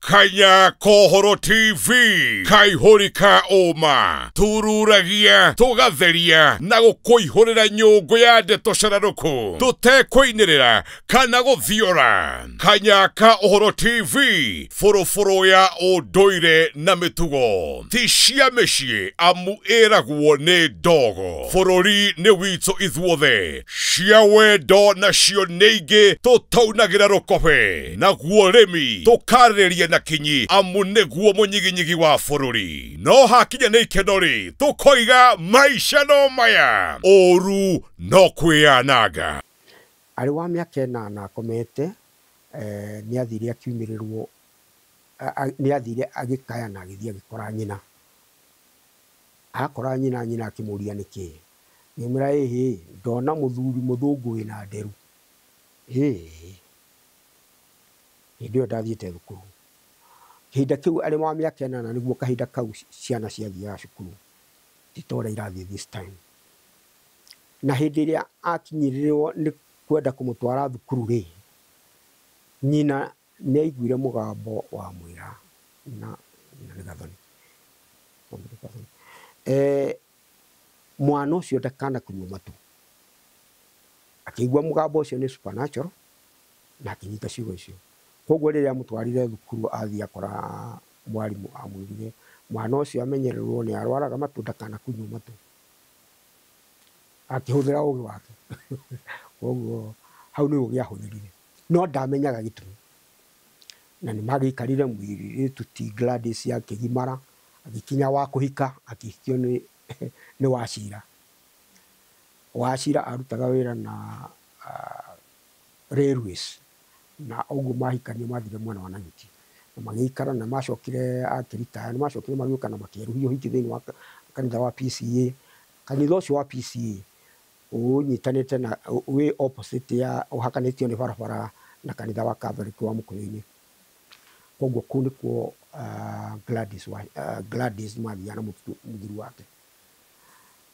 Kanya Kohoro TV kaihũri ka ũma tururagia tũgatheria na gũkũihũrĩra nyũngũ ya ndeto cararũkũ tũtekũinĩrĩra kana gũthiora. Kanya ka Ũhoro TV bũrũbũrũ ya ũndũire na mĩtugo ti cia mĩciĩ amu ĩragwo nĩ ndogo. Bũrũri nĩ witũ ithuothe, cia wendo nacio nĩ ingĩ tũtaunagĩra rũkobe, naguo rĩmi tũkarĩrĩria na kinyi amu nĩguo mũnyiginyigi wa bũrũri. No hakinya nĩ ikeno rĩ, tũkoiga maica no maya, ũru no kwĩyananga. Arĩ wa mĩaka 8 akomete, nĩ athire akiumĩrĩrwo, nĩ athire agĩkaya na agĩthiĩ agĩkora nyina. Akora nyina, nyina akĩmũria nĩkĩ. Ngĩmwĩra ĩhĩ, ndona mũthuri mũthũngũ wĩna nderu. Ĩĩ. Hĩndĩ ĩyo ndathiĩte thukuru. Kĩhinda kĩu arĩ wa mĩaka 8 nĩguo kahinda kau ciana ciathiaga cukuru. Ti ta ũrĩa irathiĩ this time. Na hĩndĩ ĩrĩa akinyĩrĩrwo nĩ kwenda kũmũtwara thukuru rĩ, nyina nĩ aiguire mũgambo wamwĩra na nĩ gathoni. Mwana ũcio ndakanakunywo matũ. Akĩigua mũgambo ũcio nĩ supernatural na akĩnyita ciugo icio. Koguo rĩrĩa amũtwarire thukuru athiĩ akora mwarimũ amwĩrire mwana ũcio amenyererwo nĩ arwaraga matũ ndakanakunywo matũ. Akĩhũthĩra ũgĩ wake. Koguo hau nĩ ũgĩ ahũthĩrire. No ndamenyaga gĩtũmi. Na nĩ magĩikarire mũirĩtu ti Gladys akĩgimara, agĩkinya wa kũhika, akĩhikio nĩ Wachira. Wachira arutaga wĩra na railways. Na ũguo mahikania mathire mwena wa Nanyuki. Na magĩikara na macokire akĩritaya, nĩ macokire magĩũka na makĩerũhia ũhiki thĩinĩ wa kanitha wa PCA. Kanitha ũcio wa PCA ũnyitanĩte na wĩ opposite ya ũhakanĩtio nĩ barabara na kanitha wa Catholic wa Mũkũyũ-inĩ. Koguo kũu nĩkuo Gladys wa Gladys mathiaga na mũthuri wake.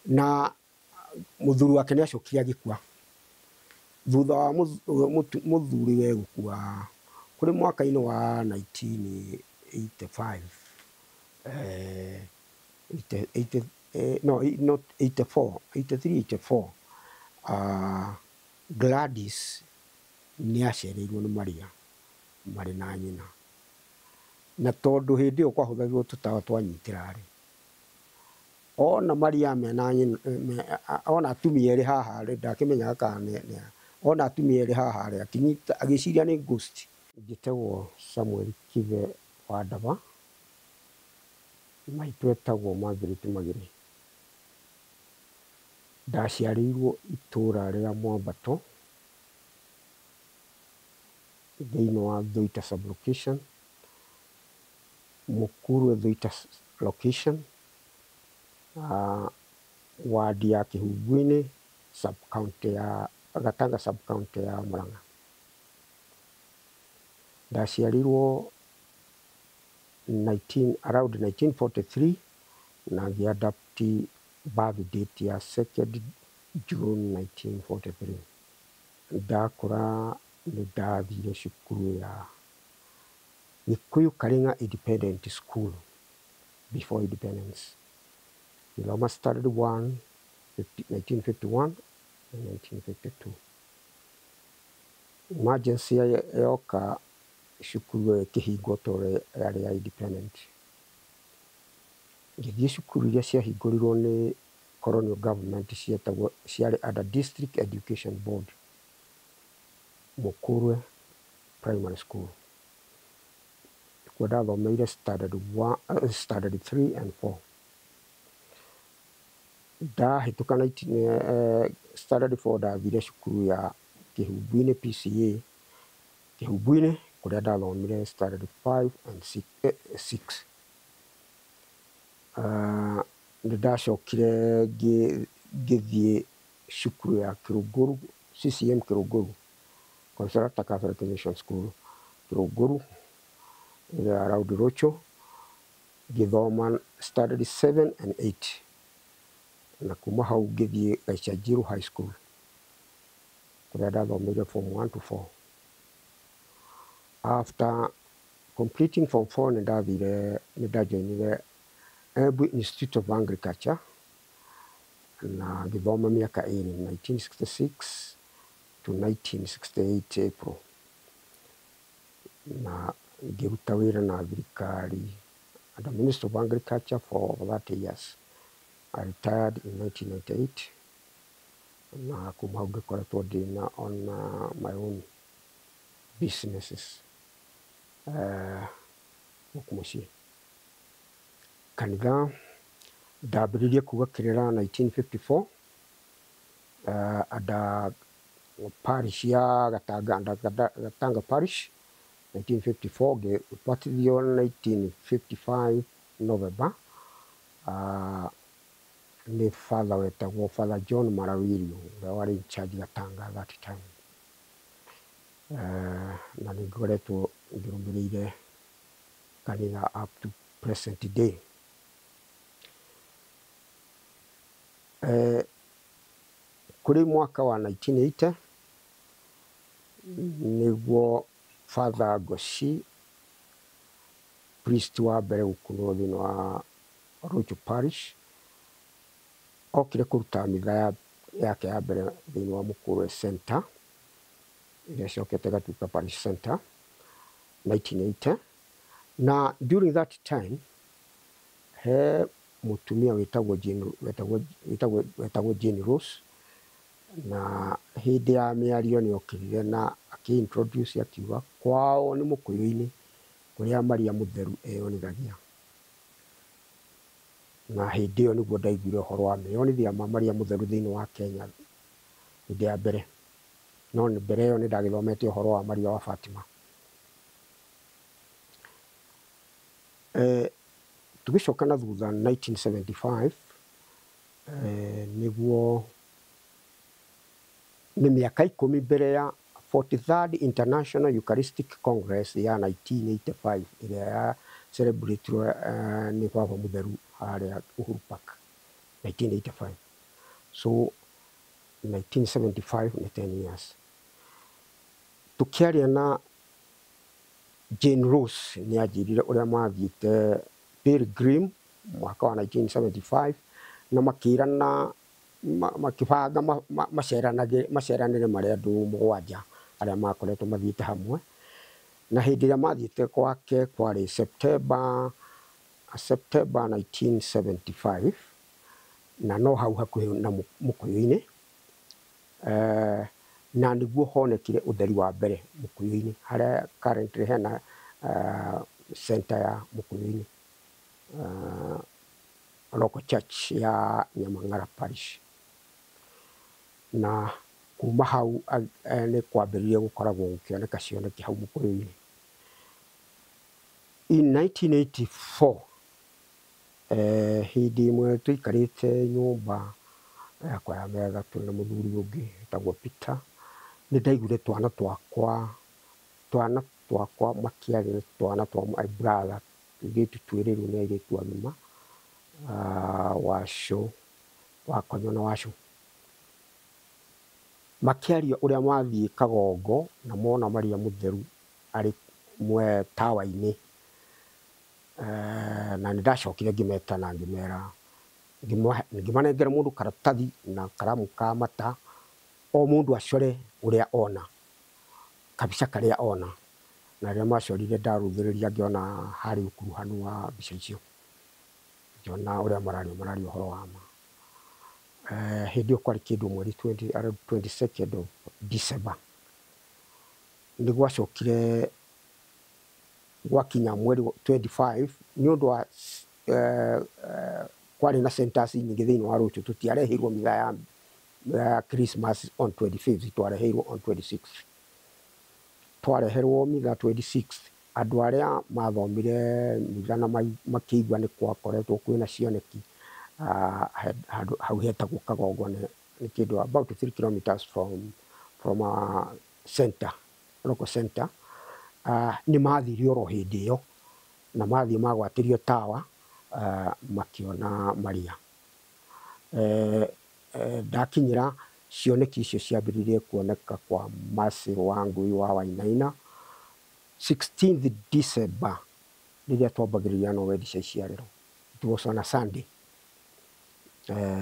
Na mũthuri wake nĩ acokire agĩkua. Thutha wa mũthuriwe gũkua kũrĩ mwaka-inĩ wa 1985, eighty, no, not 84, 83, 84, Gladys nĩ acereirwo nĩ Maria marĩ na nyina. Na tondũ hĩndĩ ĩyo kwahũthagĩrwo tũtawa twanyitĩra rĩ, ona Maria mena nyina, ona atumia erĩ haha rĩ, ndakĩmenyaga kana nĩ ona atumia erĩ haha rĩ, akĩnyita agĩciria nĩ ghost. Njĩtagwo Samuel Kibe wa Ndaba, maitũ etagwo Margaret Magĩrĩ. Ndaciarĩirwo itũra rĩa Mwambato thĩinĩ wa Thuita sub-location, Mũkurwe Thuita location, wadi ya Kĩhumbu-inĩ, sub-county ya Gatanga sub-county ya Murang'a. Ndaciarirwo around 1943 na ngĩ-adapt birth date ya 2nd June 1943. Ndakũra nĩ ndathire cukuru ya Gĩkũyũ Karing'a Independent School before independence. Gĩthoma standard 1, 1951 na 1952. Emergency yoka cukuru ĩyo ĩkĩhingwo tondũ yarĩ ya independent. Ngĩthiĩ cukuru iria ciahingũrirwo nĩ colonial government cietagwo ciarĩ under District Education Board, Mũkũrwe Primary School. Kuo ndathomeire standard 1, standard 3 and 4. Ndahĩtũka standard 4 ndathire cukuru ya Kĩhumbu-inĩ PCA Kĩhumbu-inĩ kũrĩa ndathomire standard 5 and 6. Nĩ ndacokire ngĩthiĩ cukuru ya Kĩrũngũru, CCM Kĩrũngũru, Consolata Catholic Mission School Kĩrũngũru, ĩrĩa around Rocho, ngĩthoma standard 7 and 8. Na kuma hau ngĩthiĩ Gaichanjiru High School kũrĩa ndathomeire form 1 to 4. After Completing form 4 nĩ ndathire, nĩ ndajoinire Embu Institute of Agriculture na ngĩthoma mĩaka ĩrĩ, 1966 to 1968 April, na ngĩruta wĩra na thirikari under Minister of Agriculture for over 30 years. I retired in 1998 na kuma hau ngĩkoretwo ndĩna on my own businesses gũkũ mũciĩ. Kanitha ndambĩrĩirie kuga kĩrĩra 1954 under parish ya Gatanga, under Gatanga parish 1954, ngĩbatithio 1955 November nĩ father wetagwo Father John Marawirio ũrĩa warĩ in charge Gatanga that time. Na nĩ ngoretwo ngĩrũmĩrĩire kanitha up to present day. Kũrĩ mwaka wa 1980 nĩguo Father Goshi, priest wa mbere gũkunwo thĩinĩ wa Ruchu Parish, okire kũruta mitha yake ya mbere thĩinĩ wa Mũkũrwe Center ĩrĩa ĩcokete ĩgatuĩka Parish Center 1980. Na during that time he mũtumia wĩtagwo Jane, wĩtagwo, wĩtagwo, wĩtagwo Jane Rose, na hĩndĩ ya mĩario nĩ okĩrire na akĩ-introduce akiuga kwao nĩ Mũkũyũ-inĩ kũrĩa Maria Mũtheru eyonithagia. Na hĩndĩ ĩyo nĩguo ndaiguire ũhoro wa meyonithia ma Maria Mũtheru thĩinĩ wa Kenya hĩndĩ ya mbere. No mbere ĩyo nĩ ndagĩthomete ũhoro wa Maria wa Fatima. Tũgĩcoka na thutha 1975, nĩguo nĩ mĩaka 10 mbere ya 43rd International Eucharistic Congress ya 1985 ĩrĩa ya celebratirwo nĩ Baba Mũtheru harĩa Uhuru Park 1985. So 1975 nĩ 10 years. Tũkĩaria na Jane Rose nĩ anjĩrire ũrĩa mathiĩte Pilgrim mwaka wa 1975 na makĩrana makĩbanga maceranĩre marĩ andũ 7 arĩa makoretwo mathiĩte hamwe. Na hĩndĩ ĩrĩa mathiĩte gwake kwarĩ September 1975, na no hau hakuhĩ na Mũkũyũ-inĩ. Na nĩguo honekire ũtheri wa mbere Mũkũyũ-inĩ harĩa currently hena center ya Mũkũyũ-inĩ, local church ya Nyamang'ara Parish. Na kuma hau nĩ kwambĩrĩria gũkoragwo gũkĩoneka cioneki hau Mũkũyũ-inĩ. In 1984, hĩndĩ ĩmwe tũikarĩte nyũmba yakwa ya metha twĩ na mũthuri ũngĩ wĩtagwo Peter, nĩ ndaiguire twana twakwa makĩaria, twana twa my brother, tũirĩtu twĩrĩ rĩu nĩ airĩtu agima, Wacũ, Wakonyo na Wacũ, makĩaria ũrĩa mathiĩ Kagongo na mona Maria Mũtheru arĩ mwe tawa-inĩ. Na nĩ ndacokire ngĩmeta na ngĩmera, ngĩmanengera mũndũ karatathi na karamu ka mata, o mũndũ acore ũrĩa ona, kabica karĩa ona. Na rĩrĩa macorire ndarũthĩrĩria ngĩona harĩ ũkuruhanu wa mbica icio, ngĩona ũrĩa mararia ũhoro wa ma. Hĩndĩ ĩyo kwarĩ kĩndũ mweri around 22nd of December. Nĩ gwacokire gwakinya mweri 25 nĩ ũndũ wa kwarĩ na centers nyingĩ thĩinĩ wa Rũciũ, tũtiareheirwo mitha ya Christmas on 25th, twareheirwo on 26th. Twareherwo mitha 26th, andũ arĩa mathomire mitha na makĩigua nĩ gwakoretwo kwĩna cioneki, hau hetagwo Kagongo, nĩ kĩndũ about 3 kilometers from a center, local center. Nĩ mathire oro hĩndĩ ĩyo na mathiĩ magwatĩrio tawa, makĩona Maria. Ndakinyĩra cioneki icio ciambĩrĩirie kuoneka kwa Mercy Wangui wa Wainaina 16th December rĩrĩa twambagĩrĩria no wendi cia iciarĩro. It was on a Sunday.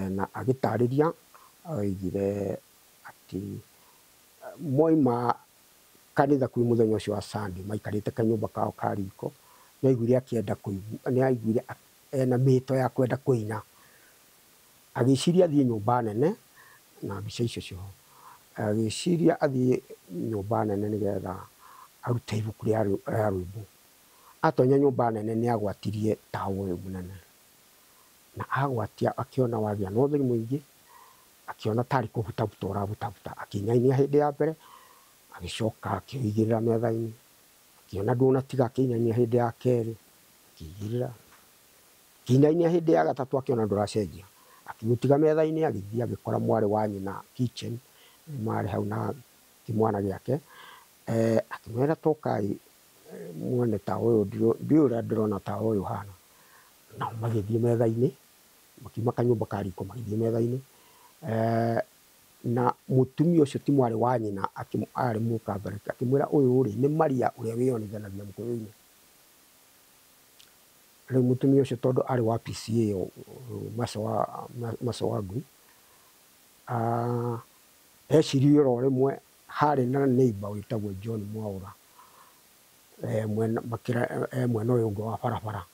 Na agĩtarĩria oigire atĩ moima kanitha kwĩ mũthenya ũcio wa Sunday maikarĩte kanyũmba kao ka riko, nĩ aiguire akĩenda kũigua, nĩ aiguire ena mĩto ya kwenda kũina, agĩciria athiĩ nyũmba nene na mbica icio ciho, agĩciria athiĩ nyũmba nene nĩgetha arute ibuku rĩa rwĩmbo. Atonya nyũmba nene nĩ agwatirie tawa ũyũ mũnene, na agwatia akĩona wagĩa na ũtheri mũingĩ, akĩona tarĩ kũbutabuta ũrabutabuta, akĩinainia hĩndĩ ya mbere, agĩcoka akĩũigĩrĩra metha-inĩ, akĩona ndũnatiga, akĩinainia hĩndĩ ya kerĩ, akĩigĩrĩra, akĩinainia hĩndĩ ya gatatũ, akĩona ndũracenjia, akĩũtiga metha-inĩ, agĩthiĩ agĩkora mwarĩ wa nyina kitchen, marĩ hau na kĩmwana gĩake, akĩmwĩra tokai muone tawa ũyũ, ndiũĩ ũrĩa ndĩrona tawa ũyũ ũhana. Nao magĩthiĩ metha-inĩ, makiuma kanyũmba ka riko magĩthiĩ metha-inĩ, na mũtumia ũcio ti mwarĩ wa nyina, arĩ mũkambere, akĩmwĩra ũyũ rĩ nĩ Maria ũrĩa wĩyonithanagia mũkũyũ-inĩ. Rĩu mũtumia ũcio tondũ arĩ wa PCA Maco wa Ngui, eciririe oro rĩmwe harĩ na neighbor wĩtagwo John Mwaũra, mwena mwena ũyũ ũngĩ wa barabara,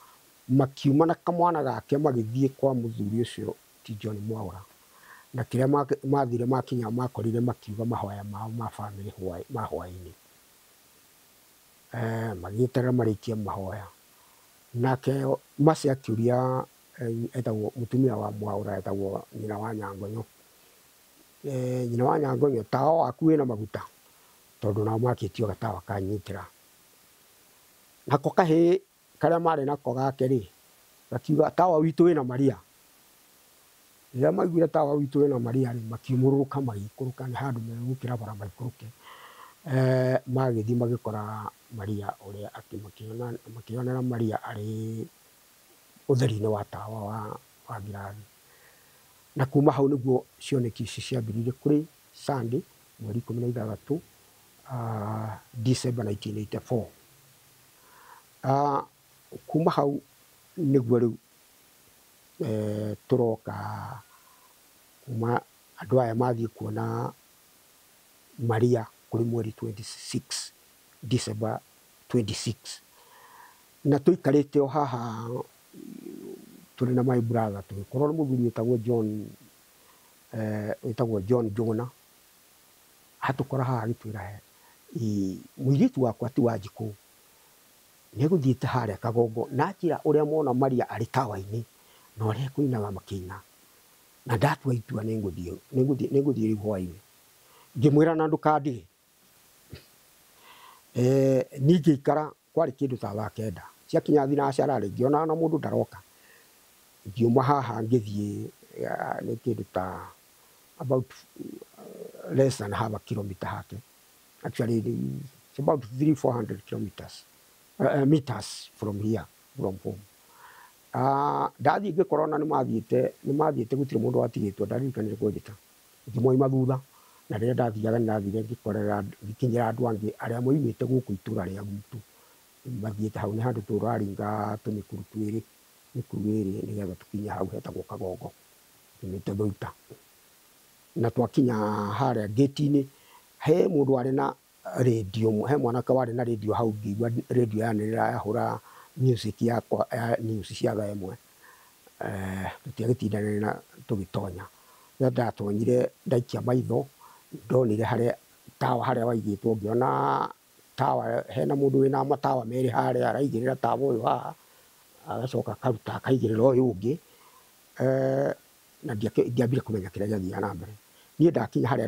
makiuma na kamwana gake magĩthiĩ kwa mũthuri ũcio ti John Mwaũra, na kĩrĩa mathire makinya makorire makiuga mahoya mao ma family ma hwaĩ-inĩ, magĩeterera marĩkie mahoya. Nake Mercy akĩũria, etagwo mũtumia wa Mwaũra, etagwo nyina wa Nyangonyo, nyina wa Nyangonyo, tawa waku wĩna maguta? Tondũ nao makĩtio gatawa kanyitĩra. Nako kahĩĩ karĩa marĩ nako gake rĩ, gakiuga tawa witũ wĩna Maria. Rĩrĩa maiguire tawa witũ wĩna Maria rĩ, makiumũrũrũka magĩikũrũka, nĩ handũ megũkĩra bara maikũrũke. Magĩthiĩ magĩkora Maria ũrĩa makĩonera Maria arĩ ũtheri-inĩ wa tawa wa ngirathi. Na kuma hau nĩguo cioneki ici ciambĩrĩirie kũrĩ Sunday mweri 16 December 1984. Kuma hau nĩguo rĩu tũroka kuma andũ aya mathiĩ kuona Maria kũrĩ mweri 26 December 26, na tũikarĩte o haha tũrĩ na my brother, tũgĩkorwo nĩ mũthuri wĩtagwo John, wĩtagwo John Jona, atũkora haha agĩtwĩra mũirĩtu wakwa ti Wanjikũ nĩegũthiĩte harĩa Kagongo, na anjĩra ũrĩa mona Maria arĩ tawa-inĩ na ũrĩa ekũinaga makĩina, na ndatua itua nĩngũthiĩ rĩu hwaĩ-inĩ. Ngĩmwĩra na ndũkandige. Niĩ ngĩikara kwarĩ kĩndũ ta thaa 9 ciakinya thinacara rĩ, ngĩona ona mũndũ ndaroka, ngiuma haha ngĩthiĩ nĩ kĩndũ ta about less than half a kilometer hake, actually it's about 300-400 kilometers meters from here, from home. Ndathiĩ ngĩkora ona nĩ mathiĩte gũtirĩ mũndũ watigĩtwo, ndaririkanire kũnjĩta, ngĩmoima thutha, na rĩrĩa ndathiaga nĩ ndathire ngĩkorera ngĩkinyĩra andũ angĩ arĩa moimĩte gũkũ itũra rĩa gwitũ mathiĩte hau, nĩ handũ tũraringa tũmĩkuru twĩrĩ, mĩkuru ĩrĩ nĩgetha tũkinye hau hetagwo Kagongo, tumĩte Thũita. Na twakinya harĩa gate-inĩ, he mũndũ warĩ na radio, he mwanake warĩ na radio hau, ngĩigua radio yanĩrĩra yahũra music yakwa ya news cia thaa 1. Tũtiagĩtindanĩire na tũgĩtonya. Rĩrĩa ndatonyire ndaikia maitho, ndonire harĩa tawa harĩa waigĩtwo, ngĩona tawa hena mũndũ wĩna matawa merĩ harĩa araigĩrĩra tawa ũyũ haha, agacoka akaruta akaigĩrĩra ũyũ ũngĩ, na ndiambire kũmenya kĩrĩa gĩathiaga na mbere. Niĩ ndakinya harĩa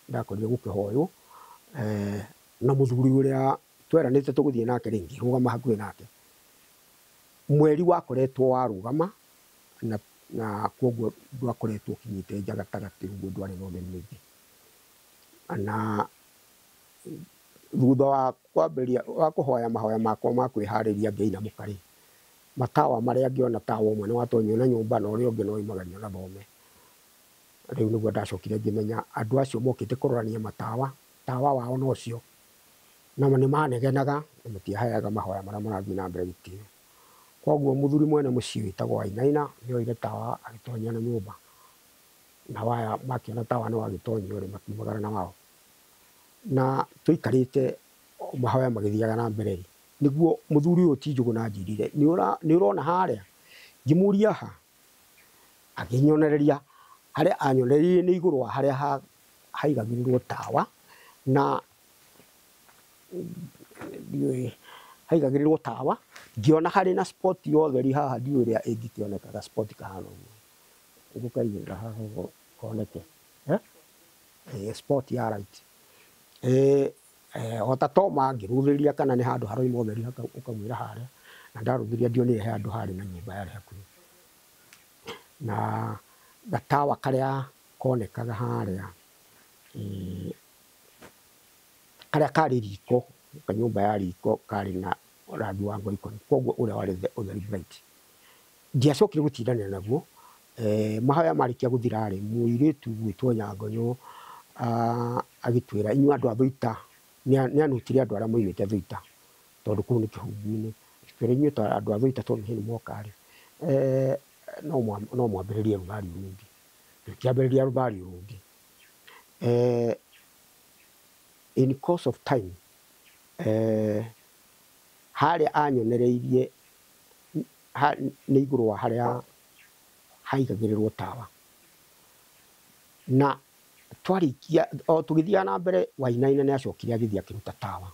ndakorire gũkĩhoywo, na mũthuri ũrĩa tweranĩte tũgũthiĩ nake rĩ, ngĩrũgama hakuhĩ nake. Mweri wakoretwo warũgama, na koguo ndwakoretwo ũkinyĩte nja gatagatĩ, ũguo ndwarĩ na ũtheri mũingĩ. Na thutha wa kwambĩrĩria wa kũhoya mahoya makwa ma kwĩharĩria ngĩinamũka rĩ, matawa marĩa ngĩona tawa ũmwe nĩ watonyio na nyũmba na ũrĩa ũngĩ no oimagario na thome. Rĩu nĩguo ndacokire ngĩmenya andũ acio mokĩte kũrorania matawa, tawa wao no ũcio. Na nĩ manegenaga na matiaheaga mahoya marĩa marathiĩ na mbere gĩtĩo. Koguo mũthuri mwene mũciĩ wĩtagwo Wainaina nĩoire tawa agĩtonyia na nyũmba, na waya makĩona tawa nĩ wagĩtonyio rĩ, makiumagara na wao. Na tũikarĩte mahoya magĩthiaga na mbere rĩ, nĩguo mũthuri ũyũ ti Njũgũna anjĩrire, nĩ ũrona harĩa? Ngĩmũria ha? Akĩnyonereria harĩa anyonereirie nĩ igũrũ wa harĩa haigagĩrĩrwo tawa, na ndiũĩ haigagĩrĩrwo tawa, ngĩona harĩ na spot ya ũtheri haha, ndiũĩ ũrĩa ĩngĩkĩoneka ga spot kahana ũguo. Ngũkaigĩrĩra haha ũguo koneke. Spot ya light. O ta Toma ngĩrũthĩrĩria kana nĩ handũ haroima ũtheri ũkamwĩra harĩa, na ndarũthĩrĩria ndionire he handũ harĩ na nyũmba yarĩ hakuhĩ. Na gatawa karĩa konekaga harĩa, karĩa karĩ riko, kanyũmba ya riko karĩ na rangi wa ngoikoni, koguo ũrĩa warĩ ũtheri bright. Ndiacokire gũtindanĩra naguo. Mahoya marĩkia gũthira rĩ, mũirĩtu gwĩtwo Nyangonyo, agĩtwĩra inyuĩ andũ a Thũita, nĩanutire andũ arĩa moimĩte Thũita, tondũ kũu nĩ kĩhumbu-inĩ. Agĩtwĩra inyuĩ ta andũ a Thũita tondũ nĩ mwoka rĩ, no mwambĩrĩrie rũthario rũngĩ. Tũkĩambĩrĩria rũthario rũngĩ. In course of time, harĩa anyonereirie nĩ igũrũ wa harĩa haigagĩrĩrwo tawa. Na twarĩkia, o tũgĩthiaga na mbere, Wainaina nĩacokire agĩthiĩ akĩruta tawa.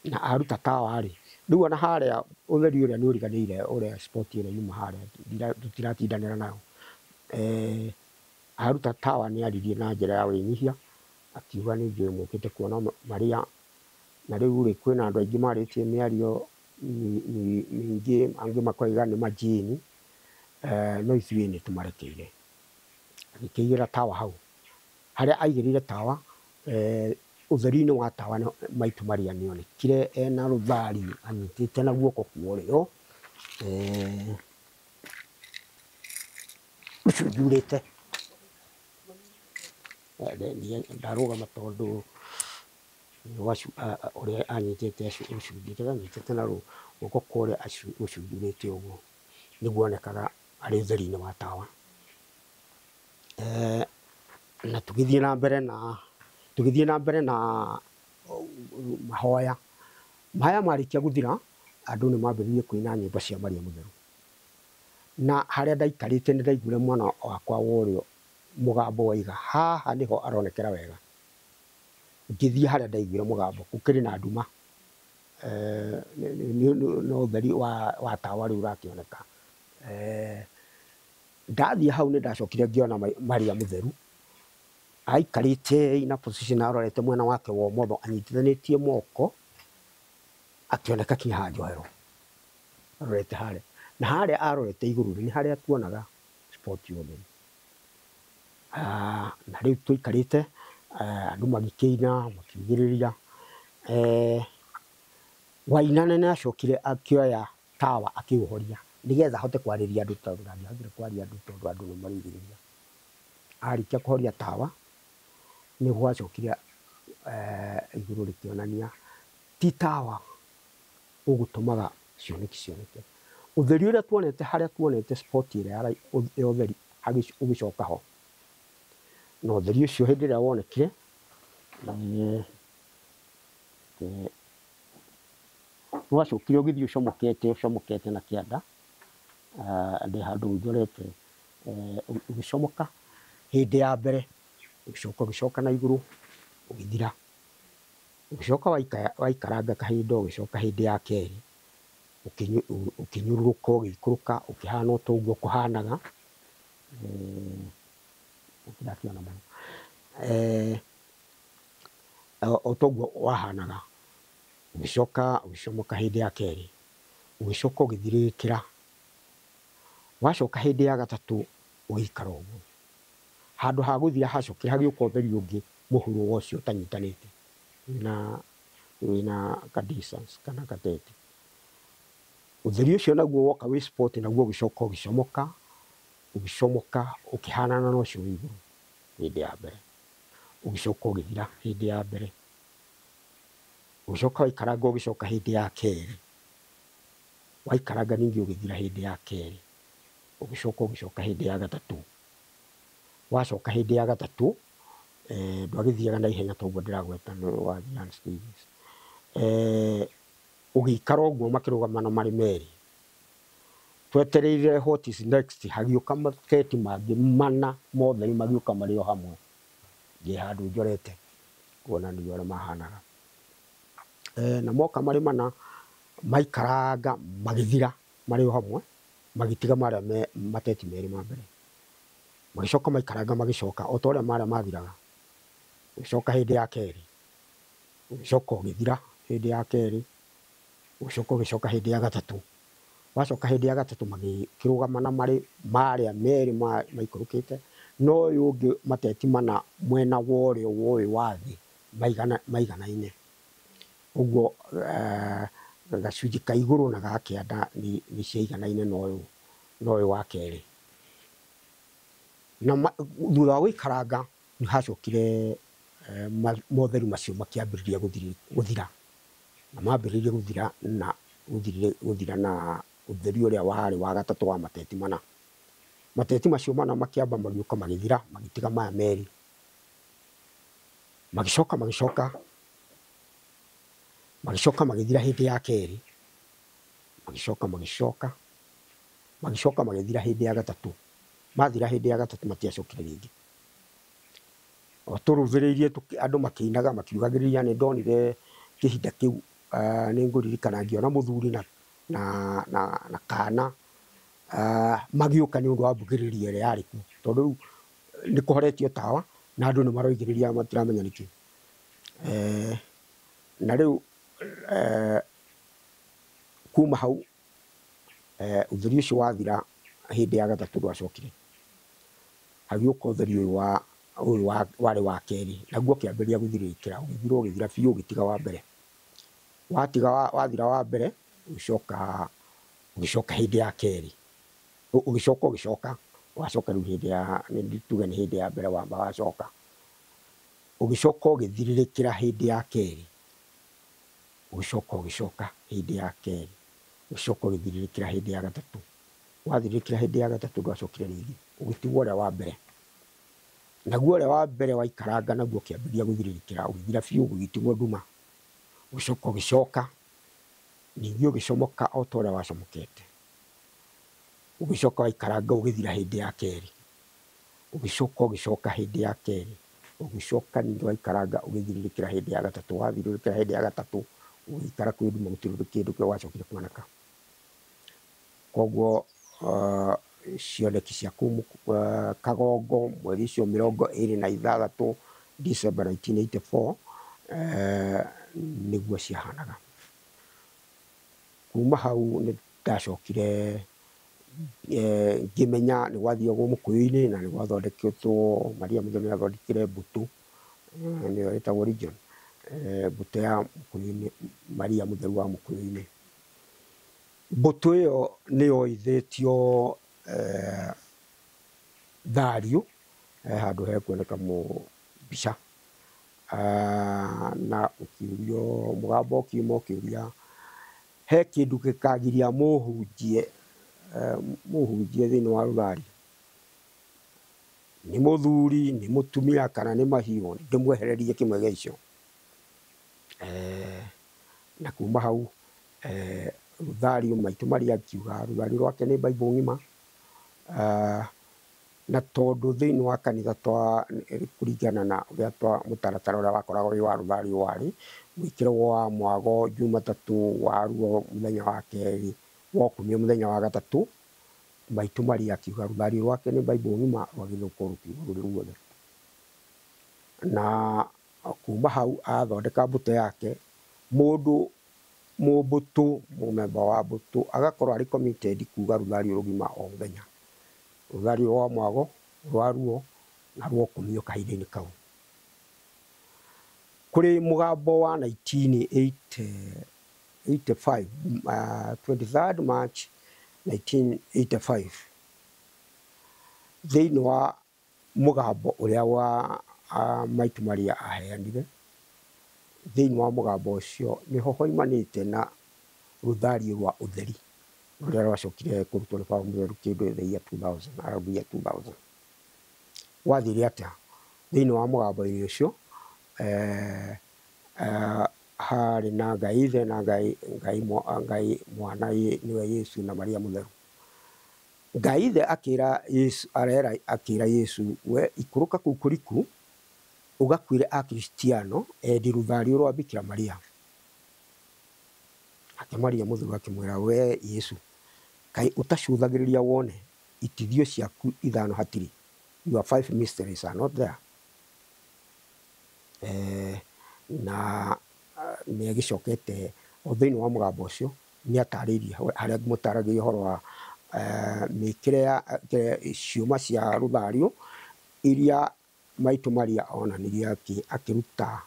Na aruta tawa rĩ, rĩu ona harĩa ũtheri ũrĩa nĩ ũriganĩire ũrĩa spot ĩrĩa yuma harĩa, tũtiratindanĩra nayo. Aruta tawa nĩ aririe na njĩra ya wĩnyihia, akiuga nĩ njũĩ mũkĩte kuona Maria, na rĩu rĩ kwĩna andũ aingĩ marĩtie mĩario mĩingĩ, angĩ makoiga nĩ majini, no ithuĩ nĩ tũmarekeire. Agĩkĩigĩra tawa hau. Harĩa aigĩrĩire tawa, ũtheri-inĩ wa tawa maitũ Maria nĩonekire ena rũthari anyitĩte na guoko kwa ũrĩo, ũcunjurĩte. Ndarũgama tondũ ũrĩa anyitĩte ũcunjurĩte, anyitĩte na guoko kwa ũrĩo ũcunjurĩte ũguo, nĩguo onekaga arĩ ũtheri-inĩ wa tawa. Na tũgĩthiĩ na mbere na tũgĩthiĩ na mbere na mahoya. Mahoya marĩkia gũthira, andũ nĩ mambĩrĩirie kũina nyĩmbo cia Maria Mũtheru. Na harĩa ndaikarĩte nĩ ndaiguire mwana wakwa wa ũrĩo mũgambo waiga, haha nĩho aronekera wega. Ngĩthiĩ harĩa ndaiguire mũgambo, gũkĩrĩ na nduma. No ũtheri wa tawa rĩu ũrakĩoneka. Ndathiĩ hau nĩ ndacokire ngĩona Maria Mũtheru aikarĩte ina position arorete mwena wake wa ũmotho anyitithanĩtie moko, akĩoneka kinya haha njohero arorete harĩa, na harĩa arorete igũrũ nĩ harĩa tuonaga spot yothe. Na rĩu tũikarĩte, andũ magĩkĩina makiugĩrĩria. Wainana nĩ acokire akĩoya tawa akĩũhoria nĩgetha ahote kwarĩria andũ, tondũ ndangĩahotire kwaria andũ tondũ andũ nĩ maraugĩrĩria. Arĩkia kũhoria tawa nĩguo acokire, igũrũ rĩkĩonania ti tawa ũgũtũmaga cioneki cioneke. Ũtheri ũrĩa tuonete harĩa tuonete spot ĩrĩa ya ũtheri ũgĩcoka ho. Na ũtheri ũcio hĩndĩ ĩrĩa wonekire, nĩwacokire ũgĩthiĩ ũcomokete ũcomokete na kĩanda, ndĩ handũ njorete, ũgĩcomoka hĩndĩ ya mbere, ũgĩcoka ũgĩcoka na igũrũ ũgĩthira. Ũgĩcoka waikaranga kahinda, ũgĩcoka hĩndĩ ya kerĩ ũkĩnyũrũrũka ũgĩikũrũka ũkĩhana o ta ũguo kũhanaga. Ũtirakiona mũno. O ta ũguo wahanaga. Ũgĩcoka ũgĩcomoka hĩndĩ ya kerĩ, ũgĩcoka ũgĩthirĩrĩkĩra. Wacoka hĩndĩ ya gatatũ ũgĩikara ũguo. Handũ ha gũthira hacokire hagĩũka ũtheri ũngĩ mũhuro wa ũcio ũtanyitanĩte wĩna ka distance kana gatete. Ũtheri ũcio naguo woka wĩ spot, naguo ũgĩcoka ũgĩcomoka, ũgĩcomoka ũkĩhanana na ũcio wĩ igũrũ hĩndĩ ya mbere, ũgĩcoka ũgĩthira hĩndĩ ya mbere. Ũgĩcoka waikaranga ũgĩcoka hĩndĩ ya kerĩ, waikaranga ningĩ ũgĩthira hĩndĩ ya kerĩ, ũgĩcoka ũgĩcoka hĩndĩ ya gatatũ. Wacoka hĩndĩ ya gatatũ, ndwagĩthiaga na ihenya toguo ndĩragweta nĩ wathiaga stages. Ũgĩikara ũguo makĩrũgamana marĩ merĩ, twetereire what is next, hagĩũka mateti mangĩ mana mothe magĩũka marĩ o hamwe, ngĩ handũ njorete kuonania ũrĩa mahanaga. Na moka marĩ mana maikaranga magĩthira marĩ o hamwe, magĩtiga marĩa mateti merĩ ma mbere. Magĩcoka maikaranga magĩcoka o ta ũrĩa marĩa mathiraga, ũgĩcoka hĩndĩ ya kerĩ, ũgĩcoka ũgĩthira hĩndĩ ya kerĩ, ũgĩcoka ũgĩcoka hĩndĩ ya gatatũ. Wacoka hĩndĩ ya gatatũ magĩkĩrũgamana marĩ marĩa merĩ maikũrũkĩte, no ũyũ ũngĩ mateti mana mwena wa ũrĩo wa ũyũ wa thĩ maiganaine. Ũguo gacunjĩ ka igũrũ na ga kĩanda nĩ ciaiganaine na ũyũ wa kerĩ. Na thutha wa gũikaranga nĩ hacokire motheru macio makĩambĩrĩria gũthira, na mambĩrĩirie gũthira na gũthira na ũtheri ũrĩa warĩ wa gatatũ wa mateti mana. Mateti macio mana makĩamba magĩũka magĩthira, magĩtiga maya merĩ, magĩcoka magĩcoka magĩcoka magĩthira hĩndĩ ya kerĩ, magĩcoka magĩcoka magĩcoka magĩthira hĩndĩ ya gatatũ. Mathira hĩndĩ ya gatatũ matiacokire rĩngĩ. O tũrũthĩrĩirie andũ makĩinaga makiugagĩrĩria, nĩ ndonire kĩhinda kĩu nĩ ngũririkana ngĩona mũthuri na kana magĩũka nĩ ũndũ wa mbugĩrĩrio ĩrĩa yarĩ kuo, tondũ rĩu nĩ kũhoretio tawa na andũ nĩ maroigĩrĩria matiramenya nĩkĩ. Na rĩu kuma hau ũtheri ũcio wathira hĩndĩ ya gatatũ ndwacokire, hagĩũka ũtheri ũyũ wa ũyũ warĩ wa kerĩ, naguo ũkĩambĩrĩria gũthirĩrĩkĩra, ũgĩthira ũgĩthira biũ ũgĩtiga wa mbere. Watiga wathira wa mbere, ũgĩcoka ũgĩcoka hĩndĩ ya kerĩ, ũgĩcoka ũgĩcoka wacoka rĩu hĩndĩ ya nĩ tuge nĩ hĩndĩ ya mbere wamba wacoka, ũgĩcoka ũgĩthirĩrĩkĩra hĩndĩ ya kerĩ, ũgĩcoka ũgĩcoka hĩndĩ ya kerĩ, ũgĩcoka ũgĩthirĩrĩkĩra hĩndĩ ya gatatũ. Wathirĩrĩkĩra hĩndĩ ya gatatũ ndwacokire rĩngĩ, ũgĩtigwo ũrĩa wa mbere. Naguo ũrĩa wa mbere waikaranga naguo ũkĩambĩrĩria gũthirĩrĩkĩra, ũgĩthira biũ ũgĩtigwo nduma, ũgĩcoka ũgĩcoka ningĩ ũgĩcomoka o ta ũrĩa wacomokete, ũgĩcoka waikaranga ũgĩthira hĩndĩ ya kerĩ, ũgĩcoka ũgĩcoka hĩndĩ ya kerĩ, ũgĩcoka ningĩ waikaranga ũgĩthirĩrĩkĩra hĩndĩ ya gatatũ. Wathirĩrĩkĩra hĩndĩ ya gatatũ ũgĩikara kwĩ nduma gũtirĩ kĩndũ kĩo wacokire kuoneka. Koguo cioneki cia kũu Kagongo mweri ũcio 26 December 1984 nĩguo ciahanaga. Kuma hau nĩ ndacokire ngĩmenya nĩ gwathiagwo Mũkũyũ-inĩ na nĩ gwathondeketwo, Maria Mũtheru nĩ athondekire mbũtũ nĩyo ĩtagwo Legion, mbũtũ ya Mũkũyũ-inĩ, Maria Mũtheru wa Mũkũyũ-inĩ. Mbũtũ ĩyo nĩ yoithĩtio Thario, handũ hekuoneka mbica, na ũkĩũrio mũgambo ũkiuma ũkĩũria he kĩndũ gĩkagiria mũhunjie mũhunjie thĩinĩ wa rũrari, nĩ mũthuri nĩ mũtumia kana nĩ mahiũ, ndĩmwehererie kĩmwe gĩa icio. Na kuma hau rũthario maitũ Maria akiuga rũthario rwake nĩ Bible ng'ima, na tondũ thĩinĩ wa kanitha twa kũringana na ũrĩa twa mũtaratara ũrĩa wakoragwo wĩ wa rũthario warĩ gwĩkĩrwo wa mwago Jumatatũ, wa ruo mũthenya wa kerĩ, wokumio mũthenya wa gatatũ, maitũ Maria akiuga rũthario rwake nĩ Bible ng'ima rwagĩrĩirwo gũkorwo rũkiugwo rũrĩ ruothe. Na kuma hau athondeka mbũtũ yake, mũndũ mũmbũtũ mũmemba wa mbũtũ agakorwo arĩ committed kuga rũthario rũgima o mũthenya, rũthario rwa mwago, rwa ruo na rwokumio kahinda-inĩ kau. Kũrĩ mũgambo wa 1985, 23rd March 1985, thĩinĩ wa mũgambo ũrĩa wa Maitũ Maria aheanire Thĩinĩ wa mũgambo ũcio nĩho hoimanĩte na rũthario rwa ũtheri rũrĩa rwacokire kũrutwo nĩ Baba Mũtheru kĩndũ the year 2000, around year 2000. Gwathire atĩa? Thĩinĩ wa mũgambo-inĩ ũcio harĩ na Ngai Ithe na Ngai Mwana nĩwe Yesu na Maria Mũtheru. Ngai Ithe akĩra Yesu, arera akĩra Yesu, we ikũrũka kũu kũriku ũgakuĩre Akristiano endi rũthario rwa Bikira Maria. Nake Maria Mũtheru akĩmwĩra, we Yesu, kaĩ ũtacũthagĩrĩria wone itithio ciaku ithano hatirĩ, your five mysteries are not there. Na nĩ agĩcokete o thĩinĩ wa mũgambo ũcio nĩ atarĩirie harĩa ngũmũtaragĩria ũhoro wa mĩkĩre ya ciũma cia rũthario iria Maitũ Maria onanirie akĩruta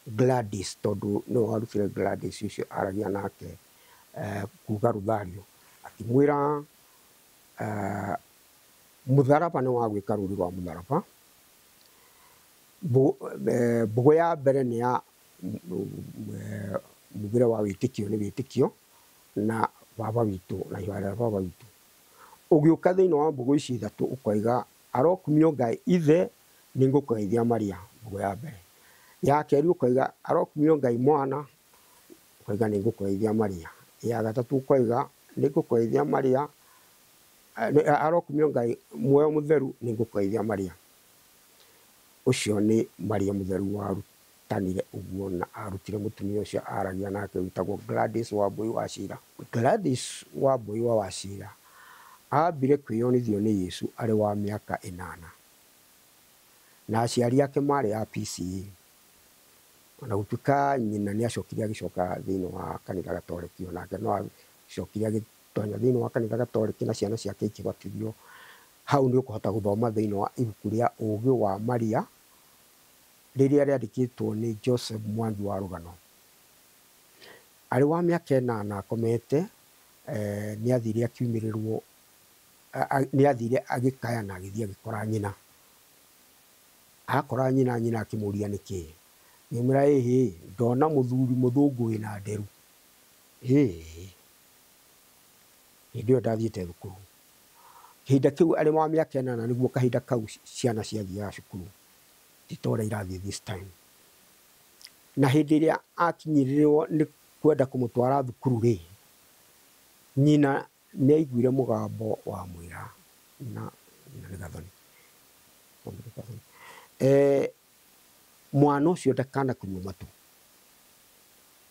Gladys, tondũ nĩwe warutire Gladys ũcio aragia nake kuga rũthario, akĩmwĩra mũtharaba nĩ wa gwĩka rũri rwa mũtharaba, mbũgũ ya mbere nĩ ya mugire wa wĩtĩkio nĩ wĩtĩkio na baba witũ na ihoya rĩa baba witũ. Ũgĩũka thĩinĩ wa mbũgũ ici ithatũ ũkoiga arokumio Ngai Ithe nĩ ngũkũgeithia Maria, mbũgũ ya mbere. Ya kerĩ ũkoiga arokumio Ngai Mwana, ũkoiga nĩ ngũkũgeithia Maria. Ya gatatũ ũkoiga nĩ ngũkũgeithia Maria, arokumio Ngai Muoyo Mũtheru nĩ ngũkũgeithia Maria. Ũcio nĩ Maria Mũtheru warutanire ũguo na arutire mũtumia ũcio aragia nake wĩtagwo Gladys Wambui wa Cira. Gladys Wambui wa Wachira ambire kwĩyonithio nĩ Yesu arĩ wa mĩaka 8 na aciari ake marĩ a PCA. Ona gũtuĩka nyina nĩ acokire agĩcoka thĩinĩ wa kanitha Gatoreki, onake no acokire agĩtonya thĩinĩ wa kanitha Gatoreki na ciana ciake ikĩbatithio. Hau nĩ ũkũhota gũthoma thĩinĩ wa ibuku rĩa Ũũgĩ wa Maria rĩrĩa rĩandĩkĩtwo nĩ Joseph Mwangi wa Rũgano. Arĩ wa mĩaka 8 akomete, nĩ athire akiumĩrĩrwo, nĩ athire agĩkaya na agĩthiĩ agĩkora nyina. Akora nyina, nyina akĩmũria nĩkĩ, akĩmwĩra ĩhĩ, ndona mũthuri mũthũngũ wĩna nderu. Ĩĩ, hĩndĩ ĩyo ndathiĩte thukuru. Kĩhinda kĩu arĩ wa mĩaka 8 nĩguo kahinda kau ciana ciathiaga cukuru, ti ta ũrĩa irathiĩ this time. Na hĩndĩ ĩrĩa akinyĩrĩrwo nĩ kwenda kũmũtwara thukuru rĩ, nyina nĩ aiguire mũgambo wa mwĩra, nyina nĩ Gathoni. Mwana ũcio ndakanakunywo matũ.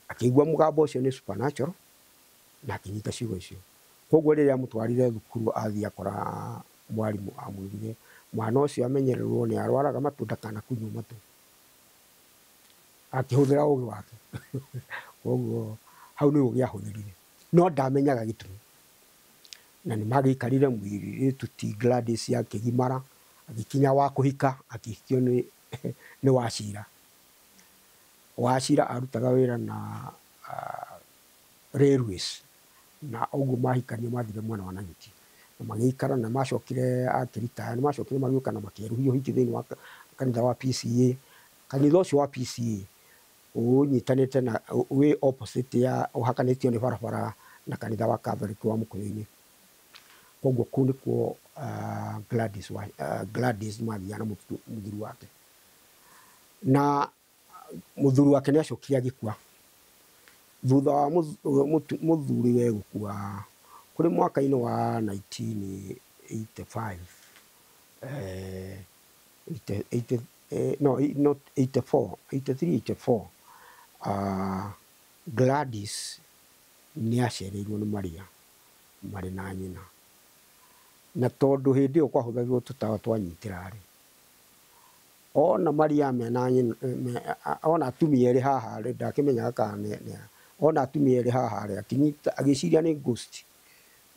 Akĩigua mũgambo ũcio nĩ supernatural na akĩnyita ciugo icio. Koguo rĩrĩa amũtwarire thukuru athiĩ akora mwarimũ amwĩrire mwana ũcio amenyererwo nĩ arwaraga matũ ndakanakunywo matũ. Akĩhũthĩra ũgĩ wake. Koguo hau nĩ ũgĩ ahũthĩrire, no ndamenyaga gĩtũmi. Na nĩ magĩikarire mũirĩtu ti Gladys akĩgimara, agĩkinya wa kũhika, akĩhikio nĩ Wachira. Wachira arutaga wĩra na railways, na ũguo mahikania mathire mwena wa Nanyuki. Na magĩikara na macokire akĩritaya, nĩ macokire magĩũka na makĩerũhia ũhiki thĩinĩ wa kanitha wa PCA. Kanitha ũcio wa PCA ũnyitanĩte na wĩ opposite ya ũhakanĩtio nĩ barabara na kanitha wa Catholic wa Mũkũyũ-inĩ. Koguo kũu nĩkuo Gladys mathiaga na mũthuri wake. Na mũthuri wake nĩ acokire agĩkua. Thutha wa mũthuri we gũkua kũrĩ mwaka-inĩ wa 1985, no, not 84, 83, 84, Gladys nĩ acereirwo nĩ Maria marĩ na nyina. Na tondũ hĩndĩ ĩyo kwahũthagĩrwo tũtawa twanyitĩra rĩ, ona Maria mena nyina, ona atumia erĩ haha rĩ, ndakĩmenyaga kana nĩ ona atumia erĩ haha rĩ, akĩnyita, agĩciria nĩ ghost,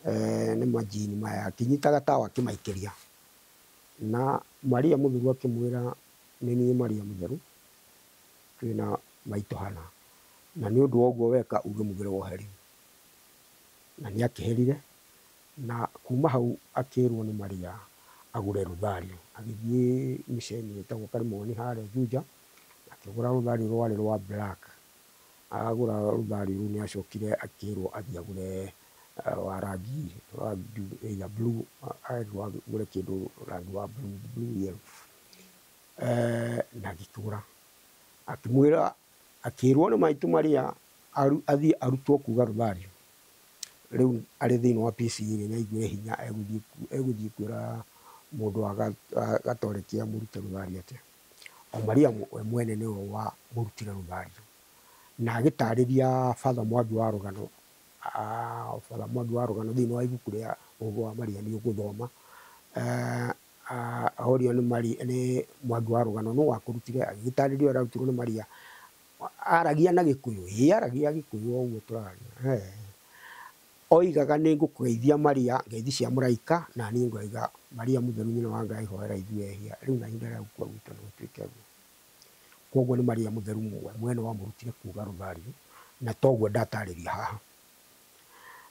nĩ majini maya, akĩnyita gatawa akĩmaikĩria. Na Maria Mũtheru akĩmwĩra nĩ niĩ Maria Mũtheru, twĩna maitũ hana, na nĩ ũndũ wa ũguo weka uge mũgĩre woheri. Na nĩ akĩherire, na kuma hau akĩrwo nĩ Maria agũre rũthario. Agĩthiĩ mĩceni ĩtagwo Karimoni harĩa Juja, akĩgũra rũthario rwarĩ rwa black. Agũra rũthario rũu nĩ acokire akĩrwo athiĩ agũre wa rangi wa either blue, arirwo agũre kĩndũ rangi wa blue, blue yellow. Na agĩkĩgũra, akĩmwĩra, akĩrwo nĩ maitũ Maria athiĩ arutwo kuga rũthario. Rĩu arĩ thĩinĩ wa PCA nĩ aiguire hinya egũthiĩ kwĩra mũndũ wa gatoreki amũrute rũthario atĩa. O Maria we mwene nĩwe wamũrutire rũthario. Na agĩtarĩria Father Mwangi wa Rũgano, Father Mwangi wa Rũgano thĩinĩ wa ibuku rĩa Ũũgĩ wa Maria nĩ ũgũthoma. Orio nĩ Maria, nĩ Mwangi wa Rũgano nũ wakũrutire, agĩgĩtarĩria ũrĩa arutirwo nĩ Maria. Aragia na Gĩkũyũ, ĩĩ aragia Gĩkũyũ o ũguo tũraria. Oigaga nĩ ngũkũgeithia Maria, ngeithi cia mũraika, na niĩ ngoiga Maria mũtheru nyina wa Ngai hoera ithuĩ ehia, rĩu na ihinda rĩa gũkua gwitũ nĩ gũtuĩke ũguo. Koguo nĩ Maria mũtheru mwene wamũrutire kuga rũthario, na toguo ndatarĩria haha.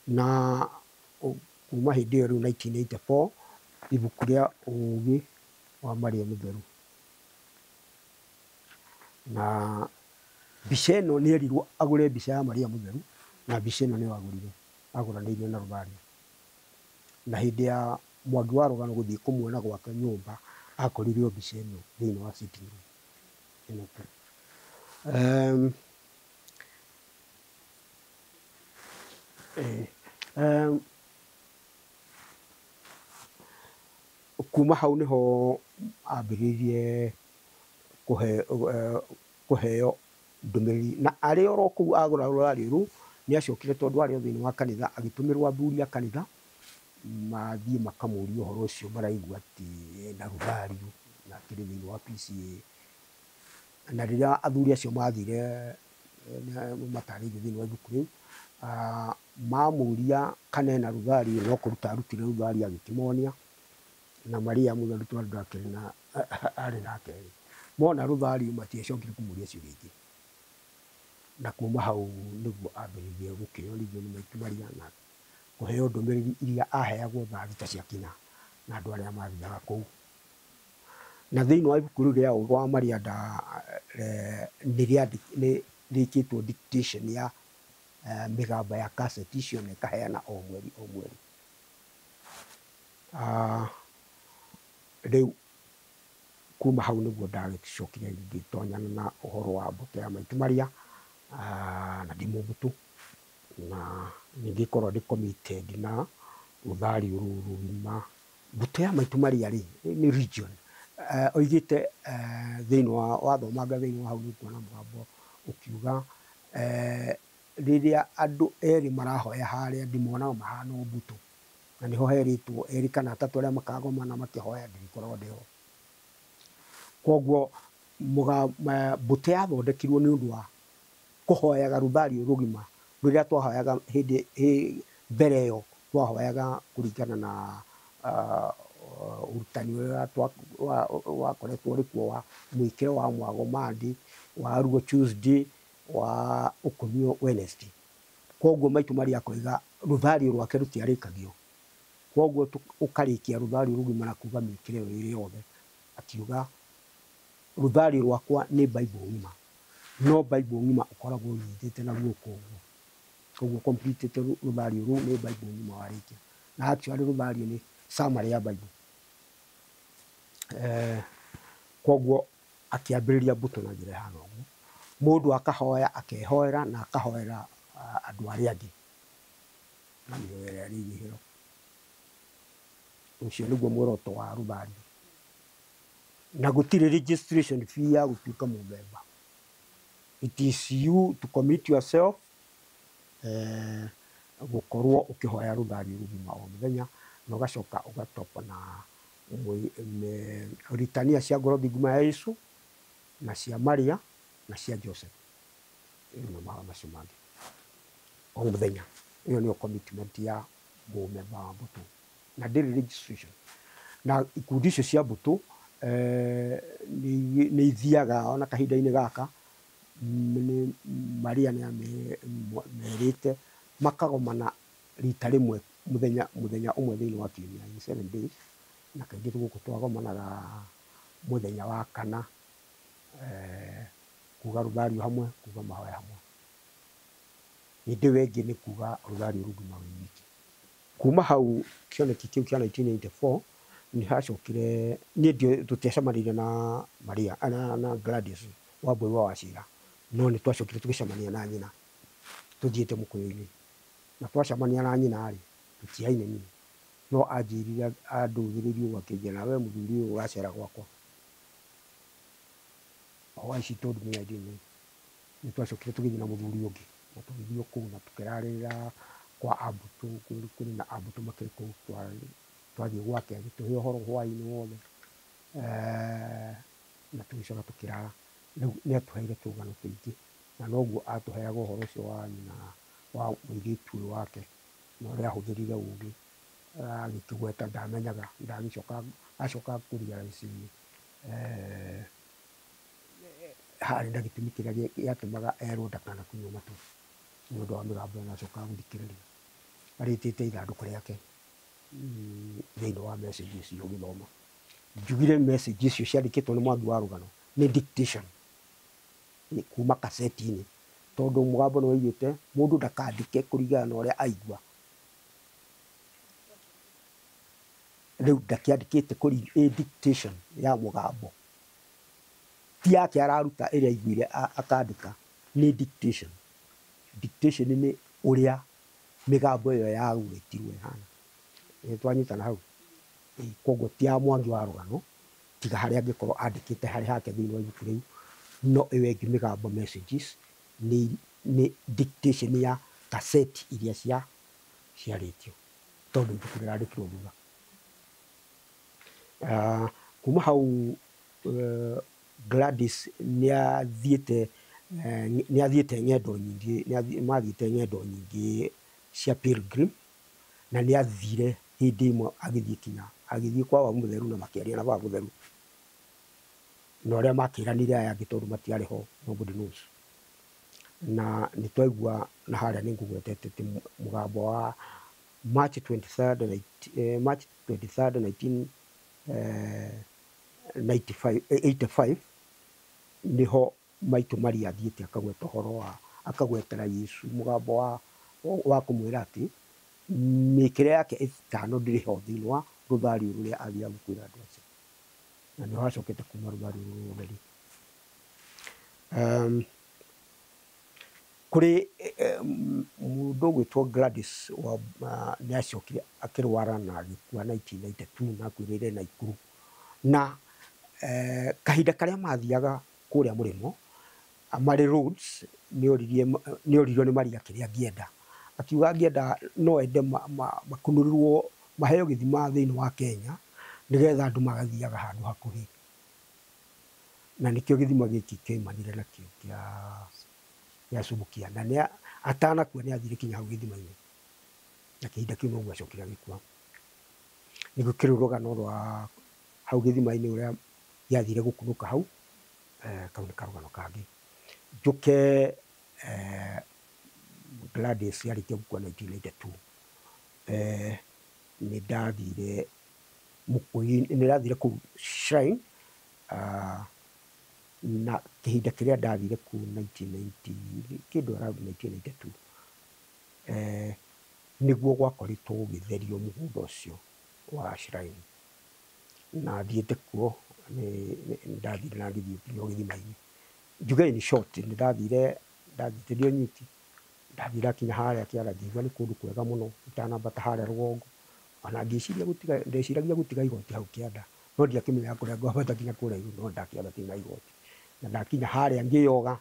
Na kuma hĩndĩ ĩyo rĩu 1984 ibuku rĩa Ũũgĩ wa Maria mũtheru. Na mbica ĩno nĩ erirwo agũre mbica ya Maria mũtheru, na mbica ĩno nĩyo agũrire, agũranĩirie na rũthario. Na hĩndĩ ya Mwangi wa Rũgano gũthiĩ kũmuona gwake nyũmba, akorire o mbica ĩno thĩinĩ wa sitting room ĩno tu. Kuma hau nĩho ambĩrĩirie kũheo ndũmĩrĩri, na arĩ oro kũu agũra rũthario rũu nĩ acokire tondũ arĩ o thĩinĩ wa kanitha agĩtũmĩrwo athuri a kanitha mathiĩ makamũrie ũhoro ũcio maraigua atĩ ena rũthario na akĩrĩ thĩinĩ wa PCA. Na rĩrĩa athuri acio mathire matarĩirio thĩinĩ wa ibuku rĩu, mamũria kana ena rũthario no kũruta arutire rũthario agĩkĩmonia, na Maria mũtheru tondũ akĩrĩ na arĩ nake rĩ, mona rũthario matiacokire kũmũria ciũria ingĩ. Na kuma hau nĩguo ambĩrĩirie gũkĩorithio nĩ maitũ Maria na kũheo ndũmĩrĩri iria aheagwo thaa thita ciakinya na andũ arĩa mathiaga kũu. Na thĩinĩ wa ibuku rĩu rĩa Ũũgĩ wa Maria nĩ rĩkĩtwo dictation ya mĩgambo ya cassette icio na ĩkaheana o mweri o mweri. Rĩu kuma hau nĩguo ndagĩcokire ngĩtonyana na ũhoro wa mbũtũ ya maitũ Maria, na ndĩ mũmbũtũ, na ningĩkorwo ndĩ committed na rũthario rũu rũgima. Mbũtũ ya maitũ Maria rĩ nĩ region. Oigĩte thĩinĩ wa wathomanga thĩinĩ wa hau nĩ ũkuona mũgambo ũkiuga rĩrĩa andũ erĩ marahoya harĩa ndĩmonaga mahana o mbũtũ, na nĩho herĩtwo erĩ kana atatũ arĩa makagomana makĩhoya ndĩrĩkoragwo ndĩho. Koguo mbũtũ yathondekirwo nĩ ũndũ wa kũhoyaga rũthario rũgima rũrĩa twahoyaga hĩndĩ mbere ĩyo twahoyaga kũringana na ũrutani ũrĩa wakoretwo ũrĩ kuo wa mwĩkĩre wa mwago Monday, wa ruo Tuesday, wa ũkumio Wednesday. Koguo maitũ Maria akoiga rũthario rwake rũtiarĩkagio, koguo ũkarĩkia rũthario rũgima na kuga mĩkĩre ĩyo ĩrĩ yothe. Akiuga rũthario rwakwa nĩ Bible ng'ima, no Bible ng'ima ũkoragwo ũnyitĩte na guoko ũguo, koguo completete rũthario rũu nĩ Bible ng'ima warĩkia. Na actually rũthario nĩ summary ya Bible. Koguo akĩambĩrĩria mbũtũ na njĩra ĩhana ũguo, mũndũ akahoya akehoera na akahoera andũ arĩa angĩ na mĩoyo ĩrĩa ĩrĩ ihihĩro. Ũcio nĩguo muoroto wa rũthario. Na gũtirĩ registration fee ya gũtuĩka mũmemba. It is you to commit yourself gũkorwo ũkĩhoya rũthario rũgima o mũthenya, na ũgacoka ũgatopa na ritania cia ngoro thingu ya Yesu na cia Maria na cia Joseph, na mahoya macio mangĩ o mũthenya. Ĩyo nĩyo commitment ya mũmemba wa mbũtũ, na ndĩrĩ registration. Na ikundi icio cia mbũtũ nĩ ithiaga ona kahinda-inĩ gaka, nĩ Maria nĩ amerĩte makagomana rita rĩmwe mũthenya mũthenya ũmwe thĩinĩ wa kiumia, in 7 days, na kaingĩ gũkũ twagomanaga mũthenya wa kana kuga rũthario hamwe, kuga mahoya hamwe. Hĩndĩ ĩyo ĩngĩ nĩ kuga rũthario rũngima wĩ wiki. Kuma hau kĩoneki kĩu kĩa 1994 nĩ hacokire niĩ ndio tũtiacemanĩire na Maria na Gladys Wambui wa Wachira, no nĩ twacokire tũgĩcemania na nyina tũthiĩte mũkũyũ-inĩ, na twacemania na nyina rĩ tũtiaine niĩ, no anjĩrire andũthĩrĩirie ũguo akĩnjĩra, "Nawe mũthuri ũyũ ũgacera gwakwa." Why she told me, I didn't know. Nĩ twacokire tũgĩthiĩ na mũthuri ũngĩ na tũgĩthiĩ o kũu na tũkĩrarĩrĩra kwa ambũtũ, kũrĩ na ambũtũ makĩrĩ kũu, twathiĩ gwake agĩtũhe ũhoro hwaĩ-inĩ wothe, na tũgĩcoka tũkĩrara. Rĩu nĩ atũheire tũng'ano tũingĩ na noguo atũheaga ũhoro ũcio wa nyina wa mũirĩtu ũyũ wake na ũrĩa ahũthĩrire ũgĩ agĩkĩgweta ndamenyaga, ndagĩcoka acoka kũ realize harĩ na gĩtũmi kĩrĩa gĩatũmaga erwo ndakanakunywo matũ nĩ ũndũ wa mĩgambo ĩyo, na acoka gũthikĩrĩria arĩtĩte ithandũkũ rĩake thĩinĩ wa message icio ũgĩthoma. Njugire message icio ciandĩkĩtwo nĩ Mwangi wa Rũgano nĩ dictation, nĩ kuma kaseti-inĩ, tondũ mũgambo nĩ waugĩte mũndũ ndakandĩke kũringana na ũrĩa aigua. Rĩu ndakĩandĩkĩte ĩ dictation ya mũgambo, ti yake araruta ĩrĩa aiguire akandĩka, nĩ dictation. Dictation nĩ ũrĩa mĩgambo ĩyo yagwetirwo ĩhana. Nĩ twanyitana hau? Koguo ti ya Mwangi wa Rũgano, tiga harĩa angĩkorwo andĩkĩte harĩ hake thĩinĩ wa ibuku rĩu, no ĩyo ĩngĩ mĩgambo messages nĩ dictation ya kaseti iria ciarĩtio, tondũ ibuku rĩrandĩkirwo thutha. Kuma hau Gladys nĩ athiĩte ng'endo nyingĩ, mathiĩte ng'endo nyingĩ cia pilgrim, na nĩ athire hĩndĩ ĩmwe agĩthiĩ kinya agĩthiĩ kwa Baba Mũtheru na makĩaria na Baba Mũtheru, na ũrĩa makĩranire aya angĩ tondũ matiarĩ ho, nobody knows. Na nĩ twaigua na harĩa nĩ ngũgwetete atĩ mũgambo wa March 23rd, March 23rd 1995, 85 niho maitũ Maria athiĩte akagweta ũhoro wa akagwetera Yesu mũgambo wa kũmwĩra atĩ mĩkĩre yake ĩtano ndĩrĩ ho thĩinĩ wa rũthario rũrĩa athiaga gũkwĩra andũ acio, na nĩho acokete kuma rũthario rũrũ rũtheri. Kũrĩ mũndũ ũgwĩtwo Gladys wa nĩ acokire akĩrwara na agĩkua 1992 na akuĩrĩire Naikuru, na kahinda karĩa mathiaga kũrĩa mũrĩmo marĩ roads, nĩ oririo nĩ Maria kĩrĩa angĩenda, akiuga angĩenda no ende makunũrĩrwo maheo gĩthima thĩinĩ wa Kenya nĩgetha andũ magathiaga handũ hakuhĩ, na nĩkĩo gĩthima gĩkĩ kĩoimanire nakĩo kĩa Subukia, na nĩ atanakua nĩ athire kinya hau gĩthima-inĩ, na kĩhinda kĩu noguo acokire agĩkua. Nĩguo kĩrĩ rũgano rwa hau gĩthima-inĩ ũrĩa gĩathire gũkunũka hau, kau nĩ karũgano kangĩ. Njũke Gladys arĩkia gũkua 1992, nĩ ndathire mũkũyũ, nĩ ndathire kũu shrine, na kĩhinda kĩrĩa ndathire kũu 1990 kĩndũ around 1992, nĩguo gwakoretwo gũgĩtherio mũgũnda ũcio wa shrine, na thiĩte kuo nĩ ndathire na ngĩthiĩ nginya gĩthima-inĩ. Njuge in short, nĩ ndathire, ndathiĩte ndĩ o nyiki, ndathire ndakinya harĩa kĩanda ngĩigua nĩ kũndũ kwega mũno itanambata harĩa rũgongo, ona ngĩciria gũtiga, ndeciragia gũtiga igoti hau kĩanda, no ndiakĩmenyaga kũrĩa ngwambata nginya kũrĩa igũrũ, no ndakĩambatire na igoti, na ndakinya harĩa ngĩyoga,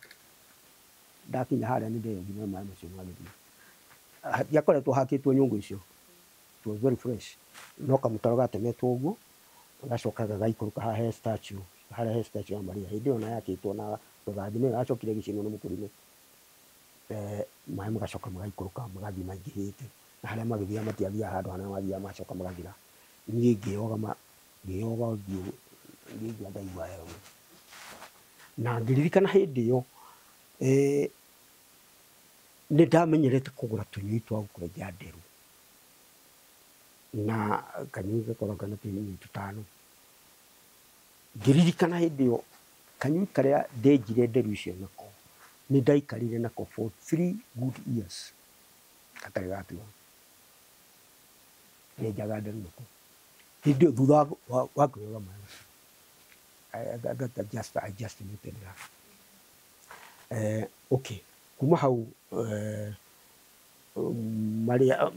ndakinya harĩa nĩ ndeyogire na maĩ macio ma gĩthima. Hatiakoretwo hakĩtwo nyũngũ icio, it was very fresh, no kamũtaro gatemetwo ũguo gacoka gagaikũrũka haha he statue, harĩa he statue ya Maria hĩndĩ ĩyo na yakĩtwo na tũthanju, nĩyo yacokire ĩgĩcinwo nĩ mũkũrinũ, maĩ magacoka magaikũrũka magathiĩ maingĩhĩte, na harĩa magĩthiaga matiathiaga handũ hanene, mathiaga magacoka magathira. Niĩ ngĩyoga, ngĩyoga ũthiũ, ngĩigua ndaigua wega mũno, na ngĩririkana hĩndĩ ĩyo nĩ ndamenyerete kũgũra tũnyũi twa gũkwenja nderu, na kanyũi gakoragwo kena tũnyũi tũtano. Ngĩririkana hĩndĩ ĩyo kanyũi karĩa ndenjire nderu icio nako Nĩ ndaikarire nako for 3 good years gatarĩ gatua, nyenjaga nderu nako hĩndĩ ĩyo thutha wa kwĩyoga maĩ macio. I just noted that. Okay, kuma hau Maria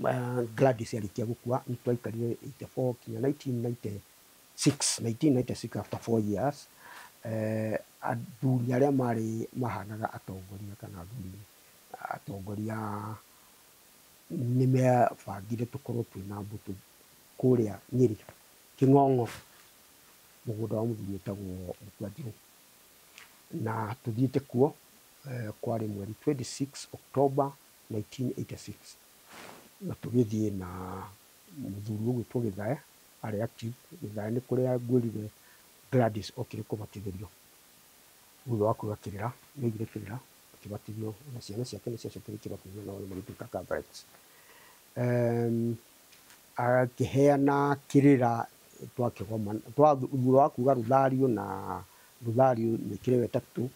Gladys arĩkia gũkua nĩ twaikarire 84 kinya 1996, 1996 after 4 years athuri arĩa marĩ mahanaga atongoria kana athuri atongoria nĩ mebangire tũkorwo twĩna mbũtũ kũrĩa Nyĩrĩ Kĩng'ong'o, mũgũnda wa mũthuri wĩtagwo Mũkwanjirũ, na tũthiĩte kuo kwarĩ mweri 26 October 1986, na tũgĩthiĩ na mũthuri ũgwĩtwo Gĩthae arĩ active. Gĩthae nĩ kũrĩa ngwĩrire Gladys okire kũbatithĩrio thutha wa kuga kĩrĩra, nĩaigire kĩrĩra akĩbatithio, na ciana ciake nĩ ciacokire ikĩbatithio nao magĩtuĩka Catholics. Akĩheana kĩrĩra twakĩgoma thutha wa kuga rũthario, na rũthario mĩkĩre ĩyo ĩtatũ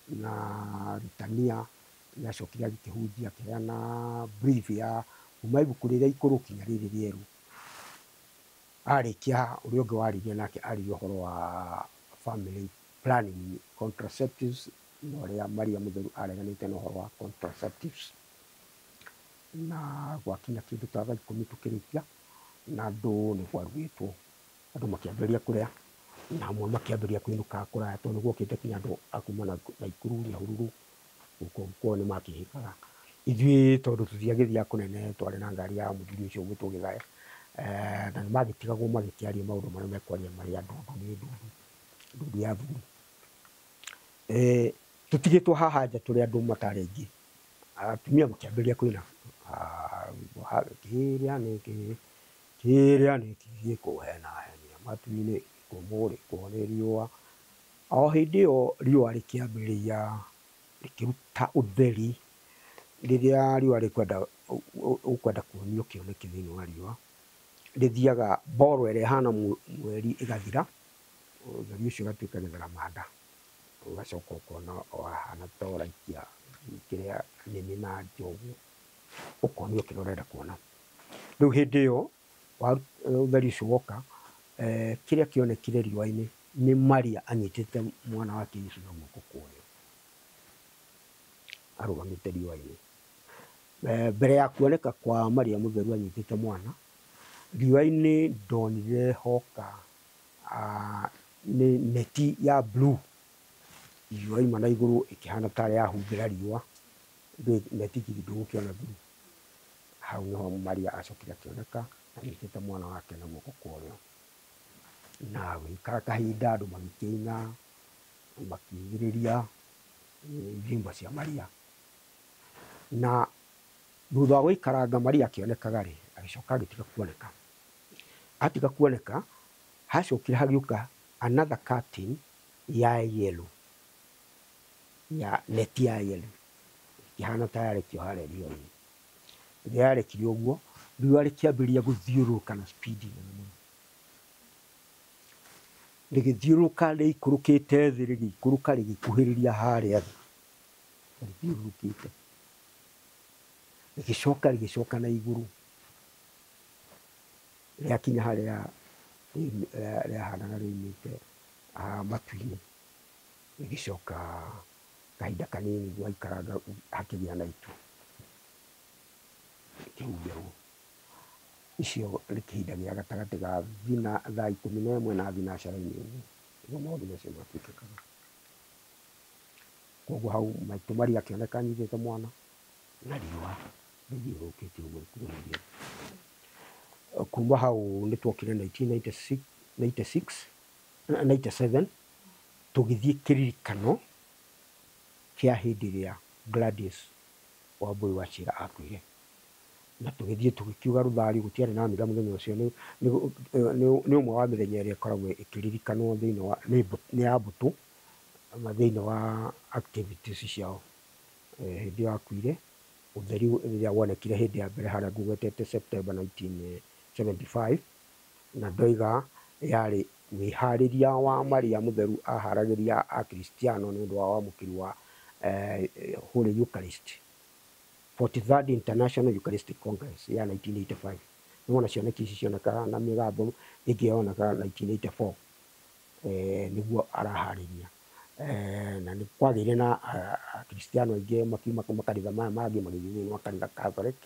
na ritania, nĩacokire agĩkĩhunjia akĩheana brief ya kuma ibuku rĩrĩa ikũrũ kinya rĩrĩ rĩerũ. Arĩkia ũrĩa ũngĩ waririe nake aririe ũhoro wa family planning, contraceptives, na ũrĩa Maria Mũtheru areganĩte na ũhoro wa contraceptives. Na gwakinya kĩndũ ta thaa 10 tũkĩrĩkia, na andũ nĩ kwarugĩtwo, andũ makĩambĩrĩria kũrĩa, na amwe makĩambĩrĩria kũinũka kũraya tondũ nĩ guokĩte kinya andũ a kuma Naikuru, Nyahururu, gũkũ kwao nĩ makĩhĩkaga. Ithuĩ tondũ tũtiagĩthiaga kũnene, twarĩ na ngari ya mũthuri ũcio ũgwĩtwo Gĩthae, na nĩ magĩtigagwo magĩkĩaria maũndũ marĩa mekwaria marĩ a ndundu nĩ ndundu, ndundu ya athuri. Tũtigĩtwo haha nja tũrĩ andũ matarĩ aingĩ, atumia makĩambĩrĩria kũina kĩrĩa nĩ kĩ, kĩrĩa nĩ kĩ gĩkũhenahenia matu-inĩ kũmũrĩkwo nĩ riũa. O hĩndĩ ĩyo riũa rĩkĩambĩrĩria rĩkĩruta ũtheri, rĩrĩa riũa rĩkwenda ũkwenda kuonio kĩoneki thĩinĩ wa riũa, rĩthiaga mboro ĩrĩa ĩhana mweri ĩgathira, ũtheri ũcio ũgatuĩka gĩtharamanda, ũgacoka ũkona wahana ta ũraikia kĩrĩa nĩmĩ na nja ũguo, ũkonio kĩrĩa ũrenda kuona. Rĩu hĩndĩ ĩyo ũtheri ũcio woka, kĩrĩa kĩonekire riũa-inĩ nĩ Maria anyitĩte mwana wake Jesũ na guoko kwa ũrĩo, arũgamĩte riũa-inĩ. Mbere ya kuoneka kwa Maria Mũtheru anyitĩte mwana riũa-inĩ, ndonire hoka nĩ neti ya blue riũa ima na igũrũ ĩkĩhana tarĩ yahumbĩra riũa, neti githĩ ndũgũkĩona blue. Hau nĩho Maria acokire akĩoneka anyitĩte mwana wake na guoko kwa ũrĩo, na gũgĩikara kahinda andũ magĩkĩina makiugĩrĩria nyĩmbo cia Maria. Na thutha wa gũikaranga Maria akĩonekaga rĩ, agĩcoka agĩtiga kuoneka. Atiga kuoneka, hacokire hagĩũka another curtain ya yellow, ya neti ya yellow, ĩkĩhana ta yarekio harĩa riũa-inĩ. Rĩrĩa yarekirio ũguo, riũa rĩkĩambĩrĩria gũthiũrũrũka na speed nene mũno, rĩgĩthiũrũrũka rĩikũrũkĩte thĩ, rĩgĩikũrũka rĩgĩkuhĩrĩria harĩa thĩ, rĩthiũrũrũkĩte, rĩgĩcoka rĩgĩcoka na igũrũ, rĩakinya harĩa rĩahanaga rĩumĩte matu-inĩ, rĩgĩcoka kahinda kanini gwaikaranga hakĩgĩa na itu rĩkĩhumbĩrwo. Icio nĩ kĩhinda gĩa gatagatĩ ga thina thaa 11 na thinacara-inĩ ũguo nĩguo maũndũ macio matuĩkĩkaga. Koguo hau maitũ Maria akĩoneka anyitĩte mwana na riũa rĩthiũrũrũkĩte ũguo rĩkuhĩrĩirie. Kuma hau nĩ twokire 1996, 97 tũgĩthiĩ kĩririkano kĩa hĩndĩ ĩrĩa Gladys Wambui wa Chira akuire, na tũgĩthiĩ tũgĩkiuga rũthario, gũtiarĩ na mitha mũthenya ũcio, nĩ ũmwe wa mĩthenya ĩrĩa ĩkoragwo ĩkĩririkanwo thĩinĩ wa nĩ ya mbũtũ thĩinĩ wa activities ciao. Hĩndĩ ĩyo akuire, ũtheri rĩrĩa wonekire hĩndĩ ya mbere harĩa ngũgwetete September 1975, na ndoiga yarĩ wĩharĩria wa Maria Mũtheru aharagĩria Akristiano nĩ ũndũ wa wamũkĩri wa Holy Eucharist, 43rd International Eucharistic Congress ya 1985. Nĩwona cioneki ici cionekaga na mĩgambo ĩngĩ yonekaga 1984, nĩguo araharĩria. Na nĩ kwagĩire na Akristiano aingĩ makiuma makanitha maya mangĩ magĩthiĩ thĩinĩ wa kanitha Catholic,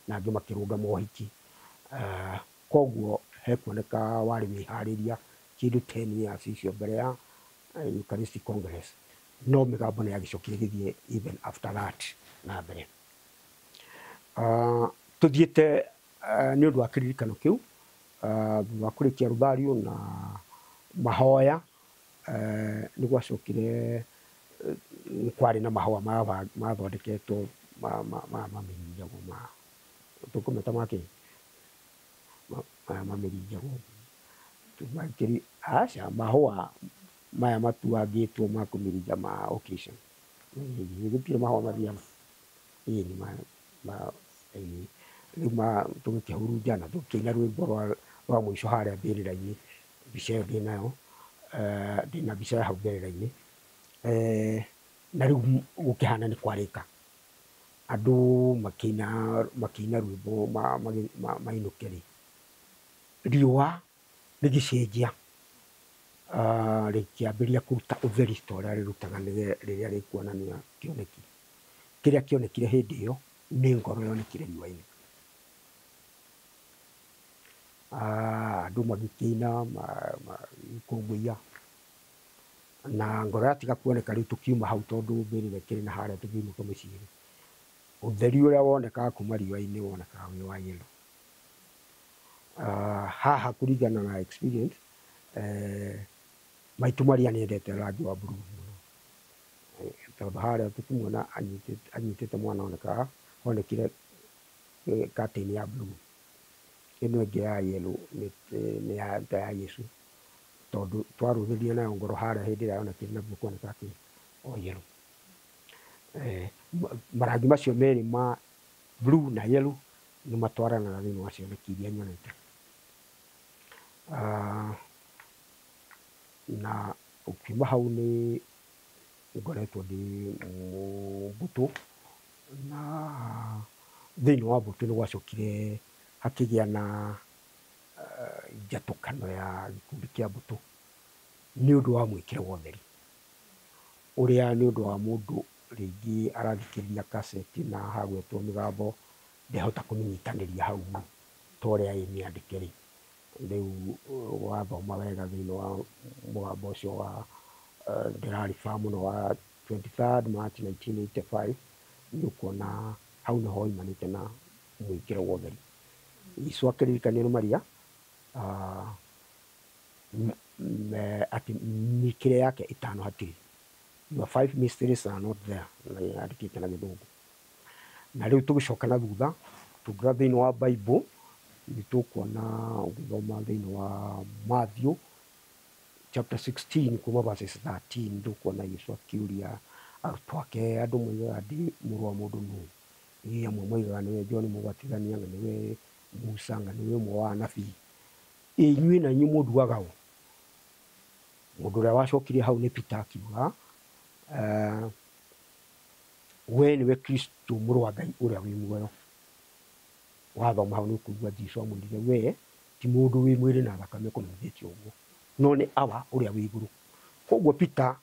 na angĩ makĩrũnga mohiki. Koguo hekuoneka warĩ wĩharĩria kĩndũ 10 years icio mbere ya Eucharistic Congress, no mĩgambo nĩ yagĩcokire ĩgĩthiĩ even after that na mbere. Tũthiĩte nĩ ũndũ wa kĩririkano kĩu, thutha wa kũrĩkia rũthario na mahoya, nĩ gwacokire kwarĩ na mahũa mathondeketwo mamĩrinjagwo, ma tũkũmeta makĩ maya mamĩrinjagwo makĩri aca mahũa maya matuangĩtwo ma kũmĩrinja ma occasion, gũtirĩ mahũa mathiaga ĩĩ nĩ ma rĩu tũgĩkĩhurunja na tũkĩina rwĩmbo rwa mũico harĩa mbĩrĩra-inĩ. Mbica ĩyo ndĩnayo, ndĩna mbica ya hau mbĩrĩra-inĩ. Na rĩu gũkĩhana nĩ kwarĩka, andũ makĩina rwĩmbo mainũke rĩ, riũa rĩgĩcenjia, rĩkĩambĩrĩria kũruta ũtheri ta ũrĩa rĩrutaga rĩrĩa rĩkuonania kĩoneki. Kĩrĩa kĩonekire hĩndĩ ĩyo nĩ ngoro yonekire riũa-inĩ. Andũ magĩkĩina magĩkũngũiya, na ngoro yatiga kuoneka rĩu tũkiuma hau tondũ mbĩrĩra ĩkĩrĩ na harĩa tũkĩinũka mũciĩ. Ũtheri ũrĩa wonekaga kuma riũa-inĩ wonekaga wĩ wa yellow. Haha kũringana na experience, maitũ Maria nĩendete rangi wa blue mũno, tondũ harĩa tũkĩmuona anyitĩte mwana onekaga onekire curtain ya blue, ĩno ĩngĩ ya yellow nĩ ya ta ya Yesu, tondũ twarũthĩrĩria nayo ngoro harĩa hĩndĩ ĩrĩa yonekire naguo kuoneka kĩ o yellow. Marangi macio merĩ ma blue na yellow nĩ matwaranaga thĩinĩ wa cioneki iria nyonete. Na ũkiuma hau nĩ ngoretwo ndĩ mbũtũ, na thĩinĩ wa mbũtũ nĩ gwacokire hakĩgĩa na njatũkano ya gĩkundi kĩa mbũtũ nĩ ũndũ wa mwĩkĩre wa ũtheri ũrĩa nĩ ũndũ wa mũndũ rĩngĩ arathikĩrĩria kaseti na hagwetwo mĩgambo ndehota kũmĩnyitanĩria hau ta ũrĩa ĩ mĩandĩke rĩ. Rĩu wathoma wega thĩinĩ wa mũgambo ũcio wa ndĩrariba mũno wa 23rd March 1985, nĩ ũkuona hau nĩho hoimanĩte na mwĩkĩro wa ũtheri. Jesũ akĩririkanio nĩ Maria atĩ mĩkĩre yake ĩtano hatirĩ, your five mysteries are not there, na yandĩkĩte na Gĩthũngũ. Na rĩu tũgĩcoka na thutha tũngĩra thĩinĩ wa Bible nĩ tũkuona ũgĩthoma thĩinĩ wa Matthew chapter 16 kuma verses 13, tũkuona Yesu akĩũria arutwo ake, andũ moigaga ndĩ mũrũ wa mũndũ nũ? Ĩ amwe moigaga nĩwe John Mũbatithania, anga nĩwe Musa, anga nĩwe ũmwe wa anabii. Ĩ inyuĩ na inyuĩ mũnduaga ũ? Mũndũ ũrĩa wacokirie hau nĩ Peter akiuga, we nĩwe Kristo mũrũ wa Ngai ũrĩa wĩ muoyo. Wathoma hau nĩ ũkũigua Jesũ amwĩrire we ti mũndũ wĩ mwĩrĩ na thakame ũkũmenyithĩtie ũguo, no nĩ Awa ũrĩa wĩ igũrũ. Koguo Peter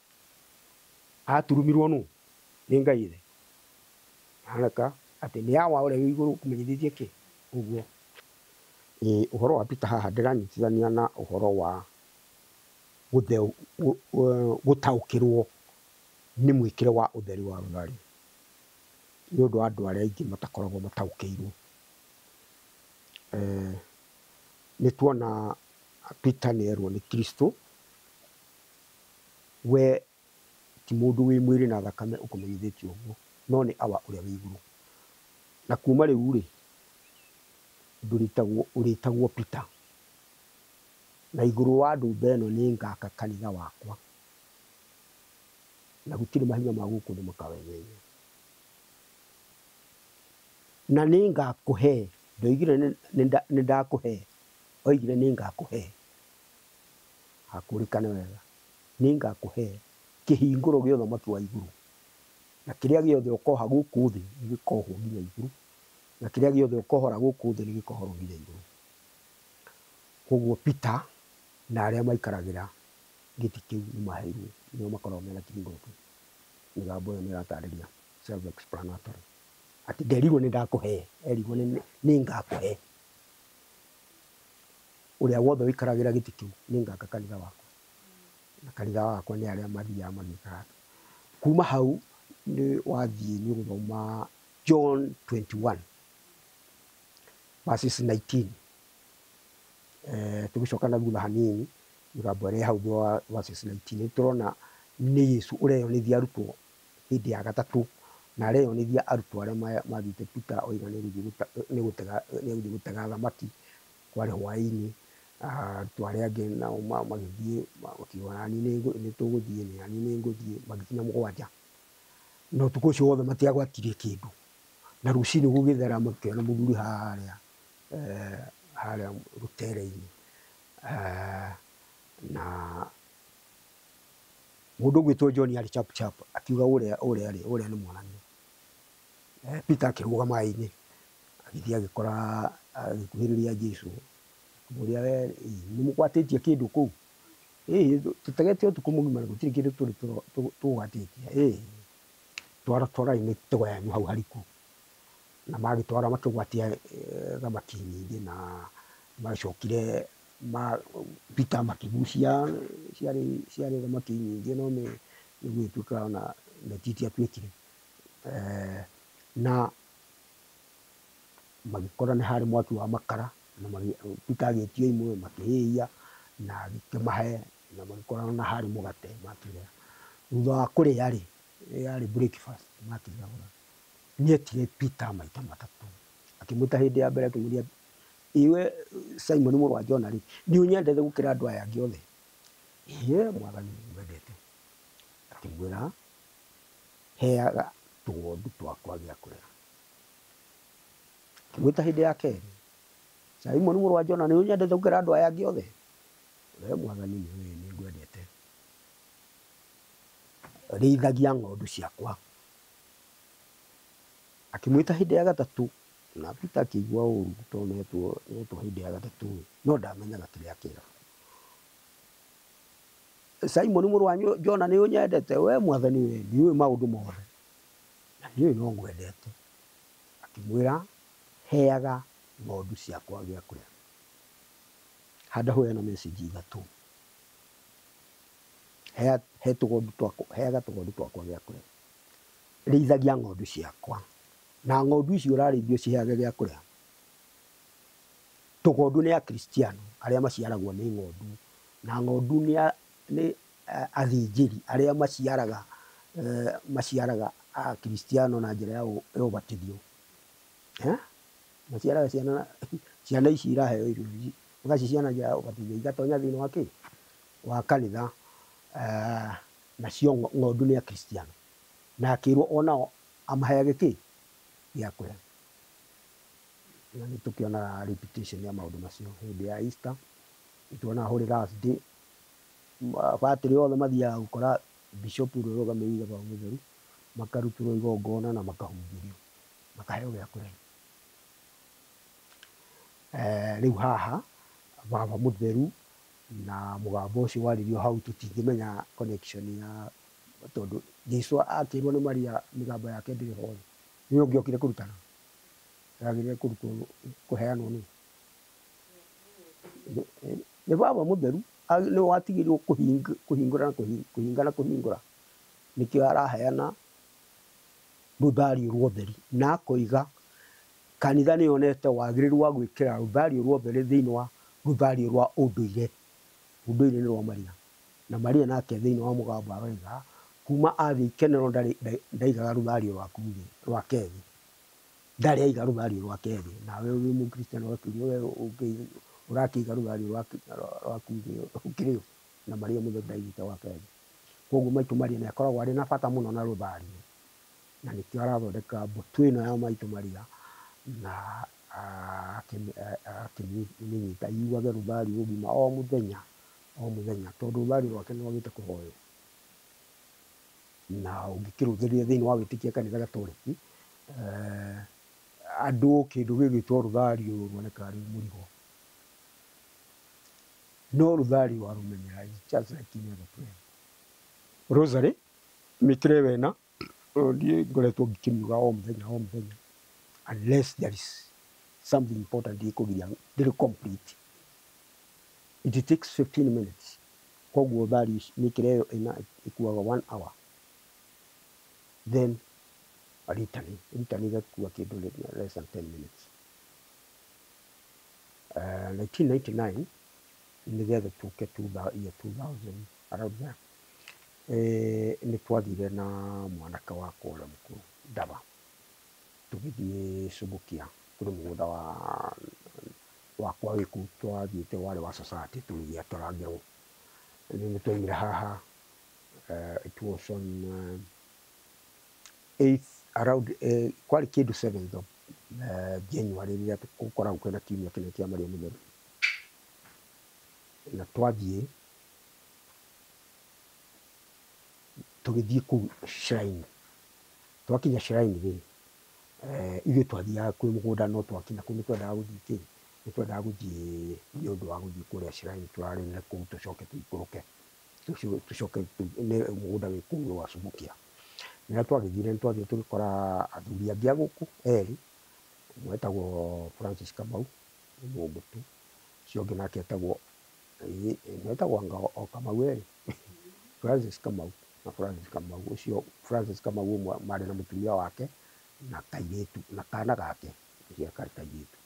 aturumirwo nũ? Nĩ Ngai ithe. Haroneka atĩ nĩ Awa ũrĩa wĩ igũrũ ũkũmenyithĩtie kĩ? Ũguo. Ũhoro wa Peter haha ndĩranyitithania na ũhoro wa gũtaũkĩrwo nĩ mwĩkĩre wa ũtheri wa rũtharĩ nĩ ũndũ wa andũ arĩa aingĩ matakoragwo mataũkĩirwo. Nĩ tuona Peter nĩ erwo nĩ Kristo, we ti mũndũ wĩ mwĩrĩ na thakame ũkũmenyithĩtie ũguo, no nĩ Awa ũrĩa wĩ igũrũ. Na kuma rĩu rĩ, ndũrĩtagwo, ũrĩtagwo Peter, na igũrũ wa ndũmba ĩno nĩ ngaka kanitha wakwa, na gũtirĩ mahinya ma gũkũ thĩ makawenyenya. Na nĩ ngakũhe, ndoigire nĩ ndakũhe, oigire nĩ ngakũhe, hakũrĩkane wega, nĩ ngakũhe kĩhingũro gĩa ũthamaki wa igũrũ, Na kĩrĩa gĩothe ũkoha gũkũ thĩ nĩ gĩkohwo nginya igũrũ, na kĩrĩa gĩothe ũkohora gũkũ thĩ nĩ gĩkohorwo nginya igũrũ. Koguo Peter na arĩa maikaragĩra gĩtĩ kĩu nĩ maheirwo, nĩo makoragwo mena kĩhingũro kĩu. Mĩgambo ĩyo nĩ ĩratarĩria, self explanatory, atĩ nderirwo nĩ ndakũhe, erirwo nĩ ngakũhe. Ũrĩa wothe ũikaragĩra gĩtĩ kĩu nĩ ngaka kanitha wakwa, na kanitha wakwa nĩ arĩa mathiaga magĩkaga. Kuma hau nĩ wathiĩ nĩ ũgũthoma John 21 verses 19. Tũgĩcoka na thutha hanini mĩgambo ĩrĩa hau thutha wa verses 19 nĩ tũrona nĩ Yesu ũreyonithia arutwo hĩndĩ ya gatatũ, na areyonithia arutwo arĩa mathiĩte. Peter oiga nĩ gũthiĩ gũtega thamaki, kwarĩ hwaĩ-inĩ. Arutwo arĩa angĩ nao magĩthiĩ makiuga nani nĩ tũgũthiĩ, nani nĩ ngũthiĩ, magĩkinya 7. Na ũtukũ ũcio wothe matiagwatirie kĩndũ. Na rũcinĩ gũgĩthera makĩona mũthuri harĩa harĩa rũtere-inĩ. Na mũndũ ũgwĩtwo John arĩ chap chap akiuga ũrĩa ũrĩa rĩ ũrĩa nĩ mwanania. Peter akĩrũga maĩ-inĩ agĩthiĩ agĩkora agĩkuhĩrĩria Jesu, akĩmũũria we nĩ mũgwatĩtie kĩndũ kũu? Ĩĩ tũtegete ũtukũ mũgima na gũtirĩ kĩndũ tũrĩ tũgwatĩtie. Ĩĩ twarai mĩtego yanyu hau hariku. Na magĩtwara makĩgwatia thamaki nyingĩ, na magĩcokire Peter makĩgucia ciarĩ thamaki nyingĩ, no nĩ gũgĩtuĩka ona neti itiatuĩkire. Na magĩkora nĩ harĩ mwaki wa makara, na Peter agĩtio imwe makĩhĩhia na agĩkĩmahe, na magĩkora na harĩ mũgate makĩrĩa. Thutha wa kũrĩa rĩ, yarĩ breakfast makĩrĩa. Nĩetire Peter maita matatũ, akĩmwĩta hĩndĩ ya mbere akĩmũria, iwe Simon mũrũ wa Jona rĩ, nĩ ũnyendete gũkĩra andũ aya angĩ othe? Ĩĩ mwathani nĩngwendete. Akĩmwĩra, heaga tũgondu twakwa gĩa kũrĩa. Akĩmwĩta hĩndĩ ya kerĩ, Simon mũrũ wa Jona nĩ ũnyendete gũkĩra andũ aya angĩ othe? We mwathani nĩ ũĩ nĩngwendete. Rĩithagia ng'ondu ciakwa. Akĩmwĩta hĩndĩ ya gatatũ, na Peter akĩigua ũru tondũ netwo hĩndĩ ya gatatũ, no ndamenyaga kĩrĩa akĩra. Simon mũrũ wa Jona nĩ ũnyendete? We mwathani we nĩ ũĩ maũndũ mothe, na nĩ ũĩ no ngwendete. Akĩmwĩra, heaga ng'ondu ciakwa gĩa kũrĩa. Handa hena message ithatũ. He tũgondu twakwa, heaga tũgondu twakwa gĩa kũrĩa. Rĩithagia ng'ondu ciakwa. Na ng'ondu icio ũrarĩithio ciheage gĩa kũrĩa. Tũgondu nĩ akristiano arĩa maciaragwo nĩ ng'ondu, na ng'ondu nĩ athĩnjĩri arĩa maciaraga akristiano na njĩra ya ũbatithio. Maciaraga ciana ici iraheo irio, magaciciara na njĩra ya ũbatithio, igatonya thĩinĩ wa kĩ? Wa kanitha. Nacio ng'ondu nĩ akristiano, na akĩrwo onao amaheage kĩ? Gĩa kũrĩa. Na nĩ tũkĩonaga repetition ya maũndũ macio hĩndĩ ya Easter, nĩ tuonaga Holy Thursday, batĩrĩ othe mathiaga gũkora bishop ũrĩa ũrũgamĩrĩire Baba Mũtheru, makarutĩrwo igongona na makahunjĩrio, makaheo gĩa kũrĩa. Rĩu haha Baba Mũtheru na mũgambo ũcio waririo hau tũtingĩmenya connection ya, tondũ Jesu akĩrwo nĩ Maria mĩgambo yake ndĩrĩ ho, nĩ ũngĩokire kũrutana, yagĩrĩire kũrutwo kũheanwo nũ? Nĩ Baba Mũtheru, nĩ watigĩrwo kũhingũra na kũhinga na kũhingũra, nĩkĩo araheana rũthario rwa ũtheri, na akoiga kanitha nĩ yonete wagĩrĩru wa gwĩkĩra rũthario rwa ũtheri thĩinĩ wa rũthario rwa ũndũire. Ũndũire nĩ rwa Maria, na Maria nake thĩinĩ wa mũgambo aroiga kuma athiĩ ikenero ndaigaga rũthario rwaku thĩ, rwake thĩ, ndarĩ aiga rũthario rwake thĩ. Nawe wĩ mũkristiano ũgakĩũrio we ũrakĩiga rũthario rwaku thĩ ũkĩrĩ ũ? Na Maria Mũtheru ndaigĩte gwake thĩ. Koguo maitũ Maria nĩ akoragwo arĩ na bata mũno na rũthario, na nĩkĩo arathondeka mbũtũ ĩno ya maitũ Maria, na akĩmĩnyita iguage rũthario rũgima o mũthenya o mũthenya, tondũ rũthario rwake nĩ rwagĩte kũhoywo. Na ũngĩkĩrũthĩrĩria thĩinĩ wa wĩtĩkia kanitha Gatoreki, andũ kĩndũ gĩgwĩtwo rũthario ruonekaga rwĩ mũrigo. No rũthario warũmenyera, it's just like any other prayer. Rosary, mĩkĩre ĩyo ĩna, niĩ ngoretwo ngĩkĩmiuga o mũthenya o mũthenya, unless there is something important ĩkũgiria ndĩrĩ complete. It takes 15 minutes. Koguo thari mĩkĩre ĩyo ĩna ĩkuaga 1 hour. Then litany, litany ĩgakua kĩndũ less than 10 minutes. 1999 nĩgetha tũke year 2000 around there, nĩ twathire na mwanake wakwa ũrĩa mũkũrũ Ndaba, tũgĩthiĩ Subukia kũrĩ mũgũnda wakwa wĩ kũu twathiĩte warĩ wa society tũgĩthiĩ tũrangĩrwo. Rĩu nĩ twaumire haha, it was on 8th around, kwarĩ kĩndũ 7th of January rĩrĩa gũkoragwo kwĩna kiumia kĩnene kĩa Maria Mũtheru. Na twathiĩ tũgĩthiĩ kũu shrine. Twakinya shrine rĩ, ithuĩ twathiaga kwĩ mũgũnda no twakinya kũu nĩ twendaga gũthiĩ kĩ, nĩ twendaga gũthiĩ nĩ ũndũ wa gũthiĩ kũrĩa shrine tũrarĩrĩre kũu tũcoke tũikũrũke, tũcoke nĩ mũgũnda wĩ kũu wa Subukia. Rĩrĩa twagĩthire nĩ twathire tũgĩkora athuri angĩ a gũkũ erĩ, ũmwe etagwo Francis Kamau nĩ Mũmbũtũ, ũcio ũngĩ nake etagwo etagwo anga o Kamau erĩ, Francis Kamau na Francis Kamau. Ũcio Francis Kamau ũmwe marĩ na mũtumia wake na kairĩtu na kana gake, ũcio karĩ kairĩtu.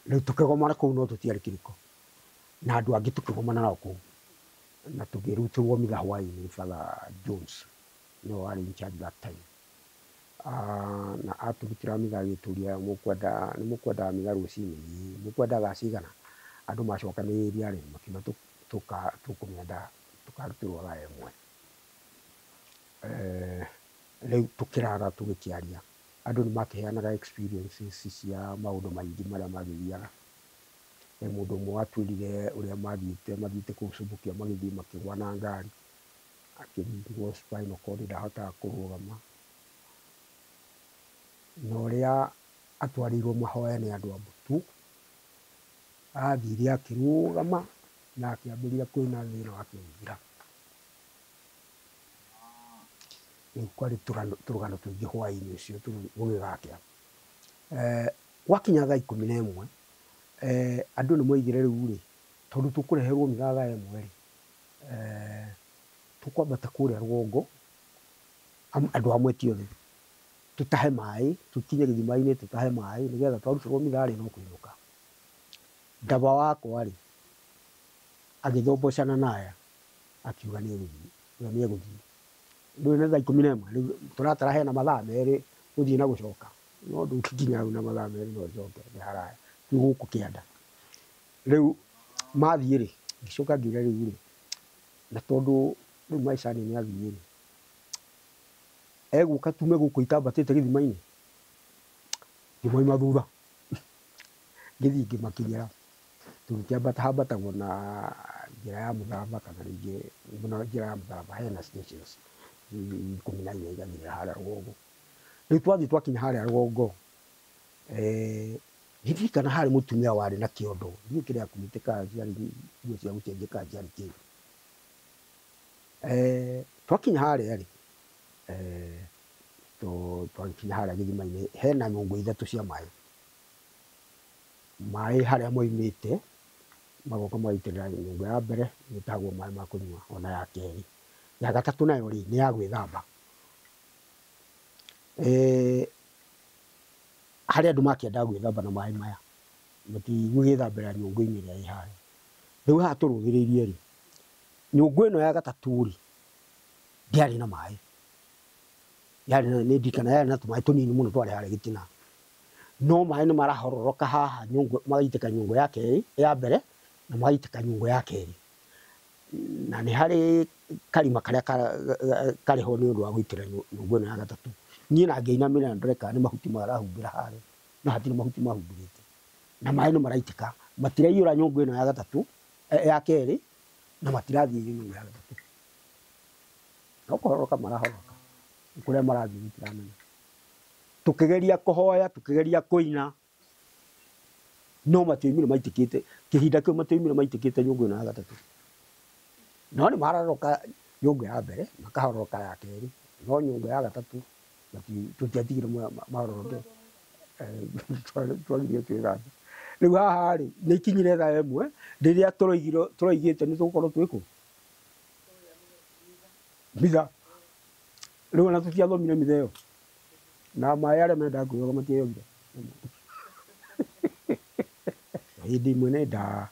Rĩu tũkĩgomana kũu no tũtiarĩ kĩrĩko, na andũ angĩ tũkĩgomana nao kũu, na tũkĩrutĩrwo mitha hwaĩ-inĩ nĩ Father Jones, nĩwe warĩ in charge that time. Na atũrutĩra mitha agĩtũria mũkwenda nĩ mũkwendaga mitha rũcinĩ, ĩĩ mũkwenda thaa cigana? Andũ macokanĩrĩria rĩ, makiuga tũkũmĩenda tũkarutĩrwo thaa ĩmwe. Rĩu tũkĩrara tũgĩkĩaria, andũ nĩ makĩheanaga experiences cia maũndũ maingĩ marĩa magĩthiaga. He mũndũ ũmwe watwĩrire ũrĩa mathiĩte kũu Subukia magĩthiĩ makĩgwa na ngari, akĩringwo spinal cord ndahotaga kũrũgama. Na ũrĩa atwarĩirwo mahoya nĩ andũ a Mbutu, athire akĩrũgama na akĩambĩrĩria kwĩna thĩna wake ũgĩthira. Rĩu kwarĩ tũrũgano tũingĩ hwaĩ-inĩ ũcio gũgĩgakĩa. Gwakinya thaa 11, andũ nĩ moigire rĩu rĩ, tondũ tũkũreherwo mitha thaa ĩmwe rĩ, tũkwambata kũrĩa rũgongo, andũ amwe ti othe, tũtahe maĩ, tũkinye gĩthima-inĩ tũtahe maĩ nĩgetha twarutĩrwo mitha rĩ no kũinũka. Ndaba wakwa rĩ, agĩthombocana na aya, akiuga nĩ egũthiĩ, we nĩ egũthiĩ. Rĩu nĩ thaa 11, rĩu tũratara hena mathaa merĩ gũthiĩ na gũcoka, no ndũngĩkinya hau na mathaa merĩ no ũcoke, nĩ haraya, ti gũkũ kĩanda. Rĩu mathiĩ rĩ, ngĩcoka ngiuga rĩu rĩ, na tondũ rĩu maicani nĩ athiĩ rĩ, egũka tume gũkũ itambatĩte gĩthima-inĩ, ngĩmoima thutha, ngĩthiĩ ngĩmakinyĩra. Tũgĩkĩambata hambatagwo na njĩra ya mũtharaba kana rĩngĩ mũno njĩra ya mũtharaba hena stations 14 igathirĩra harĩa rũgongo. Rĩu twathiĩ twakinya harĩa rũgongo, ndirikana harĩ mũtumia warĩ na kĩondo, ndiũĩ kĩrĩa akuĩte kana ciarĩ nguo cia gũcenjia kana ciarĩ kĩ. Twakinya harĩa rĩ, twagĩkinya harĩa gĩthima-inĩ hena nyũngũ ithatũ cia maĩ. Maĩ harĩa moimĩte magoka magaitĩrĩra nyũngũ ya mbere ĩtagwo maĩ ma kũnyua ona ya kerĩ. Ya gatatũ nayo rĩ nĩ ya gwĩthamba. Harĩ andũ makĩendaga gwĩthamba na maĩ maya, matigwĩthambĩra nyũngũ-inĩ ĩrĩa ĩ harĩa. Rĩu haha tũrũgĩrĩirie rĩ, nyũngũ ĩno ya gatatũ rĩ, ndĩarĩ na maĩ. Yarĩ na, nĩ ndirikana yarĩ na tũmaĩ tũnini mũno twarĩ harĩa gĩtina. No maĩ nĩ marahororoka haha nyũngũ, magaitĩka nyũngũ ya kerĩ, ya mbere, na magaitĩka nyũngũ ya kerĩ. Na nĩ harĩ karima karĩa karĩ ho nĩ ũndũ wa gũitĩra nyũngũ ĩno ya gatatũ. Niĩ na ngĩinamĩrĩra ndore kana nĩ mahuti marahumbĩra harĩa, no hatirĩ mahuti mahumbĩrĩte. Na maĩ nĩ maraitĩka, matiraiyũra nyũngũ ĩno ya gatatũ, ya kerĩ, na matirathiĩ nyũngũ ya gatatũ. No kũhororoka marahororoka. Kũrĩa marathiĩ gũtiramenya. Tũkĩgeria kũhoya, tũkĩgeria kũina, no matioimire maitĩkĩte, kĩhinda kĩu matioimire maitĩkĩte nyũngũ ĩno ya gatatũ. No nĩ maroroka nyũngũ ya mbere, makahororoka ya kerĩ, no nyũngũ ya gatatũ tũtiatigire mahororoke. Twagire twĩthambe. Rĩu haha rĩ, nĩ ikinyire thaa ĩmwe, rĩrĩa tũroigĩte nĩ tũgũkorwo twĩ kũ? Mitha. Rĩu ona tũtiathomire mitha ĩyo. Na maĩ arĩa mendaga kwĩyoga matieyogire. Hĩndĩ ĩmwe nĩ nda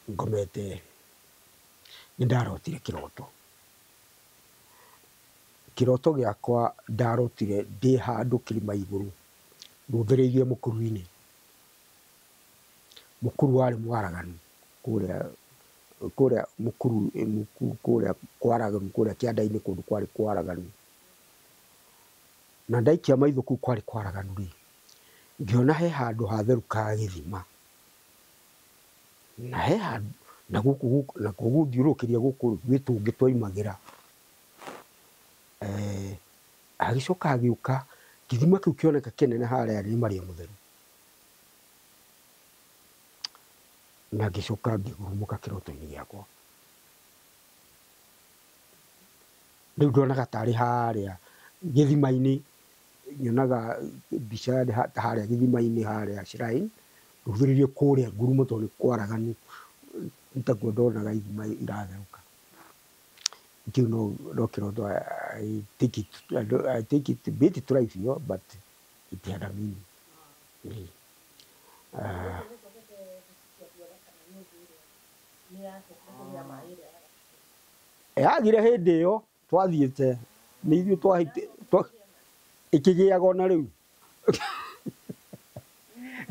ngomete, nĩ ndarotire kĩroto. Kĩroto gĩakwa ndarotire ndĩ handũ kĩrĩma igũrũ, rũthĩrĩirie mũkuru-inĩ. Mũkuru warĩ mwaraganu kũrĩa mũkuru, mũkuru kũrĩa kwaraganu, kũrĩa kĩanda-inĩ kũndũ kwarĩ kwaraganu. Na ndaikia maitho kũu kwarĩ kwaraganu rĩ, ngĩona he handũ hatherũkaga gĩthima. Na he handũ, na gũkũ gũkũ, na gũthiũrũrũkĩria gũkũ gwĩ tũngĩ twaimagĩra. Agĩcoka agĩũka, gĩthima kĩu kĩoneka kĩnene harĩa nĩ Maria Mũtheru. Na ngĩcoka ngĩgurumũka kĩroto-inĩ gĩakwa. Rĩu ndonaga tarĩ harĩa gĩthima-inĩ, nyonaga mbica ta harĩa gĩthima-inĩ harĩa shrine, rũthĩrĩirie kũrĩa ngurumo tondũ nĩ kwaraganu, nĩ takuo ndonaga ithima iratherũka. Kĩu no kĩroto, I take it a bit trivial, but it had a meaning. Yagire hĩndĩ ĩyo twathiĩte, nĩ ithuĩ twahĩte, ĩkĩgĩaga ona rĩu.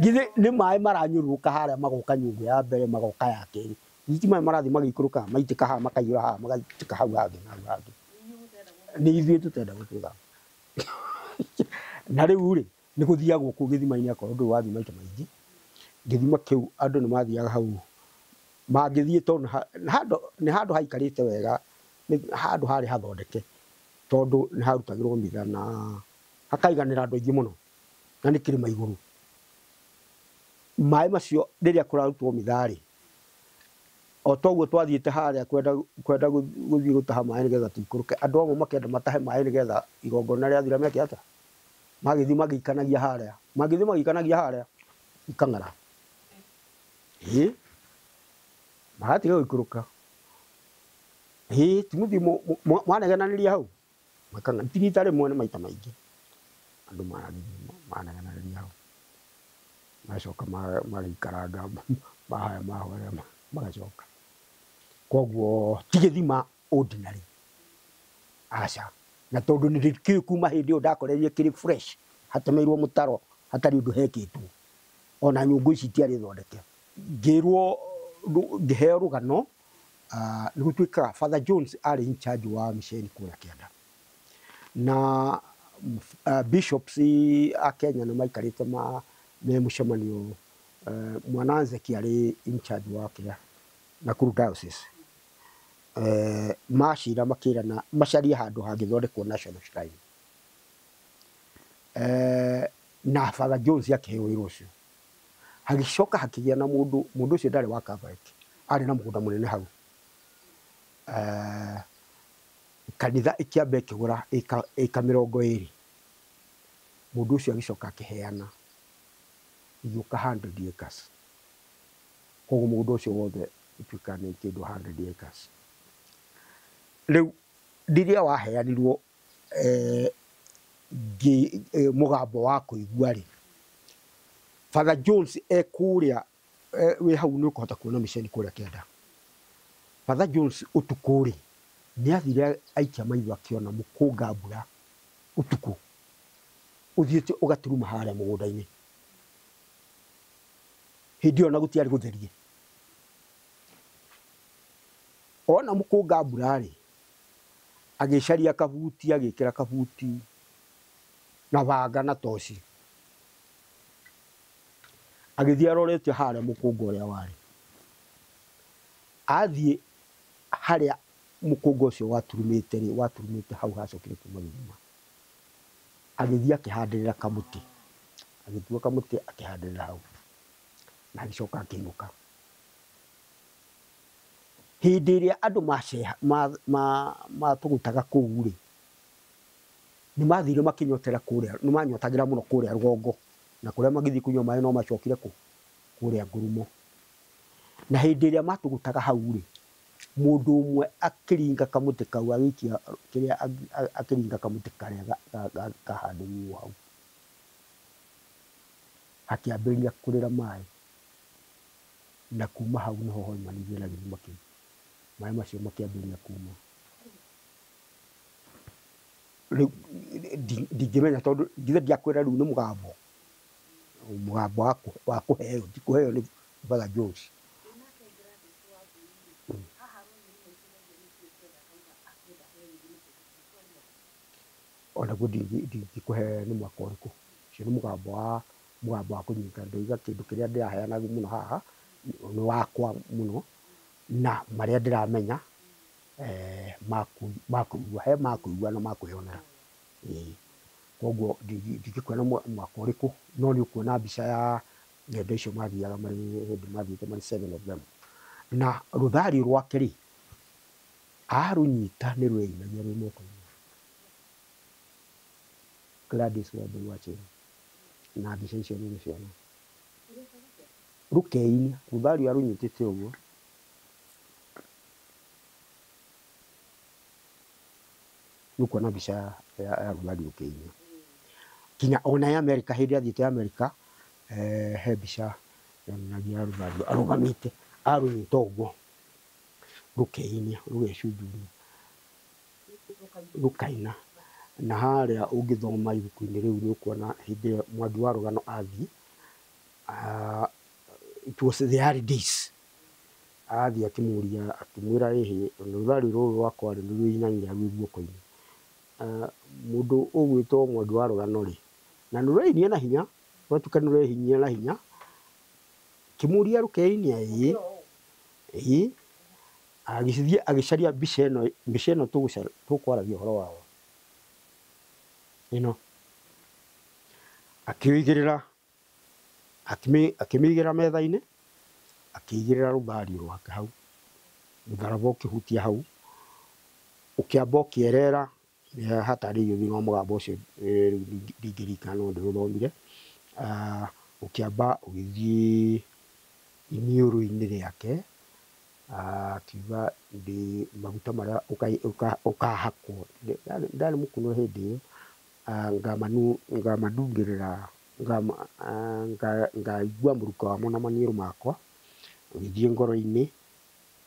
Githĩ nĩ maĩ maranyũrũrũka harĩa magoka nyũngũ ya mbere, magoka ya kerĩ. Githĩ ti maĩ marathiĩ magĩikũrũka, maitĩka haha, makaiyũra haha, magaitĩka hau hangĩ na hau hangĩ. Nĩ ithuĩ tũtenda gũtwĩka. Na rĩu rĩ, nĩ gũthiagwo kũu gĩthima-inĩ akorwo ndũrĩ wathiĩ maita maingĩ. Gĩthima kĩu andũ nĩ mathiaga hau, mangĩthiĩ tondũ nĩ handũ haikarĩte wega, nĩ handũ harĩ hathondeke, tondũ nĩ harutagĩrwo mitha na hakaiganĩra andũ aingĩ mũno, na nĩ kĩrĩma igũrũ. Maĩ macio rĩrĩa kũrarutwo mitha rĩ, o toguo twathiĩte harĩa kwenda gũthiĩ gũtaha maĩ nĩgetha tũikũrũke, andũ amwe makenda matahe maĩ nĩgetha igongona rĩathira meke atĩa? Magĩthiĩ magĩikanagia harĩa, mangĩthiĩ magĩikanagia harĩa, ikang'ara. Ĩĩ, magatiga gũikũrũka. Ĩĩ, ti mũthiĩ mwanegenanĩria hau, makang'ara. Ti rita rĩmwe, nĩ maita maingĩ. Andũ marathiĩ manegenanĩria hau. Magacoka magaikaranga, mahoya mahoya, magacoka. Koguo ti gĩthima ordinary. Aca. Na tondũ nĩ ndĩkĩũĩ kuma hĩndĩ ĩyo ndakoreire kĩrĩ fresh, hatemeirwo mũtaro, hatarĩ ũndũ hekĩtwo. Ona nyũngũ ici itiarĩ thondeke. Ngĩrwo, ngĩheo rũgano, nĩ gũtuĩkaga Father Jones arĩ in charge wa misheni kũrĩa kĩanda. Na bishops a Kenya nĩ maikarĩte me mũcemanio, Mwananzeki arĩ in charge wa kĩrĩa Nakuru Diocese. Macira makĩrana macarie handũ hangĩthondekwo National Shrine. Na Father Jones akĩheo wĩra ũcio. Hagĩcoka hakĩgĩa na mũndũ, mũndũ ũcio ndarĩ wa Catholic, arĩ na mũgũnda mũnene hau. Kanitha ĩkĩamba ĩkĩgũra ĩka 20. Mũndũ ũcio agĩcoka akĩheana, igĩũka 100 acres. Koguo mũgũnda ũcio wothe ũtuĩka nĩ kĩndũ 100 acres. Rĩu rĩrĩa waheanirwo, mũgambo wa kũigua rĩ, Father Jones e kũrĩa, wĩ hau nĩ ũkũhota kuona misheni kũrĩa kĩanda. Father Jones ũtukũ rĩ, nĩ athire aikia maitho akĩona mũkũnga mbura ũtukũ ũthiĩte ũgaturuma harĩa mũgũnda-inĩ. Hĩndĩ ĩyo na gũtiarĩ gũtherie. Ona mũkũnga mbura rĩ, agĩcaria kabuti, agĩkĩra kabuti na banga na toci. Agĩthiĩ arorete harĩa mũkũnga ũrĩa warĩ. Athiĩ harĩa mũkũnga ũcio waturumĩte rĩ, waturumĩte hau hacokire kuma gĩthima. Agĩthiĩ akĩhandĩrĩra kamũtĩ, agĩtua kamũtĩ akĩhandĩrĩra hau, na agĩcoka akĩinũka. Hĩndĩ ĩrĩa andũ matũgũtaga kũu rĩ, nĩ mathire makĩnyotera kũrĩa, nĩ manyotagĩra mũno kũrĩa rũgongo, na kũrĩa magĩthiĩ kũnyua maĩ no macokire kũ kũrĩa ngurumo. Na hĩndĩ ĩrĩa matũgũtaga hau rĩ, mũndũ ũmwe akĩringa kamũtĩ kau, agĩikia kĩrĩa, akĩringa kamũtĩ karĩa kahandĩrĩirwo hau, hakĩambĩrĩria kũrĩra maĩ, na kuma hau nĩho hoimanire na gĩthima kĩu. Maĩ macio makĩambĩrĩria kuma. Rĩu ndingĩmenya tondũ githĩ ndiakwĩra rĩu nĩ mũgambo, mũgambo wa kũheo, ti kũheo nĩ Father Jones. Onaguo ndingĩkũhe nĩ mwaka ũrĩkũ, ũcio nĩ mũgambo wa kũnyita. Ndoiga kĩndũ kĩrĩa ndĩraheana mũno haha nĩ wakwa mũno, na marĩa ndĩramenya ma kũigua, he ma kũigua na ma kwĩyonera. Koguo ndingĩkuona mwaka ũrĩkũ, no nĩ ũkuona mbica ya ng'endo icio mathiaga marĩ hĩndĩ mathiĩte marĩ 7 of them. Na rũthario rwake rĩ, arũnyita nĩ rweinagia rwĩ moko-inĩ. Gladys Wambui wa Chira, na mbica icio nĩ ũgũciona. Rũkeinia, rũthario arũnyitĩte ũguo. Nĩ ũkuona mbica ya rũthario rũkeinia. Kinya ona ya Amerika, hĩndĩ athiĩte Amerika, he mbica yonanagia rũthario arũgamĩte, arũnyita ũguo, rũkeinia, rũgecunjuria, rũkaina. Na harĩa ũngĩthoma ibuku-inĩ rĩu nĩ ũkuona hĩndĩ ĩyo Mwangi wa Rũgano athiĩ, it was the early days. Athiĩ akĩmũria, akĩmwĩra ĩhĩ, rũthario rũrũ rwakwa rĩ, nĩ rwĩinagia rwĩ guoko-inĩ. Mũndũ ũgwĩtwo Mwangi wa Rũgano rĩ, na nĩ rũreinia na hinya, rwatuĩka nĩ rũrehinyia na hinya, kĩmũria rũkeinia ĩĩ, ĩĩ, agĩthiĩ agĩcaria mbica ĩno, mbica ĩno tũkwaragia ũhoro wayo. Ĩno. Akĩũigĩrĩra, akĩmĩigĩrĩra metha-inĩ, akĩigĩrĩra rũthario rwake hau, mũtharaba ũkĩhutia hau, ũkĩamba ũkĩerera, hatarĩirio thĩinĩ wa mũgambo ũcio, rĩu ndingĩririkana no ndĩrũthomire, ũkĩamba ũgĩthiĩ iniũrũ-inĩ rĩake, akiuga ndĩ maguta marĩa ũkahakwo, ndarĩ mũkunũ hĩndĩ ĩyo, ngamanungĩrĩra, ngaigua mũrukĩ wamo na maniũrũ makwa, ũgĩthiĩ ngoro-inĩ,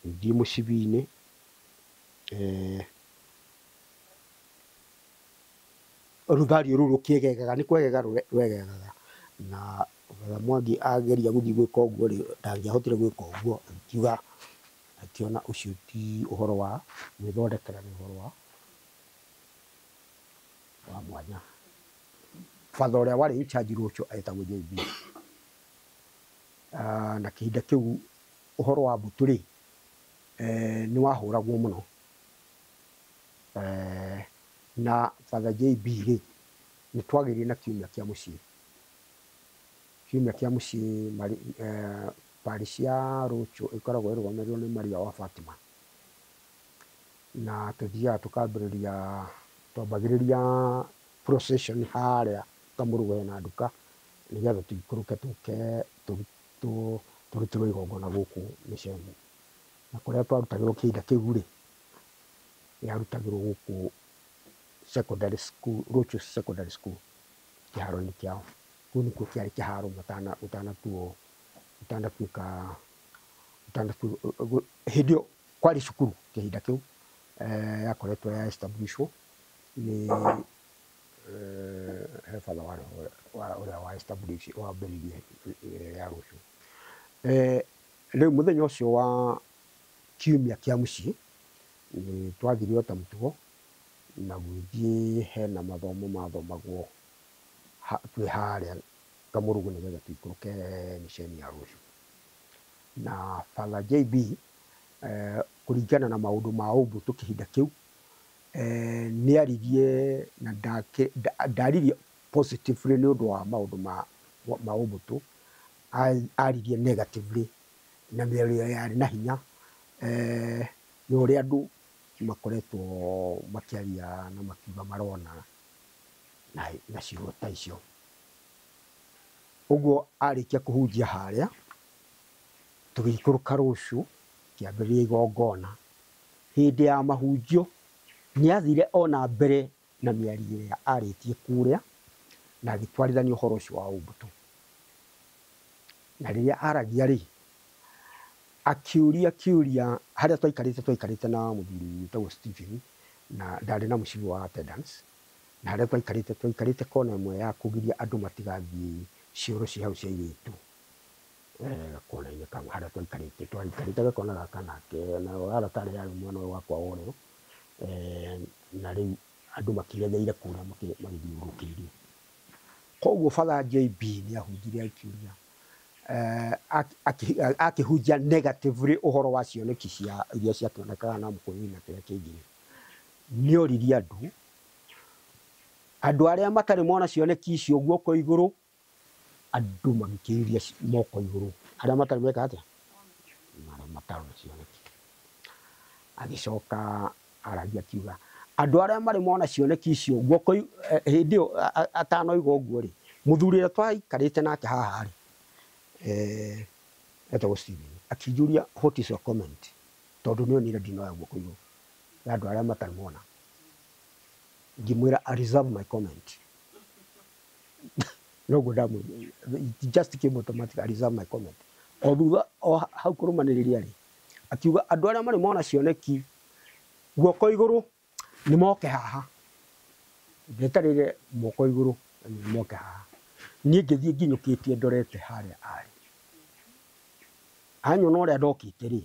ũgĩthiĩ mũcibi-inĩ, rũthario rũu rũkĩegegaga, nĩ kwegega rwegegaga. Na Father Mwangi ageria gũthiĩ gwĩka ũguo rĩ, ndangĩahotire gwĩka ũguo, akiuga, akĩona ũcio ti ũhoro wa gwĩthondekera, nĩ ũhoro wa mwanya. Father ũrĩa warĩ in charge rũcio etagwo JB. Na kĩhinda kĩu ũhoro wa mbũtũ rĩ, nĩ wahũragwo mũno. Na Father JB rĩ, nĩ twagĩrĩire na kiumia kĩa mũciĩ. Kiumia kĩa mũciĩ parish ya Rũcio ĩkoragwo ĩrũgamĩrĩirwo nĩ Maria wa Fatima. Na tũthiaga tũkambĩrĩria, twambagĩrĩria procession harĩa Kamũrũgũ hena nduka, nĩgetha tũikũrũke tũke tũrutĩrwo igongona gũkũ mĩceni. Na kũrĩa twarutagĩrwo kĩhinda kĩu rĩ, yarutagĩrwo gũkũ secondary school, Rũcio secondary school, kĩharo-inĩ kĩao. Kũu nĩkuo kĩarĩ kĩharo ũtanatuo, ũtanatuĩka, ũtanatuo, hĩndĩ ĩyo kwarĩ cukuru kĩhinda kĩu, yakoretwo ya establishwo nĩ he father warĩ ũrĩa wa establish, wambĩrĩirie ya Rũcio. Rĩu mũthenya ũcio wa kiumia kĩa mũciĩ, nĩ twathire o ta mũtugo, na gũgĩthiĩ hena mathomo mathomagwo twĩ harĩa Kamũrũgũ nĩgetha tũikũrũke mĩceni ya Rũcio. Na Father JB, kũringana na maũndũ ma ũmbũtũ kĩhinda kĩu, Nĩ aririe na ndaririe positively nĩ ũndũ wa maũndũ ma ũmbũtũ, aririe negatively na mĩario yarĩ na hinya, nĩ ũrĩa andũ makoretwo makĩaria na makiuga marona na ciugo ta icio. Ũguo arĩkia kũhunjia harĩa, tũgĩikũrũka rũciũ kĩambĩrĩria igongona. Hĩndĩ ya mahunjio nĩ athire ona mbere na mĩario ĩrĩa arĩtie kũrĩa na agĩtwarithania ũhoro ũcio wa ũmbũtũ. Na rĩrĩa aragia rĩ, akĩũria kĩũria harĩa twaikarĩte na mũthuri wĩtagwo Stephen, na ndarĩ na mũcibi wa attendance, na harĩa twaikarĩte kona ĩmwe ya kũgiria andũ matigathiĩ cioro cia hau cia airĩtu. Gakona-inĩ kamwe harĩa twaikarĩte gakona gaka nake, na aratarĩ yarĩ mwena ũyũ wakwa wa ũrĩo. Na rĩu andũ makĩgetheire kũrĩa magĩthiũrũrũkĩirie. Koguo Father JB nĩ ahunjirie akiuria, akĩhunjia negatively ũhoro wa cioneki cia iria ciakĩonekaga na mũkũyũ na kĩrĩa kĩngĩ. Nĩ oririe andũ arĩa matarĩ mona cioneki icio guoko igũrũ, andũ magĩkĩria moko igũrũ, arĩa matarĩ meka atĩa, marĩa matarona cioneki. Agĩcoka aragia akiuga andũ arĩa marĩ mona cioneki icio guoko hĩndĩ ĩyo atanoiga ũguo rĩ, mũthuri ũrĩa twaikarĩte nake haha rĩ, etagwo Stephen, akĩnjũria what is your comment, tondũ nĩ onire ndinoya guoko igũrũ ya andũ arĩa matarĩ mona. Ngĩmwĩra I reserve my comment. Noguo ndamwĩrire, it just came automatic, I reserve my comment. O thutha o hau kũrũmanĩrĩria rĩ, akiuga andũ arĩa marĩ mona cioneki guoko igũrũ nĩ moke haha. Ndetarĩire moko igũrũ nĩ moke haha. Niĩ ngĩthiĩ nginyũkĩtie ndorete harĩa arĩ. Anyona ũrĩa ndokĩte rĩ,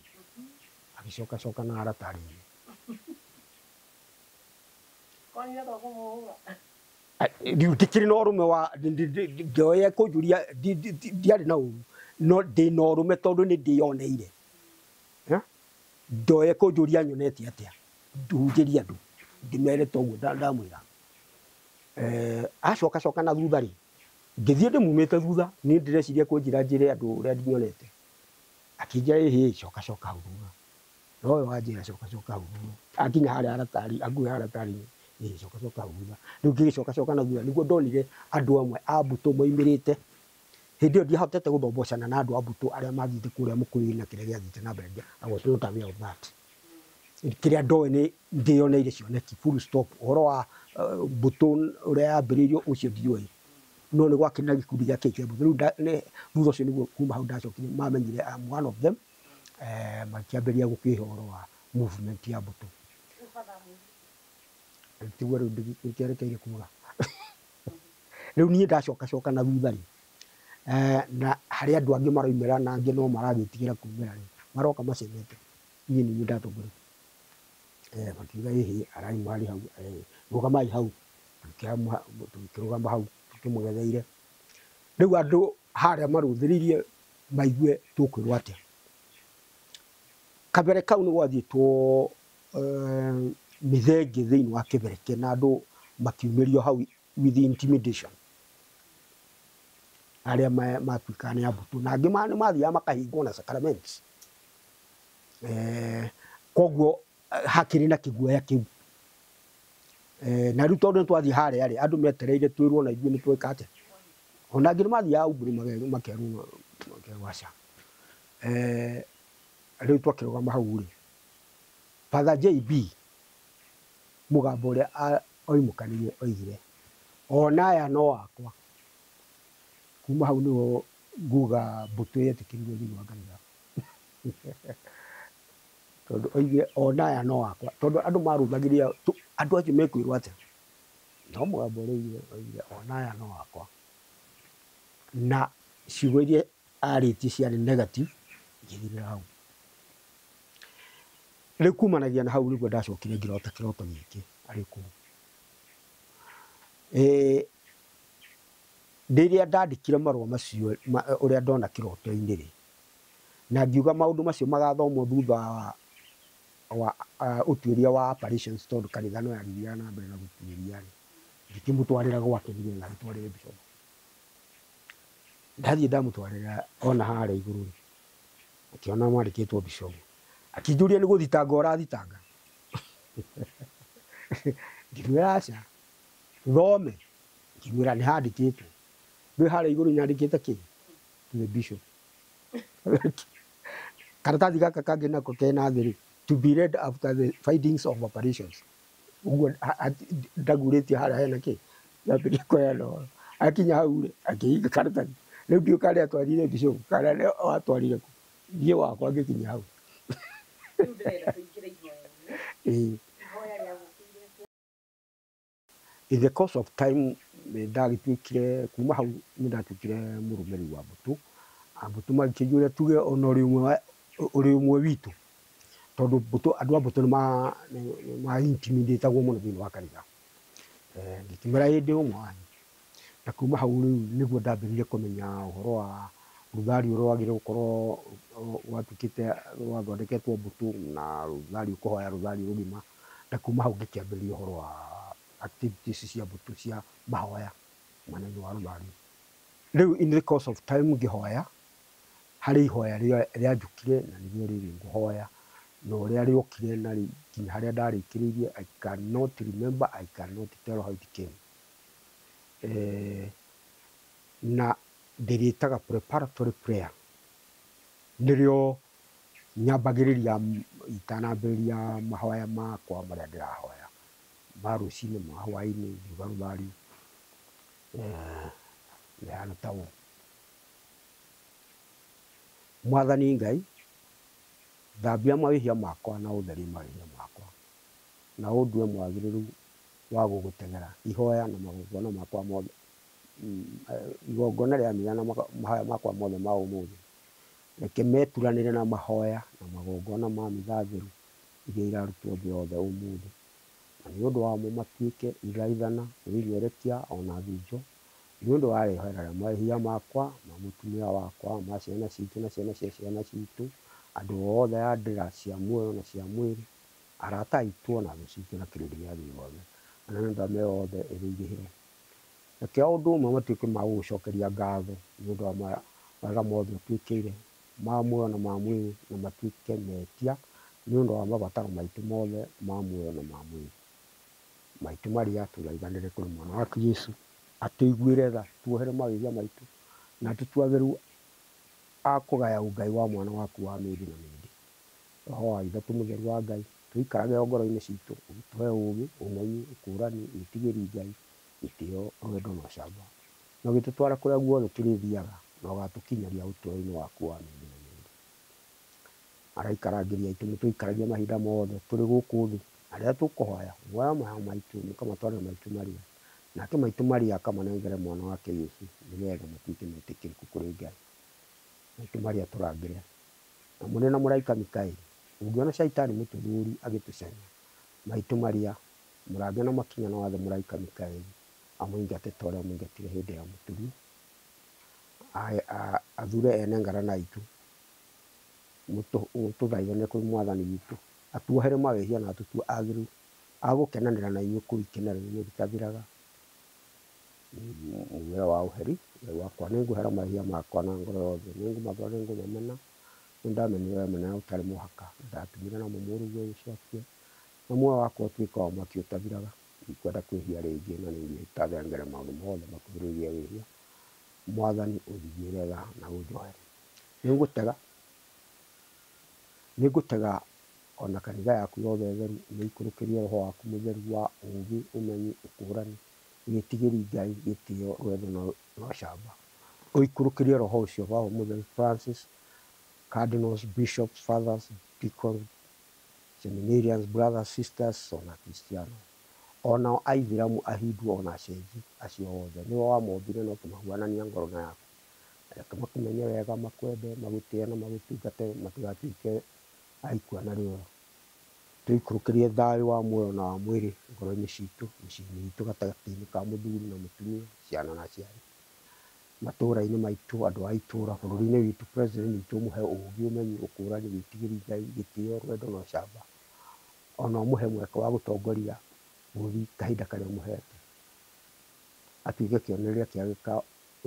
agĩcoka coka na aratarĩirie. Rĩu ndikĩrĩ na ũrũme wa ngĩoya kũnjũria, ndiarĩ na ũru, no ndĩ na ũrũme tondũ nĩ ndĩyoneire. Ndoye kũnjũria nyonete atĩa, ndihunjĩrie andũ ndĩmere toguo ndamwĩra. Acoka coka na thutha rĩ, ngĩthiĩ ndĩmumĩte thutha, niĩ ndĩreciria kũnjĩra njĩre andũ ũrĩa nyonete. Akĩnjĩra ĩhĩ, coka coka hau thutha. No we wanjĩra coka coka hau thutha. Akinya harĩa aratarĩ, anguhe aratarĩ, ĩhĩ, coka coka hau thutha. Rĩu ngĩgĩcoka coka na thutha nĩguo ndonire andũ amwe a mbũtũ moimĩrĩte. Hĩndĩ ĩyo ndiahotete gũthombocana na andũ a mbũtũ arĩa mathiĩte kũrĩa mũkũyũ-inĩ na kĩrĩa gĩathiĩte na mbere. I was not aware of that. Kĩrĩa ndoĩ nĩ ndĩyoneire cioneki, full stop. Ũhoro wa mbũtũ ũrĩa yambĩrĩirio ũcio ndiũĩ, no nĩ gwakĩrĩ na gĩkundi gĩa kĩa mbũtũ. Rĩu thutha ũcio nĩguo kuma hau ndacokire mamenyire I'm one of them, makĩambĩrĩria gũkĩhe ũhoro wa movement ya mbũtũ. Tiguo rĩu ndĩkĩerekeire kuga. Rĩu niĩ ndacoka coka na thutha rĩ, na harĩ andũ angĩ maroimĩra na angĩ no maragĩtigĩra kumĩra rĩ, maroka macemete. Niĩ nĩ niĩ ndatongoretie. Makiuga ĩhĩ, araima harĩ hau, rũgamai hau. Tũkĩrũgama hau tũkĩmũgetheire. Rĩu andũ harĩa marũthĩrĩirie maigue tũkwĩrwo atĩa. Kabere kau nĩ gwathiĩtwo mĩthenge thĩinĩ wa kĩbereke na andũ makiumĩrio hau with intimidation. Arĩa matuĩkaga nĩ a mbũtũ na angĩ nĩ mathiaga makahingwo na sacraments. Koguo hakĩrĩ na kĩguoya kĩu. Na rĩu tondũ nĩ twathiĩ harĩa rĩ, andũ metereire twĩrwo na ithuĩ nĩ tweka atĩa. Ona angĩ nĩ mathiaga umbũrĩ makerwo aca. Rĩu twakĩrũgama hau rĩ, Father JB mũgambo ũrĩa oimũkanirie oigire, ona aya no akwa. Kuma hau nĩho nguga mbũtũ yetĩkĩrirwo thĩinĩ wa kanitha. Tondũ oigire ona aya no akwa, tondũ andũ marũthagĩrĩria andũ acio mekwĩrwo atĩa. No mũgambo ũrĩa oigire ona aya no akwa. Na ciugo iria arĩtie ciarĩ negative, igĩthirĩra hau. Rĩu kumanagia na hau nĩguo ndacokire ngĩrota kĩroto gĩkĩ arĩ kũu. Rĩrĩa ndandĩkire marũa macio ũrĩa ndona kĩroto-inĩ rĩ, na ngiuga maũndũ macio magathomwo thutha wa wa ũtuĩria wa apparitions tondũ kanitha no yagĩthiaga na mbere na gũtuĩria rĩ, ngĩkĩmũtwarĩra gwake nĩgetha agĩtwarĩre bishop. Ndathiĩ ndamũtwarĩra ona harĩa igũrũ rĩ, akĩona mwandĩkĩtwo bishop, akĩnjũria nĩ gũthitanga ũrathitanga. Ngĩmwĩra aca, thome. Ngĩmwĩra nĩ handĩkĩtwo, ndũĩ harĩa igũrũ nyandĩkĩte kĩ? To the bishop. Karatathi gaka kangĩ nako kena thĩ rĩ, to be read after the findings of operations. Ũguo ndagurĩtie harĩa hena kĩ, ndambĩrĩria kũheana ũhoro. Akinya hau rĩ, akĩhinga karatathi. Rĩu ndiũĩ karĩa atwarire bishop kana atwarire kũ. Niĩ wakwa ngĩkinya hau. Rĩu ndĩrenda tũingĩre ihoya-inĩ. Ĩĩ. Ihoya rĩagũkĩire atĩa? In the course of time nĩ ndagĩtuĩkire, kuma hau nĩ ndatuĩkire mũrũmĩrĩri wa mbũtũ. Mbũtũ magĩkĩnjũria tuge ona ũrĩ ũmwe witũ, tondũ mbũtũ, andũ a mbũtũ nĩ ma intimidatagwo mũno thĩinĩ wa kanitha. Ngĩkĩmera ĩĩ ndĩ ũmwe wanyu. Na kuma hau rĩu nĩguo ndambĩrĩirie kũmenya ũhoro wa rũthari ũrĩa wagĩrĩirwo gũkorwo watuĩkĩte wathondeketwo mbũtũ na rũthari ũkũhoya rũthari rũgima. Na kuma hau ngĩkĩambĩrĩria ũhoro wa activities cia mbũtũ cia mahoya mwena-inĩ wa rũthari. Rĩu in the course of time ngĩhoya, harĩ ihoya rĩanjũkire na nĩrĩo rĩrĩ ngũhoya, na ũrĩa rĩokire na nginya harĩa ndarĩkĩrĩirie, I cannot remember, I cannot tell how it came. Na ndĩrĩtaga preparatory prayer. Nĩrĩo nyambagĩrĩria itanambĩrĩria mahoya makwa marĩa ndĩrahoya ma rũcinĩ, ma hwaĩ-inĩ, ngiuga rũthari. Rĩhana ta ũũ: Mwathani Ngai, thambia mawĩhia makwa na ũtherie mawĩhia makwa, na ũndue mwagĩrĩru wa gũgũtegera ihoya na magongona makwa mothe, igongona rĩa mitha na mahoya makwa mothe ma ũmũthĩ. Reke meturanĩre na mahoya na magongona ma mitha theru iria irarutwo thĩ yothe ũmũthĩ, na nĩ ũndũ wamo matuĩke iraithana, wĩnyerekia ona thinjo, nĩ ũndũ wa rĩhoera rĩa mehia makwa, ma mũtumia wakwa, ma ciana citũ na ciana cia ciana citũ, andũ othe a ndĩra cia muoyo na cia mwĩrĩ, arata aitũ ona thũ citũ na kĩrĩndĩ gĩa thĩ yothe, na nĩ ũndũ wa mĩoyo yothe ĩrĩ irĩhĩro. Reke o ũndũ ũmwe matuĩke ma gũgũcokeria ngatho nĩ ũndũ wa mawega mothe ũtwĩkĩire, ma muoyo na ma mwĩrĩ, na matuĩke metia nĩ ũndũ wa mabataro maitũ mothe ma muoyo na ma mwĩrĩ. Maitũ marĩa tũthaithanĩre kũrĩ mwana waku Jesũ, atũiguĩre tha, tuohere mawĩhia maitũ, na tũtuatheru a kũgaya ũngai wa mwana waku wa mĩndĩ na mĩndĩ. Roho wa Ithatũ mũtheru wa Ngai, tũikarage o ngoro-inĩ citũ, ũgĩtũhe ũũgĩ, ũmenyi, ũkũũrani, wĩtigĩri Ngai, gĩtĩo, rwendo na ũcamba. Na ũgĩtũtwara kũrĩa guothe tũrĩthiaga, na ũgatũkinyaria ũtũũro-inĩ waku wa mĩndĩ na mĩndĩ. Araikarangĩria aitũ mũtũikaragia mahinda mothe tũrĩ gũkũ thĩ, arĩa tũkũhoya, muoya mahoya maitũ mũkamatwarĩra maitũ Maria, nake maitũ Maria akamanengere mwana wake Jesũ, nĩgetha matuĩke metĩkĩrĩku kũrĩ Ngai. Maitũ Maria tũrangĩre, na mũrĩ na mũraika Mikaeli, ũngĩona caitani mũtũthũri agĩtũcaria, maitũ Maria mũrange na makinya na wathe mũraika Mikaeli amũingate ta ũrĩa amũingatire hĩndĩ ya mũturi, athure ene ngarana aitũ, mũtũthaithane kũrĩ mwathani witũ, atuohere mawĩhia na atũtue atheru agũkenanĩra na inyuĩ kũu ikenero-inĩ rĩtathiraga. Mũgĩre wa ũheri, Ngai wakwa, nĩngũhera mehia makwa na ngoro yothe, nĩngũmathũra, nĩngũmamena, nĩndamenire we mwene ũtarĩ mũhaka, ndatumire namo mũrũguo ũcio akue, na muoyo wakwa ũtuĩke wa mwaki ũtathiraga. Ndikwenda kwĩhia rĩngĩ na nĩngwĩhĩta thengere maũndũ mothe makuhĩrĩirie wĩhia. Mwathani ũnjiguĩre tha na ũnjohere. Nĩngũtega ona kanitha yaku yothe theru, nĩikũrũkĩrie roho waku mũtheru wa ũũgĩ, ũmenyi, ũkũũrani, wĩtigĩri Ngai, gĩtĩo, rwendo na ũcamba. Ũikũrũkĩrie roho ũcio Baba Mũtheru Francis, cardinals, bishops, fathers, deacons, seminarians, brothers, sisters, ona Kristiano, onao Aithĩramu, Ahindu ona Acenji acio othe nĩwe wamombire na ũkĩmahuanania ngoro na yaku. Reke makũmenye wega, makwende, magũtĩe na magũtungate, matigatuĩke aikua na rĩũra. Tũikũrũkĩrie thayũ wa muoyo na wa mwĩrĩ ngoro-inĩ citũ, mĩciĩ-inĩ itũ, gatagatĩ-inĩ ka mũthuri na mũtumia, ciana na aciari, matũũra-inĩ maitũ, andũ a itũũra, bũrũri-inĩ witũ, president witũ ũmũhe ũũgĩ, ũmenyi, ũkũũrani, wĩtigĩri Ngai, gĩtĩo, rwendo na ũcamba. Ona ũmũhe mweke wa gũtongoria bũrũri kahinda karĩa ũmũhete, atuĩke kĩonereria kĩa gĩka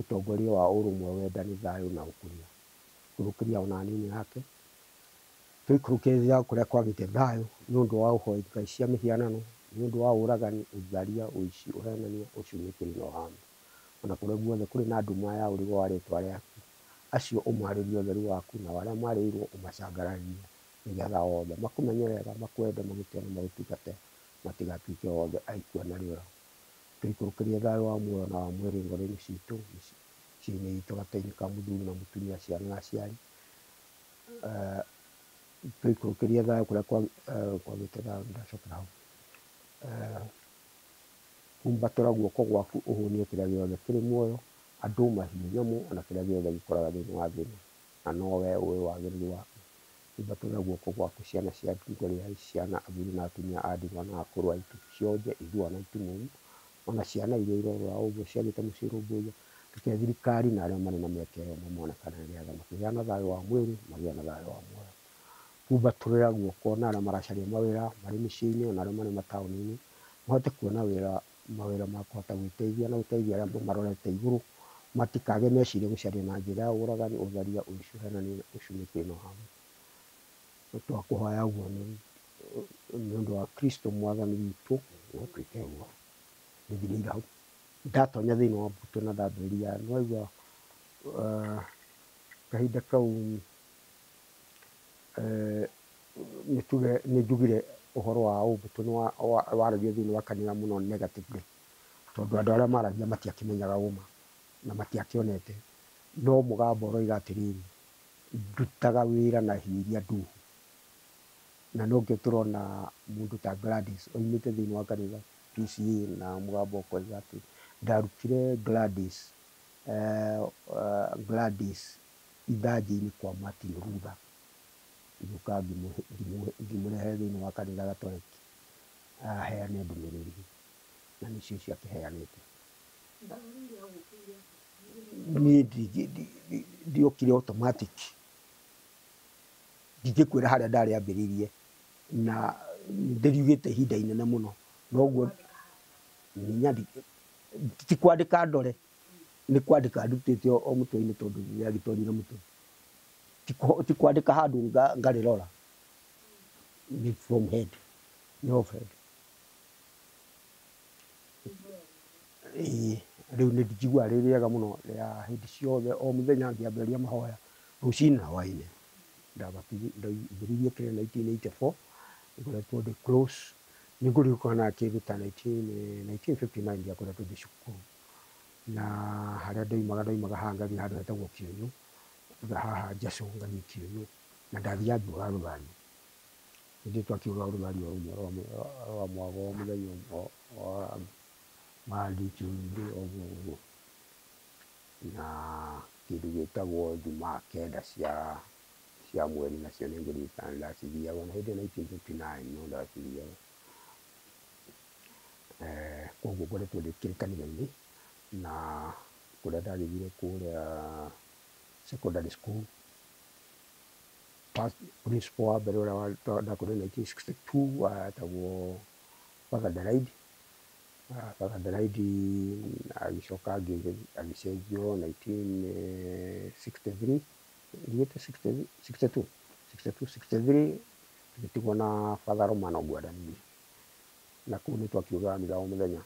ũtongoria wa ũrũmwe, wendani, thayũ na ũkũria. Ikũrũkĩria ona anini ake, tũikũrũkĩria kũrĩa kwagĩte thayũ nĩ ũndũ wa ũhoi ngai cia mĩhianano, nĩ ũndũ wa ũragani, ũtharia, ũici, ũhenania, ũcumĩkĩri na ũhami. Ona kũrĩa guothe kũrĩ na nduma ya ũrigo wa rĩtwa rĩaku, acio ũmarĩrie ũtheru waku, na arĩa marĩirwo ũmacangararĩrie, nĩgetha othe makũmenye wega, makwende, magũtĩe na magũtungate, matigatuĩke othe aikua na rĩũra. Tũikũrũkĩrie thayũ wa muoyo na wa mwĩrĩ ngoro-inĩ citũ, mĩciĩ-inĩ itũ, gatagatĩ-inĩ ka mũthuri na mũtumia, ciana na aciari. Tũikũrũkĩrie thayũ kũrĩa kwagĩte thayũ, ndacokera hau. Humbatũra guoko gwaku ũhũnie kĩrĩa gĩothe kĩrĩ muoyo, andũ, mahiũ, nyamũ, ona kĩrĩa gĩothe gĩkũraga thĩinĩ wa thĩ ĩno, na nowe ũĩ wagĩrĩru waku. Humbatũra guoko gwaku ciana cia ngoriai, ciana, athuri na atumia a ndigwa na akũrũ aitũ, cionje, ithua na itumumu, ona ciana iria irorũra ũguo ciagĩte mũciĩ rũmbũiya. Reke thirikari na arĩa marĩ na mĩeke ĩyo mamonekane nĩgetha makĩgĩa na thayũ wa mwĩrĩ, magĩe na thayũ wa muoyo. Humbatũrĩra guoko na arĩa maracaria mawĩra marĩ mĩciĩ-inĩ ona arĩa marĩ mataũni-inĩ, mahote kuona wĩra, mawĩra ma kũhota gwĩteithia na gũteithia arĩa marorete igũrũ, matikage meciria gũcaria na njĩra ya ũragani, ũtharia, ũici, ũhenania, ũcumĩkĩri na ũhami. Twakũhoya ũguo nĩ ũndũ wa Kristo mwathani witũ, no twĩke ũguo. Ndĩthirĩire hau. Ndatonya thĩinĩ wa mbũtũ na ndambĩrĩria, nĩwaigua kahinda kau nĩ tuge nĩ njugire ũhoro wa ũmbũtũ nĩ waragio thĩinĩ wa kanitha mũno negatively, tondũ andũ arĩa maragia matiakĩmenyaga ũma na matiakĩonete, no mũgambo ũroiga atĩrĩrĩ, ndutaga wĩra na hiũ iria nduhu. Na nokĩo tũrona mũndũ ta Gladys oimĩte thĩinĩ wa kanitha PCA na mũgambo ũkoiga atĩ ndarutire Gladys, Gladys ithanjĩ-inĩ kwa Martin Luther, ngĩũka ngĩmũrehe thĩinĩ wa kanitha Gatoreki aheane ndũmĩrĩri, na nĩcio icio akĩheanĩte. Niĩ ndiokire automatic, ndingĩkwĩra harĩa ndarĩambĩrĩirie, na ndĩriugĩte ihinda inene mũno, noguo ti kwandĩka ndore, nĩ kwandĩka ndutĩte o mũtwe-inĩ tondũ nĩrĩagĩtonyire mũtwe, ti kwandĩka handũ ngarĩrora, nĩ from head, nĩ off head. Ĩĩ, rĩu nĩ njiguaga rĩ rĩega mũno rĩa hĩndĩ ciothe o mũthenya ngĩambĩrĩria mahoya rũcinĩ na hwaĩ-inĩ. Ndambĩrĩirie kĩrĩa 1984, ngoretwo ndĩ close, nĩ ngũririkana kĩndũ ta 1959 ndiakoretwo ndĩ cukuru, na harĩa ndoimaga ndoimaga haha ngathiĩ handũ hetagwo Kĩũyũ, haha Njacũ ngathiĩ Kĩũyũ, na ndathiaga ngiugaga rũthario. Hĩndĩ ĩyo twakiugaga rũthario rũmwe rwa mwago mũthenya ũmwe wa Tuesday ũguo ũguo, na kĩndũ gĩtagwo Jumaa kenda cia mweri, nacio nĩ ngũririkana ndacithiaga na hĩndĩ ĩyo 1959 no ndacithiaga. Koguo ngoretwo ndĩ kanitha-inĩ, na kũrĩa ndagĩthire kũrĩa secondary school, principal wa mbere ũrĩa ndakorire 1962 etagwo Father Delaide. Father Delaide agĩcoka agĩcenjio 1963, ndigĩte 62, 62, 63, tũgĩtigwo na Father Romano Guadagnini, na kũu nĩ twakiugaga mitha o mũthenya,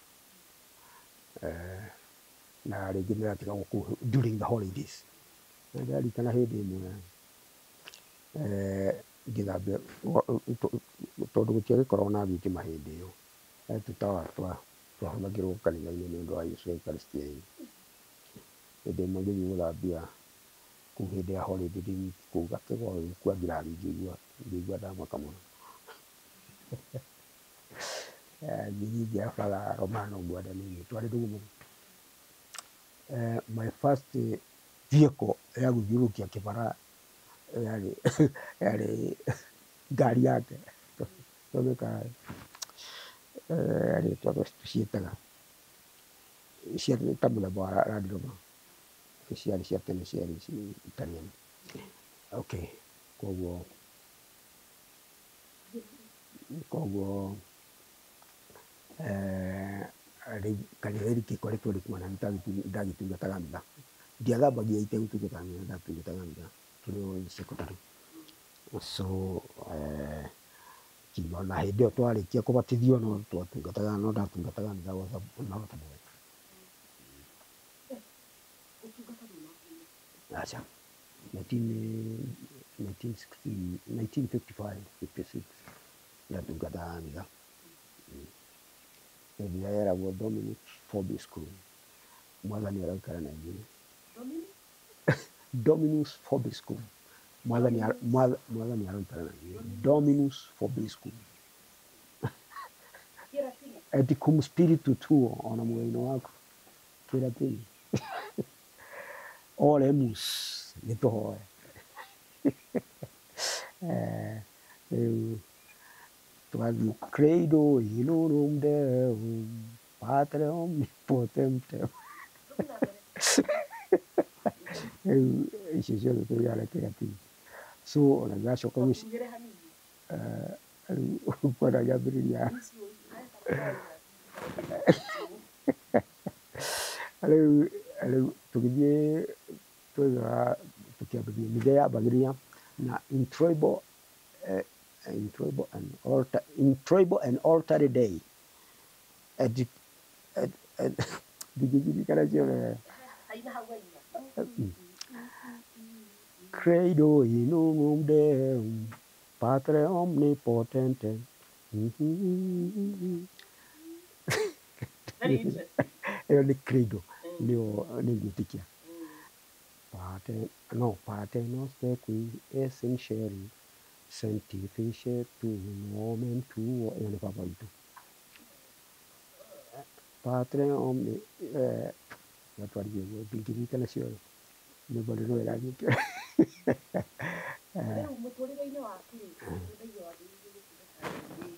na rĩngĩ nĩratigagwo kũu during the holidays. Na ndĩraririkana hĩndĩ ĩmwe ngĩthambia, tondũ gũtiagĩkoragwo na thitima hĩndĩ ĩyo, he tũtawa twahũthagĩrwo kanitha-inĩ nĩ ũndũ wa Yesu Eucharistia-inĩ. Hĩndĩ ĩmwe ngĩthiĩ gũthambia kũu hĩndĩ ya holiday ndĩ wiki kũu gakĩgwa gagĩkua ngirathi, ngĩigua ndamaka mũno. Ngĩthiĩ ngĩra Father Romano Guadagnini, twarĩ ndũgũ mũno. My first vehicle ya gũthiũrũrũkia kĩbara yarĩ ngari yake, twamĩtaga rĩtwa tũciĩtaga ciarĩ ta mũthemba wa Land Rover, ciarĩ cia tene, ciarĩ Italian. Okay, koguo Koguo rĩu kanitha rĩngĩkoretwo rĩkuo na ndagĩtungataga kanitha. Ndiathambagia itegũtungata kanitha, ndatungataga kanitha tũrĩ o secondary. So kiuga na hĩndĩ ĩyo twarĩkia kũbatithio no twatungataga, no ndatungataga kanitha wa Thaboi. Ũtungata ndũnakinya. Aca. 1960, 1955, 56 ndatungataga kanitha. Hĩndĩ ĩrĩa yeragwo Dominic Forbes School. Mwathani aroikara na inyuĩ. Dominic? Dominus Forbes School. Mwathani mwathani aroikara na inyuĩ. Dominus Forbes School. Kĩratini. Et cum spiritu tuo ona mũgeni waku. Kĩratini. Oremus nĩ tũhoe. Rĩu tũgathiĩ credo in unum Deum Patre omnipotentem. Tũthiĩ na mbere. Rĩu icio ciothe tũigana kĩratini. So ona ngacoka mũciĩ Tũtugĩre hanini. Rĩu kwenda ngĩambĩrĩria Icio aya ta rĩu rĩu tũgĩthiĩ twaigaga tũkĩambĩrĩria mitha yambagĩrĩria na introibo introibo and altar introibo and altare day et et et ndingĩririkana ciothe. Haina hau haina. Credo in unum Deum Patre omnipotente. Very interesting. Ĩyo nĩ credo, nĩyo nĩ ngwĩtĩkia. Pater, no, Pater noster qui es in cielo, sanctificetur nomen tuo, ĩyo nĩ baba witũ. Patre omni, gatwarithia ũguo, ndingĩririkana ciothe. Nyĩmbo nĩ ĩrathiĩ. Rĩu mũtũrĩre-inĩ waku rĩ, ndaigua wambĩrĩirie gũtungata wĩ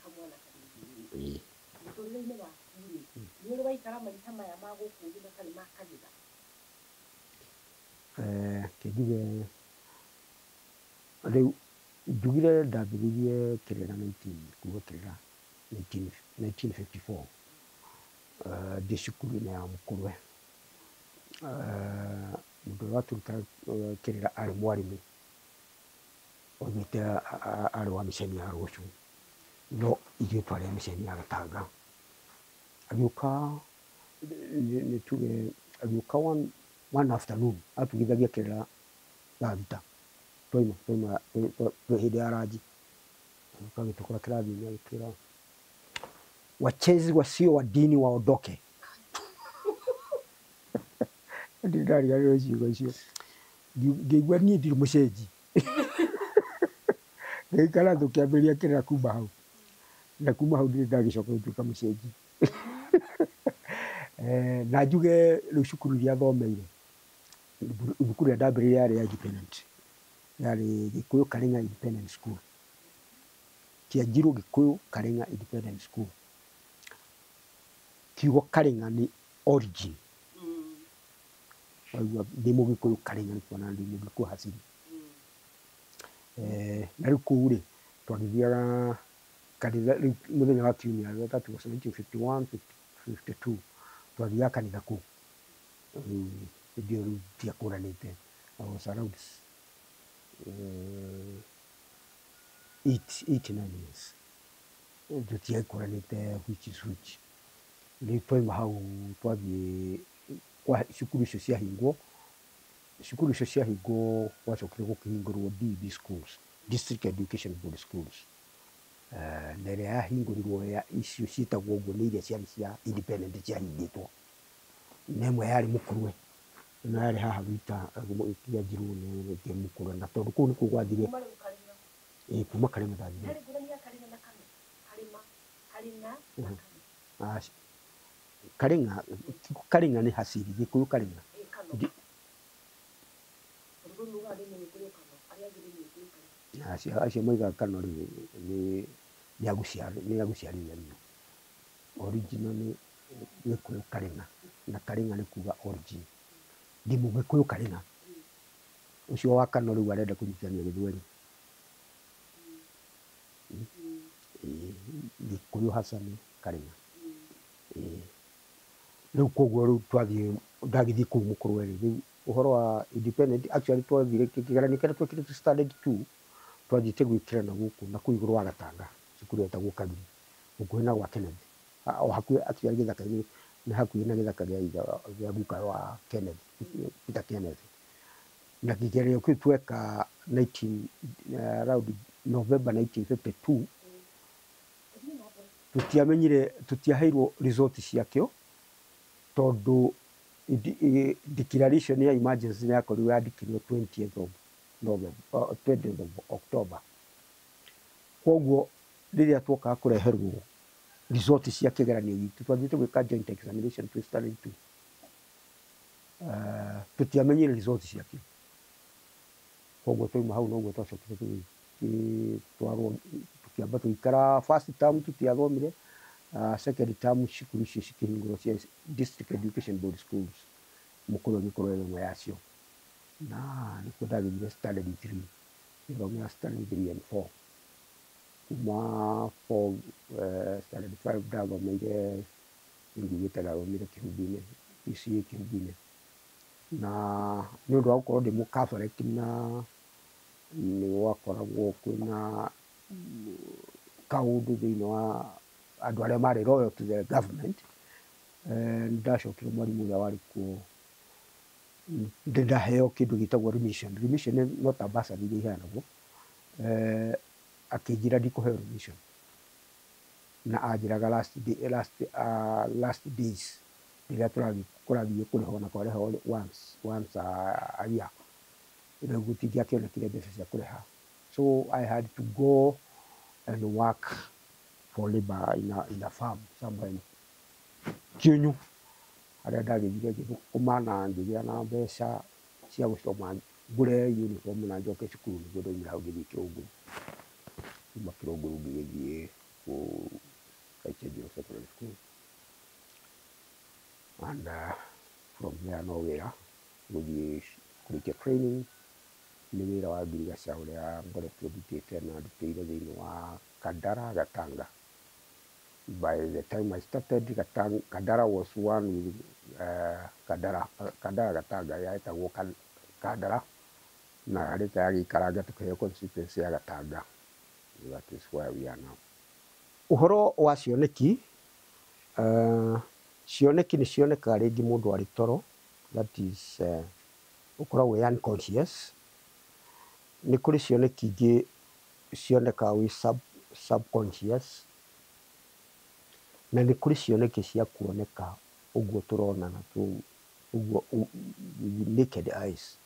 kamwana kanini. Mũtũrĩre-inĩ waku rĩ, nĩ ũrĩ waikara maica maya ma gũkũ thĩ matarĩ ma kanitha? Kĩnjuge rĩu njugire ndambĩrĩirie kĩrĩra 19 kuga kĩrĩra 19 1954 ndĩ cukuru-inĩ ya Mũkũrwe. Mũndũ ũrĩa watũrutaga kĩrĩra arĩ mwarimũ oimĩte arĩ wa mĩceni ya Rũcu, no ithuĩ twarĩ a mĩceni ya Gatanga. Agĩũka nĩ tuge agĩũka one afternoon atugithagia kĩrĩra thaa thita twaima twaima twĩ hĩndĩ ya ranji. Agĩũka agĩtũkora kĩrathi-inĩ agĩtwĩra wachezi wasio wa dini waondoke. Ndirĩ ndariganĩrwo ciugo icio. Ngĩigua niĩ ndirĩ mũcenji. Ngĩikara tũkĩambĩrĩria kĩrĩra kuma hau. Na kuma hau ndirĩ ndagĩcoka gũtuĩka mũcenji. Na njuge rĩu cukuru iria thomeire, thukuru ĩrĩa ndambĩrĩirie yarĩ ya independent. Yarĩ Gĩkũyũ Karing'a Independent School. Kĩanjirũ Gĩkũyũ Karing'a Independent School. Kiugo Karing'a nĩ origin. Waigua ndĩ mũgĩkũyũ Karing'a nĩ kuonania ndĩ mũgĩkũyũ hasili. Na rĩu kũu rĩ twagĩthiaga kanitha rĩu mũthenya wa kiumia, that was 1951 52, twathiaga kanitha kũu. Rĩu hĩndĩ ĩyo rĩu ndiakũranĩte. I was around 8, 9 years. Tũtiakũranĩte which is which. Rĩu twauma hau twathiĩ kwa cukuru icio ciahingwo, cukuru icio ciahingwo gwacokire gũkĩhingũrwo DEB schools, District Education Board schools. Na ĩrĩa yahingũrirwo ya icio ciĩtagwo ũguo nĩ iria ciarĩ cia independent ciahingĩtwo. Na ĩmwe yarĩ Mũkũrwe, ĩno yarĩ haha Thika Kĩanjirũ na ĩngĩ Mũkũrwe, na tondũ kũu nĩkuo gwathire. Kuma rĩu Karĩng'a. Ĩ kuma Karĩng'a ndathire. Harĩ ngũrani ya Karĩng'a na Kano? Karĩma, Karĩng'a na Kano. Aca. Karĩng'a, Karĩng'a nĩ hasili, Gĩkũyũ Karĩng'a. Ĩ Kano. Tondũ rĩu ugaga ndĩ Mũgĩkũyũ Kano, arĩa angĩ nĩ Mũgĩkũyũ Karĩng'a. Acio moigaga Kano rĩ nĩ agũciarithanio. Original nĩ Gĩkũyũ Karĩng'a, na Karĩng'a nĩ kuga origin. Ndĩ Mũgĩkũyũ Karĩng'a. Ũcio wa Kano rĩu arenda kũnyitithania Gĩthweri. Gĩkũyũ Hassan Karĩng'a. Rĩu koguo rĩu twathiĩ ndagĩthiĩ kũu Mũkũrwe rĩ, rĩu ũhoro wa independent actually twathire kĩgeranio kĩrĩa twekire standard 2 twathiĩte gwĩkĩra na gũkũ na kũu igũrũ wa Gatanga, cukuru yetagwo Kagiri, gũkuhĩ na gwa Kenneth, o hakuhĩ actually gĩthaka-inĩ, nĩ hakuhĩ na gĩthaka gĩa ithe gĩa guka wa Kenneth, Peter Kenneth. Na kĩgeranio kĩu tweka 19 around November 1952, tũtiamenyire, tũtiaheirwo result ciakĩo tondũ declaration ya emergency yakorirwo yandĩkirwo 20th of November, 20th of October. Koguo rĩrĩa twokaga kũreherwo result cia kĩgeranio gitũ, twathiĩte gwĩka joint examination twĩ standard 2, tũtiamenyire result ciakĩo. Koguo twauma hau noguo twacokire tũgĩtwarwo, tũkĩamba tũgĩikara first term tũtiathomire, second term cukuru icio cikĩhingũrwo cia District Education Board schools, Mũkũrwe ĩgĩkorwo ĩrĩ ĩmwe yacio, na nĩkuo ndagĩthire standard 3, ngĩthomera standard 3 and 4. Kuma 4, standard 5 ndathomeire, ngugĩte ndathomire Kĩhumbu-inĩ, PCEA Kĩhumbu-inĩ. Na nĩ ũndũ wa gũkorwo ndĩ mũ Catholic na nĩ gwakoragwo kwĩna kaũndũ thĩinĩ wa andũ arĩa marĩ loyal to the government, nĩ ndacokire mwarimũ ũrĩa warĩ kuo ndaheo kĩndũ gĩtagwo remission. Remission nĩ no ta bursary iria iheanagwo. Akĩnjĩra ndikũheo remission, na anjĩraga last day, last days rĩrĩa kũrathiĩ kũrĩhwo, na kwarĩhwo once a year, rĩu gũtingĩakĩonekire mbeca cia kũrĩha, so I had to go and work for labor in a farm somewhere in Kĩũnyũ, harĩa ndagĩthire ngĩthũkũma na ngĩgĩa na mbeca cia gũcoma ngũre uniform na njoke cukuru. Nĩguo ndaumire hau ngĩthiĩ Kĩrũngũrũ. Kuma Kĩrũngũrũ ngĩgĩthiĩ kũ Gaichenjero Secondary School, and from there no wĩra gũthiĩ kũrĩkia training, nĩ wĩra wa ngirigaca ũrĩa ngoretwo ndutĩte na ndutĩire thĩinĩ wa Kandara Gatanga. By the time I started, Gatanga, Kandara was one with Kandara Gatanga yetagwo Kandara, na rĩta yagĩikaranga tũkĩheo constituency ya Gatanga. That is where we are now. Ũhoro wa cioneki, cioneki nĩ cionekaga rĩngĩ mũndũ arĩ toro, that is ũkoragwo wĩ unconscious. Nĩ kũrĩ cioneki ingĩ cionekaga wĩ subconscious, na nĩ kũrĩ cioneki cia kuoneka ũguo tũronana ũguo with naked eyes,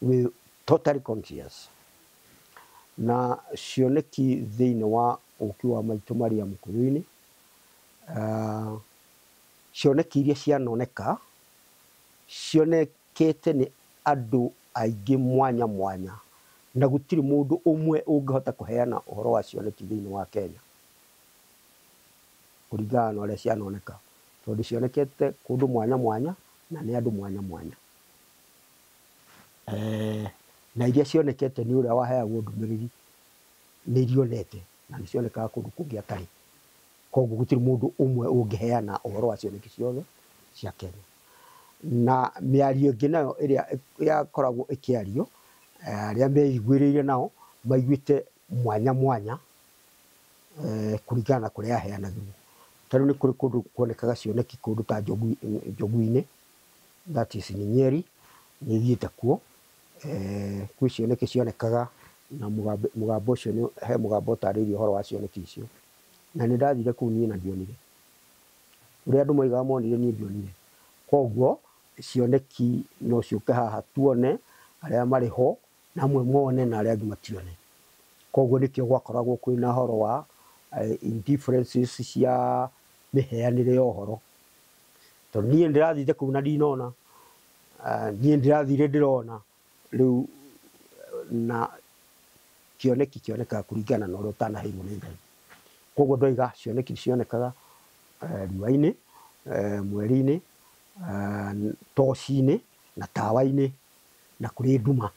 wĩ totally conscious. Na cioneki thĩinĩ wa ũki wa maitũ Maria Mũkũyũ-inĩ, cioneki iria cianoneka cionekete nĩ andũ aingĩ mwanya mwanya, na gũtirĩ mũndũ ũmwe ũngĩhota kũheana ũhoro wa cioneki thĩinĩ wa Kenya kũringana na ũrĩa cianoneka, tondũ cionekete kũndũ mwanya mwanya na nĩ andũ mwanya mwanya. Na iria cionekete nĩ ũrĩa waheagwo ndũmĩrĩri nĩ irionete, na nĩ cionekaga kũndũ kũngĩ atarĩ. Koguo gũtirĩ mũndũ ũmwe ũngĩheana ũhoro wa cioneki ciothe cia Kenya. Na mĩario ĩngĩ nayo ĩrĩa yakoragwo ĩkĩario, arĩa meiguĩrĩire nao maiguĩte mwanya mwanya, kũringana na kũrĩa yaheanagĩrwo. Ta rĩu nĩ kũrĩ kũndũ kuonekaga cioneki kũndũ ta Njogu-inĩ, that is in Nyeri, nĩ thiĩte kuo. Kwĩ cioneki cionekaga na mũgambo ũcio nĩ he mũgambo ũtarĩirie ũhoro wa cioneki icio, na nĩ ndathire kũu niĩ na ndionire ũrĩa andũ moigaga monire, niĩ ndionire. Koguo cioneki no ciũke haha tuone arĩa marĩ ho, na amwe mone na arĩa angĩ matione. Koguo nĩkĩo gwakoragwo kwĩna ũhoro wa indifferences cia mĩheanĩre ya ũhoro, tondũ niĩ ndĩrathire kũu na ndinona, niĩ ndĩrathire ndĩrona. Rĩu na kĩoneki kĩonekaga kũringana na ũrĩa ũtanaheirwo nĩ Ngai. Koguo ndoiga cioneki cionekaga riũa-inĩ, mweri-inĩ, toci-inĩ na tawa-inĩ na kũrĩ nduma,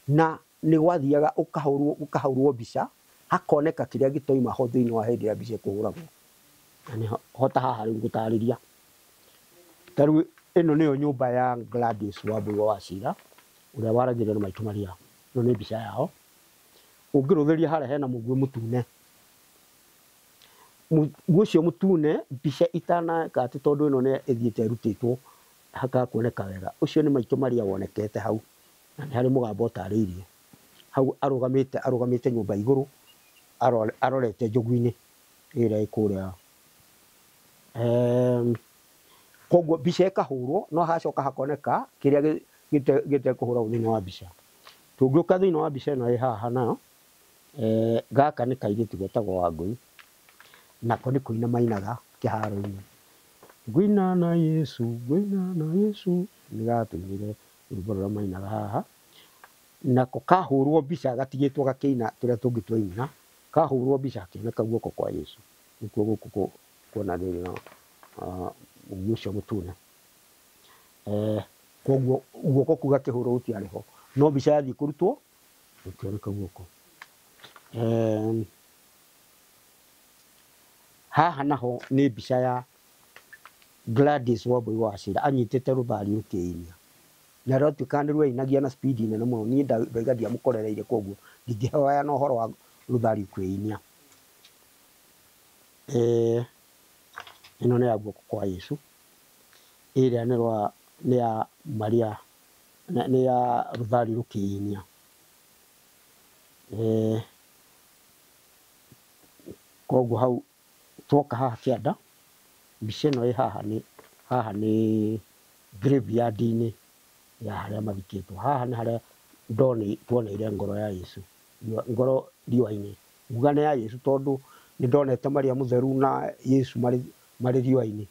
na nĩ gwathiaga ũkahũrwo mbica. Hakoneka kĩrĩa gĩtoima ho thĩinĩ wa hĩndĩ ya mbica ĩkũhũragwo. Na nĩ hota haha rĩu gũtarĩria. Ta rĩu ĩno nĩyo nyũmba ya Gladys Wambui wa Wachira ũrĩa waragĩrio na Maitũ Maria. Ĩno nĩ mbica yao. Ũngĩrũthĩria harĩa hena mũguĩ mũtune. Mũguĩ ũcio mũtune mbica itaneka atĩ tondũ ĩno nĩ ĩthiĩte ĩrutĩtwo hakaga kuoneka wega. Ũcio nĩ Maitũ Maria wonekete hau. Na nĩ harĩ mũgambo ũtarĩirie. Hau arũgamĩte arũgamĩte nyũmba igũrũ arorete njogu-inĩ ĩrĩa ĩ kũrĩa. Koguo mbica ĩkahũrwo no hacoka hakoneka kĩrĩa gĩtekũhũragwo thĩinĩ wa mbica. Tũngĩũka thĩinĩ wa mbica ĩno ĩ haha nayo, gaka nĩ kairĩtu getagwo Wangũi. Nako nĩ kũina mainaga kĩharo-inĩ. Ngũina na Yesu, ngũina na Yesu, nĩ gatũinĩre rwĩmbo rũrĩa mainaga haha. Nako kahũrwo mbica gatigĩtwo gakĩina tũrĩa tũngĩ twaina, kahũrwo mbica gakĩoneka guoko kwa Yesu. Nĩkuo gũkũ kuonanĩrio na mũguĩ ũcio mũtune. Koguo guoko kũu gakĩhũrwo gũtiarĩ ho. No mbica yathiĩ kũrutwo gũkĩoneka guoko. Haha naho nĩ mbica ya Gladys Wambui wa Wachira anyitĩte rũthari rũkĩinia. Na rwatuĩka nĩ rwainagia na speed nene mũno. Niĩ ndoiga ndiamũkorereire koguo ndingĩhoya na ũhoro wa rũthari kwĩinia. Ĩno nĩ ya guoko kwa Yesu. Ĩrĩa nĩ rwa nĩ ya Maria nĩ ya rũthari rũkĩinia. Koguo hau twoka haha kĩanda mbica ĩno ĩ haha nĩ haha nĩ graveyard-inĩ ya harĩa mathikĩtwo. Haha nĩ harĩa tuoneire ngoro ya Yesu, ngoro riũa-inĩ. Nguga nĩ ya Yesu tondũ nĩ ndonete Maria mũtheru na Yesu marĩ riũa-inĩ.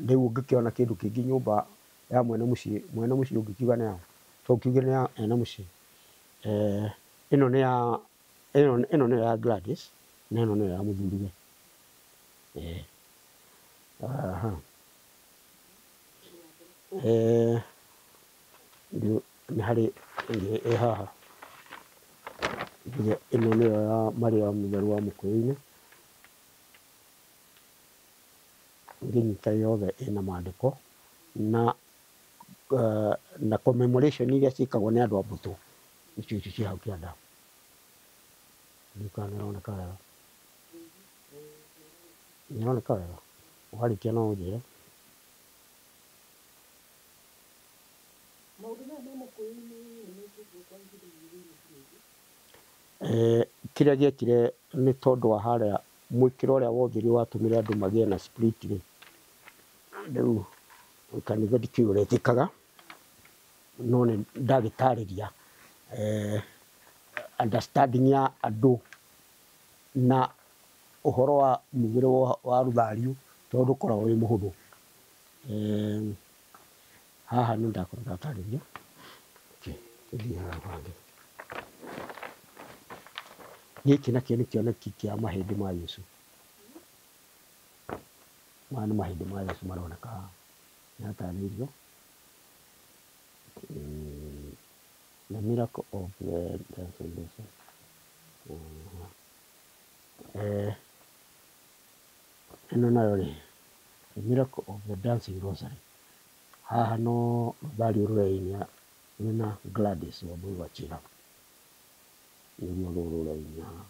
Rĩu ũngĩkĩona kĩndũ kĩngĩ nyũmba ya mwene mũciĩ, mwene mũciĩ ũngĩkiuga nĩ yaũ? To ũkiuge nĩ ya ene mũciĩ. Ĩno nĩ ya ĩno nĩyo ya Gladys na ĩno nĩyo ya mũthuriwe. Aha. Nĩ harĩ ĩngĩ ĩ haha. Ĩno nĩyo ya Maria mũtheru wa Mũkũyũ-inĩ. Ngĩnyita yothe ĩna maandĩko na na commemoration iria ciĩkagwo nĩ andũ a mbũtũ icio icio ciĩ hau kĩanda. Ndiũĩ kana nĩĩroneka wega. Nĩĩroneka wega? Warĩkia no ũnjĩre. Maũndũ maya ma Mũkũyũ-inĩ nĩ mekĩtwo kwa ihinda iraihu? Kĩrĩa gĩekire nĩ tondũ wa harĩa mwĩkĩro ũrĩa wothirio watũmire andũ magĩe na split rĩ. Rĩu kanitha ndikĩũĩ ũrĩa ĩtĩkaga no nĩ ndagĩtarĩria understanding ya andũ na ũhoro wa mugĩre wa rũthariũ tondũ ũkoragwo wĩ mũhũthũ. Haha nĩ ndakorwo ndatarĩria. Okay, tũthiĩ haha hangĩ. Gĩkĩ nakĩo nĩ kĩoneki kĩa mahĩndĩ ma Yesu. Maya nĩ mahĩndĩ ma Yesu maroneka haha. Nĩ hatarĩirio. The miracle of the transformation. Ĩno nayo rĩ, the miracle of the dancing rosary. Haha no rũthariũ rũreinia rwĩna Gladys Wambui wa Wachira. Nĩruo rũrũ rũreinia haha.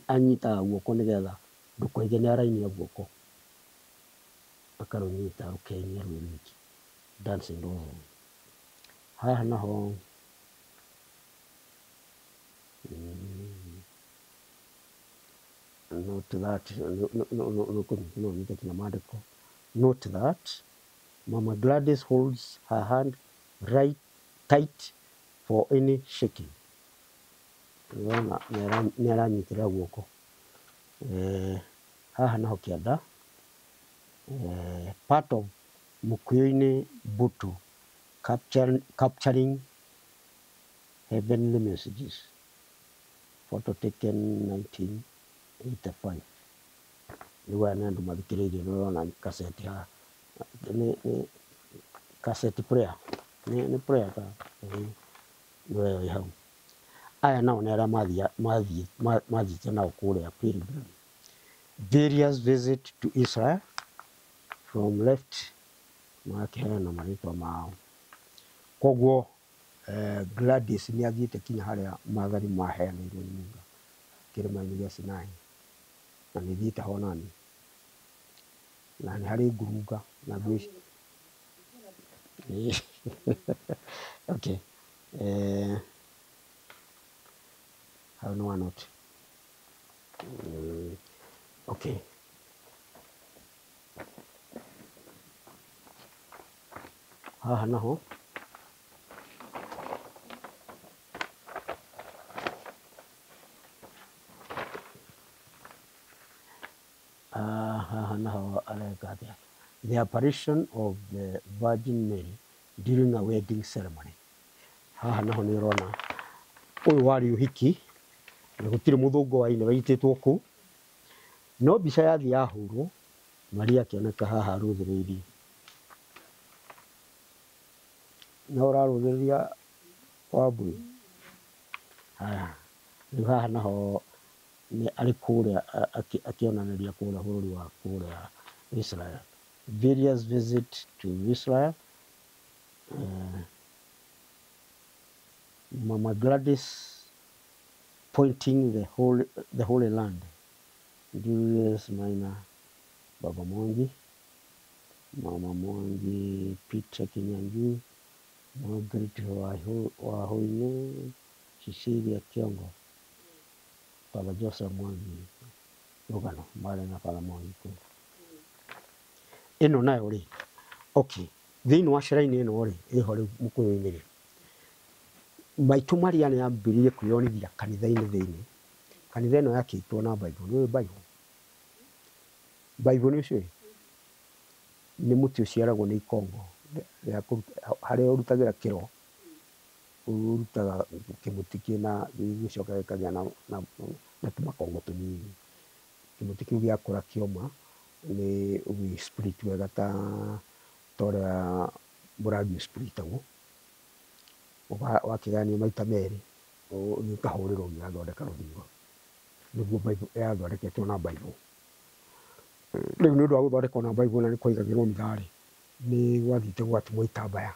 Anyitaga guoko nĩgetha ndũkoige nĩ arainia guoko. Akarũnyita rũkeinia rwĩ rwiki. Dancing rosary. Haha naho note that no nyite kinya maandĩko. Note that Mama Gladys holds her hand right tight for any shaking. Nĩwona nĩ aranyitĩrĩra guoko. Haha naho kĩanda part of Mũkũyũ-inĩ mbũtũ capturing heavenly messages. Photo taken 1985. Rĩu aya nĩ andũ mathikĩrĩirie nĩ ũrona kaseti haha. Nĩ cassette player. Nĩ player ta nĩyo ĩ hau. Aya nao nĩ arĩa mathiĩte nao kũrĩa pilgrim. Various visit to Israel from left magakĩheana marĩtwa mao. Koguo Gladys nĩ athiĩte kinya harĩa maathani maheanĩirwo nĩ Musa kĩrĩma-inĩ gĩa Sinai, na nĩ thiĩte ho nani, na nĩ harĩ ngurunga na ngwĩci. Okay. Hau nĩ one note. Okay. Haha naho haha naho areka atĩa? The apparition of the Virgin Mary during a wedding ceremony. Haha naho nĩ ũrona ũyũ warĩ ũhiki na gũtirĩ mũthũngũ wa-inĩ waitĩtwo kũu, no mbica yathiĩ yahũrwo Maria akĩoneka haha arũthĩrĩirie. No ũrarũthĩrĩria Wambui? Haya, rĩu haha naho nĩ arĩ kũrĩa akĩonanĩria kũrĩa bũrũri wa kũrĩa Israel. Various visit to Israel. Mama Gladys pointing the Holy Land. Julius Maina, Baba Mwangi, Mama Mwangi, Peter Kinyanjui, Margaret Wahoine, Cecilia Kiongo, Baba Joseph Mwangi, Rugano, marĩ na Baba Mwangi kũu. Ĩno nayo rĩ, okay, thĩinĩ wa shrine ĩno rĩ, ĩho rĩu mũkũyũ-inĩ rĩ, Maitũ Maria nĩ ambĩrĩirie kwĩyonithia kanitha-inĩ thĩinĩ. Kanitha ĩno yakĩtwo na Bible. Nĩ ũĩ Bible? Bible nĩ ũciũĩ? Nĩ mũtĩ ũciaragwo nĩ ikongo rĩa harĩa ũrutagĩra kĩro, ũrutaga kĩmũtĩ kĩna gĩgĩcoka gĩkagĩa na tũmakongo tũnini. Kĩmũtĩ kĩu gĩakũra kĩoma nĩ ũgĩ split wega ta ũrĩa mũrangi ũsplitagwo. Wakĩgayanio maita merĩ, gĩkahũrĩrwo gĩgathondeka rũthingo. Nĩguo Bible yathondeketwo na Bible. Rĩu nĩ ũndũ wa gũthondekwo na Bible na nĩ kwaigagĩrwo mitha-rĩ, nĩ gwathiĩte gũgatumwo itambaya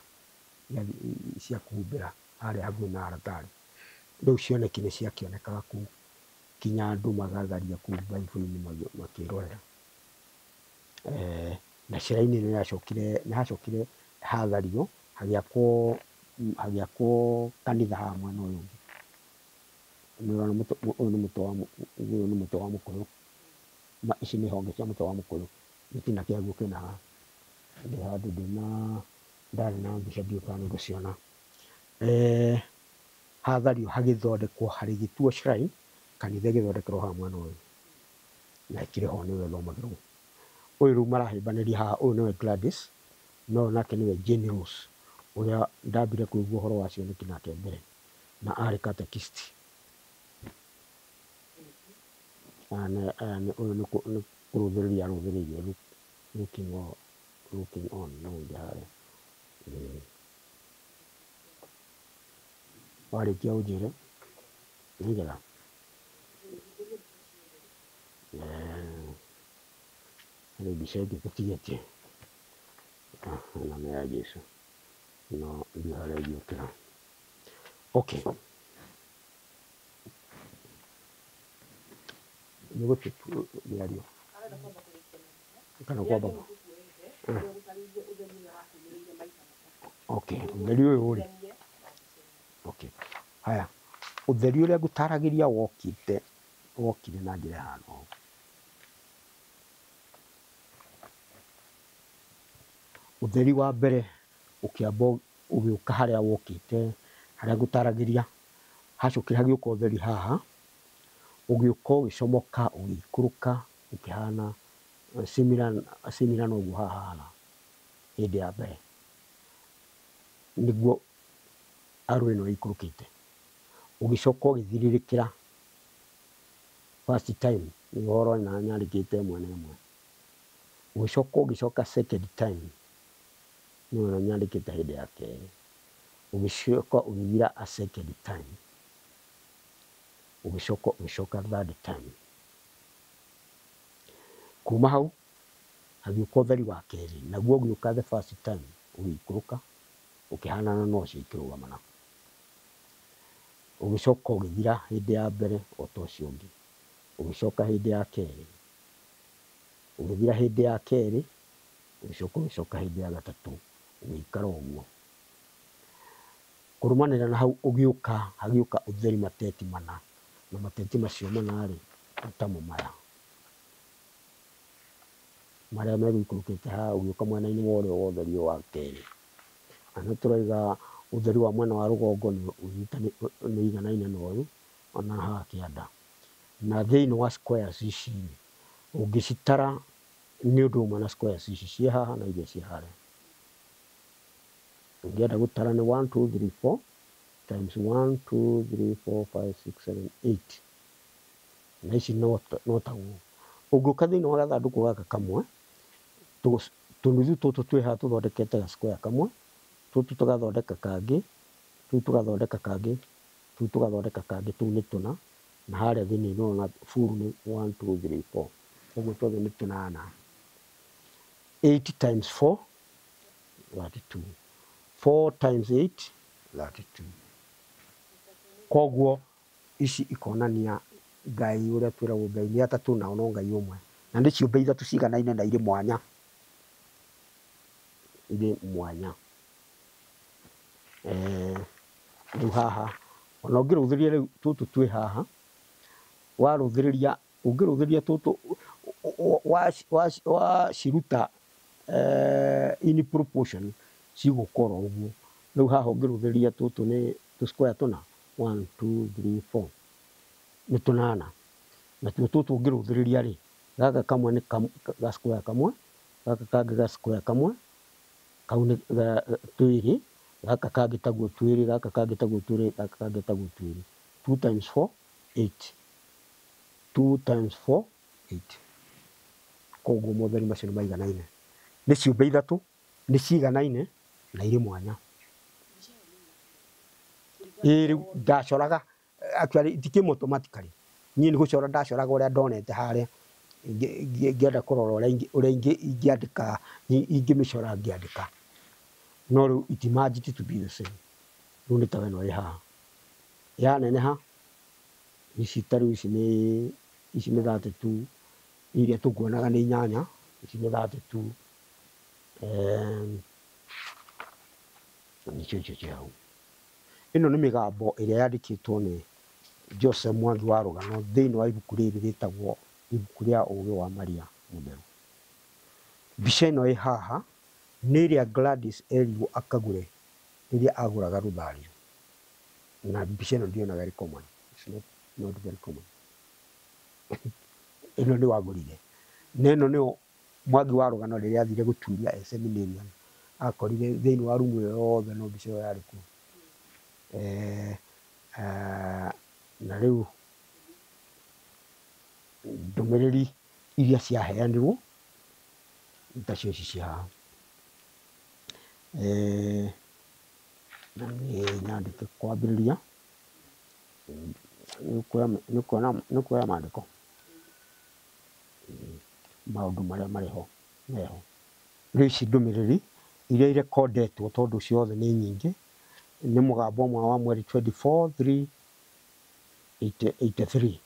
cia kũhumbĩra harĩa hakuhĩ na aratarĩ. Rĩu cioneki nĩ ciakĩonekaga kũu kinya andũ magatharia kũu Bible-inĩ makĩrorera. Na shrine ĩno yacokire, nĩ hacokire hathario hagĩakwo kanitha haha mwena ũyũ ũngĩ. Nĩ ũrona ũyũ nĩ mũtĩ wa ũyũ nĩ mũtĩ wa mũkũyũ. Ici nĩ honge cia mũtĩ wa mũkũyũ. Gĩtina kĩaguo kĩna haha. Ndĩ handũ ndĩna ndarĩ na mbica ndiũĩ kana nĩ ngũciona. Hathario hagĩthondekwo harĩgĩtuo shrine, kanitha ĩgĩthondekerwo haha mwena ũyũ. Na ĩkĩrĩ ho nĩyo ĩthomagĩrwo. Ũyũ rĩu marahĩmbanĩria haha, ũyũ nĩwe Gladys, no nake nĩwe Jane Rose, ũrĩa ndambire kũigua ũhoro wa cioneki nake mbere, na arĩ catechist. Aya nĩ ũyũ nĩ kũrũthĩrĩria arũthĩrĩirie looking on no ũngĩ harĩa. Warĩkia ũnjĩre nĩgetha harĩ mbica ĩngĩ tũtigĩtie. Ĩno nĩ ya Jesũ, no ndiũĩ harĩa ĩngĩũkĩra. Okay. Nĩ gũtua mĩario kana kwamba. Okay, ũtheri ũyũ rĩ, okay. Haya, ũtheri ũrĩa ngũtaragĩria wokire na njĩra ĩhana ũũ. Ũtheri wa mbere ũkĩamba ũgĩũka harĩa wokĩte, harĩa ngũtaragĩria, hacokire hagĩũka ũtheri haha, ũgĩũka ũgĩcomoka, ũgĩikũrũka, ũkĩhana similar na ũguo haha hahana hĩndĩ ya mbere. Nĩguo arrow ĩno ĩikũrũkĩte. Ũgĩcoka ũgĩthirĩrĩkĩra first time, nĩ ũhoro na nyandĩkĩte ĩmwe na ĩmwe. Ũgĩcoka ũgĩcoka second time, nĩ ũrĩa nyandĩkĩte hĩndĩ ya kerĩ. Ũgĩcoka ũgĩthira a second time. Ũgĩcoka ũgĩcoka third time. Kuma hau hagĩũka ũtheri wa kerĩ, naguo ũgĩũka the first time ũgĩikũrũka ũkĩhanana na ũcio ikĩrũgamana. Ũgĩcoka ũgĩthira hĩndĩ ya mbere o ta ũcio ũngĩ. Ũgĩcoka hĩndĩ ya kerĩ, ũgĩthira hĩndĩ ya kerĩ, ũgĩcoka ũgĩcoka hĩndĩ ya gatatũ, ũgĩikara ũguo. Kũrũmanĩrĩra na hau ũgĩũka hagĩũka ũtheri mateti mana, na mateti macio mana rĩ, nĩ tamo maya marĩa megũikũrũkĩte haha ũgĩũka mwena-inĩ wa ũrĩo wa ũtheri ũyũ wa kerĩ. Na nĩ tũraiga ũtheri wa mwena wa rũgongo nĩ ũiganaine na ũyũ ona haha kĩanda. Na thĩinĩ wa squares ici ũngĩcitara nĩ ũndũ ũmwe na squares ici ciĩ haha na iria ciĩ harĩa. Ũngĩenda gũtara nĩ 1 2 3 4 times 1 2 3 4 5 6 7 8. Na ici no taguo. Ũngĩũka thĩinĩ wa gathandũkũ gaka kamwe, tũnuthu tũtũ twĩ haha tũthondekete ga square kamwe, tũtũ tũgathondeka kangĩ, tũu tũgathondeka kangĩ, tũu tũgathondeka kangĩ, tũu nĩ tũna, na harĩa thĩinĩ nĩũrona full nĩ 1 2 3 4. Koguo tuothe nĩ tũnana. 8 times 4, 32. 4 times 8, 32. Koguo ici ikonania Ngai ũrĩa twĩragwo Ngai nĩ atatũ nao no Ngai ũmwe. Na nĩ ciũmbe ithatũ ciganaine na irĩ mwanya. Irĩ mwanya. Rĩu haha ona ũngĩrũthĩrĩria rĩu tũtũ twĩ haha, warũthĩrĩria ũngĩrũthĩrĩria tũtũ waciruta in proportion cigũkorwo ũguo. Rĩu haha ũngĩrũthĩrĩria tũtũ nĩ tũ square tũna 1 2 3 4 nĩ tũnana. Natuo tũtũ ũngĩrũthĩrĩria rĩ, gaka kamwe nĩ ga square kamwe, gaka kangĩ ga square kamwe, kau nĩ twĩrĩ, gaka kangĩ taguo twĩrĩ, gaka kangĩ taguo twĩrĩ, gaka kangĩ taguo twĩrĩ. 2 times 4, 8. 2 times 4, 8. Koguo motheri macio nĩ maiganaine. Nĩ ciũmbe ithatũ, nĩ ciganaine na irĩ mwanya. Ĩĩ rĩu ndacoraga, actually it came automatically. Niĩ nĩ gũcora ndacoraga ũrĩa ndonete harĩa, ngĩenda kũrora ũrĩa ingĩandĩka, ingĩmĩcora ngĩandĩka. No rĩu it merged to be the same. Rĩu nĩ ta ĩno ĩ haha. Yaneneha, ici ta rĩu ici nĩ ici nĩ 32, iria tũkuonaga nĩ inyanya, ici nĩ 32. Nĩcio icio ciĩ hau. Ĩno nĩ mĩgambo ĩrĩa yandĩkĩtwo nĩ Joseph Mwangi wa Rũgano thĩinĩ wa ibuku rĩrĩ rĩtagwo ibuku rĩa ũgĩ wa Maria Mũtheru. Mbica ĩno ĩ haha nĩ ĩrĩa Gladys erirwo akagũre rĩrĩa agũraga rũthario. Na mbica ĩno ndionaga ĩrĩ common. It's not very common. Ĩno nĩ wagũrire. Na ĩno nĩyo Mwangi wa Rũgano rĩrĩa athire gũturia e seminarian, akorire thĩinĩ wa rumu ĩyo yothe no mbica ĩyo yarĩ kuo. Na rĩu ndũmĩrĩri iria ciaheanirwo nĩ tacio ici ciĩ haha. Na nĩ nyandĩke kwambĩrĩria, nĩ ũkuoya maandĩko maũndũ marĩa marĩ ho meho. Rĩu ici ndũmĩrĩri iria irekondetwo tondũ ciothe nĩ nyingĩ, nĩ mũgambo ũmwe wa mweri 24 3 83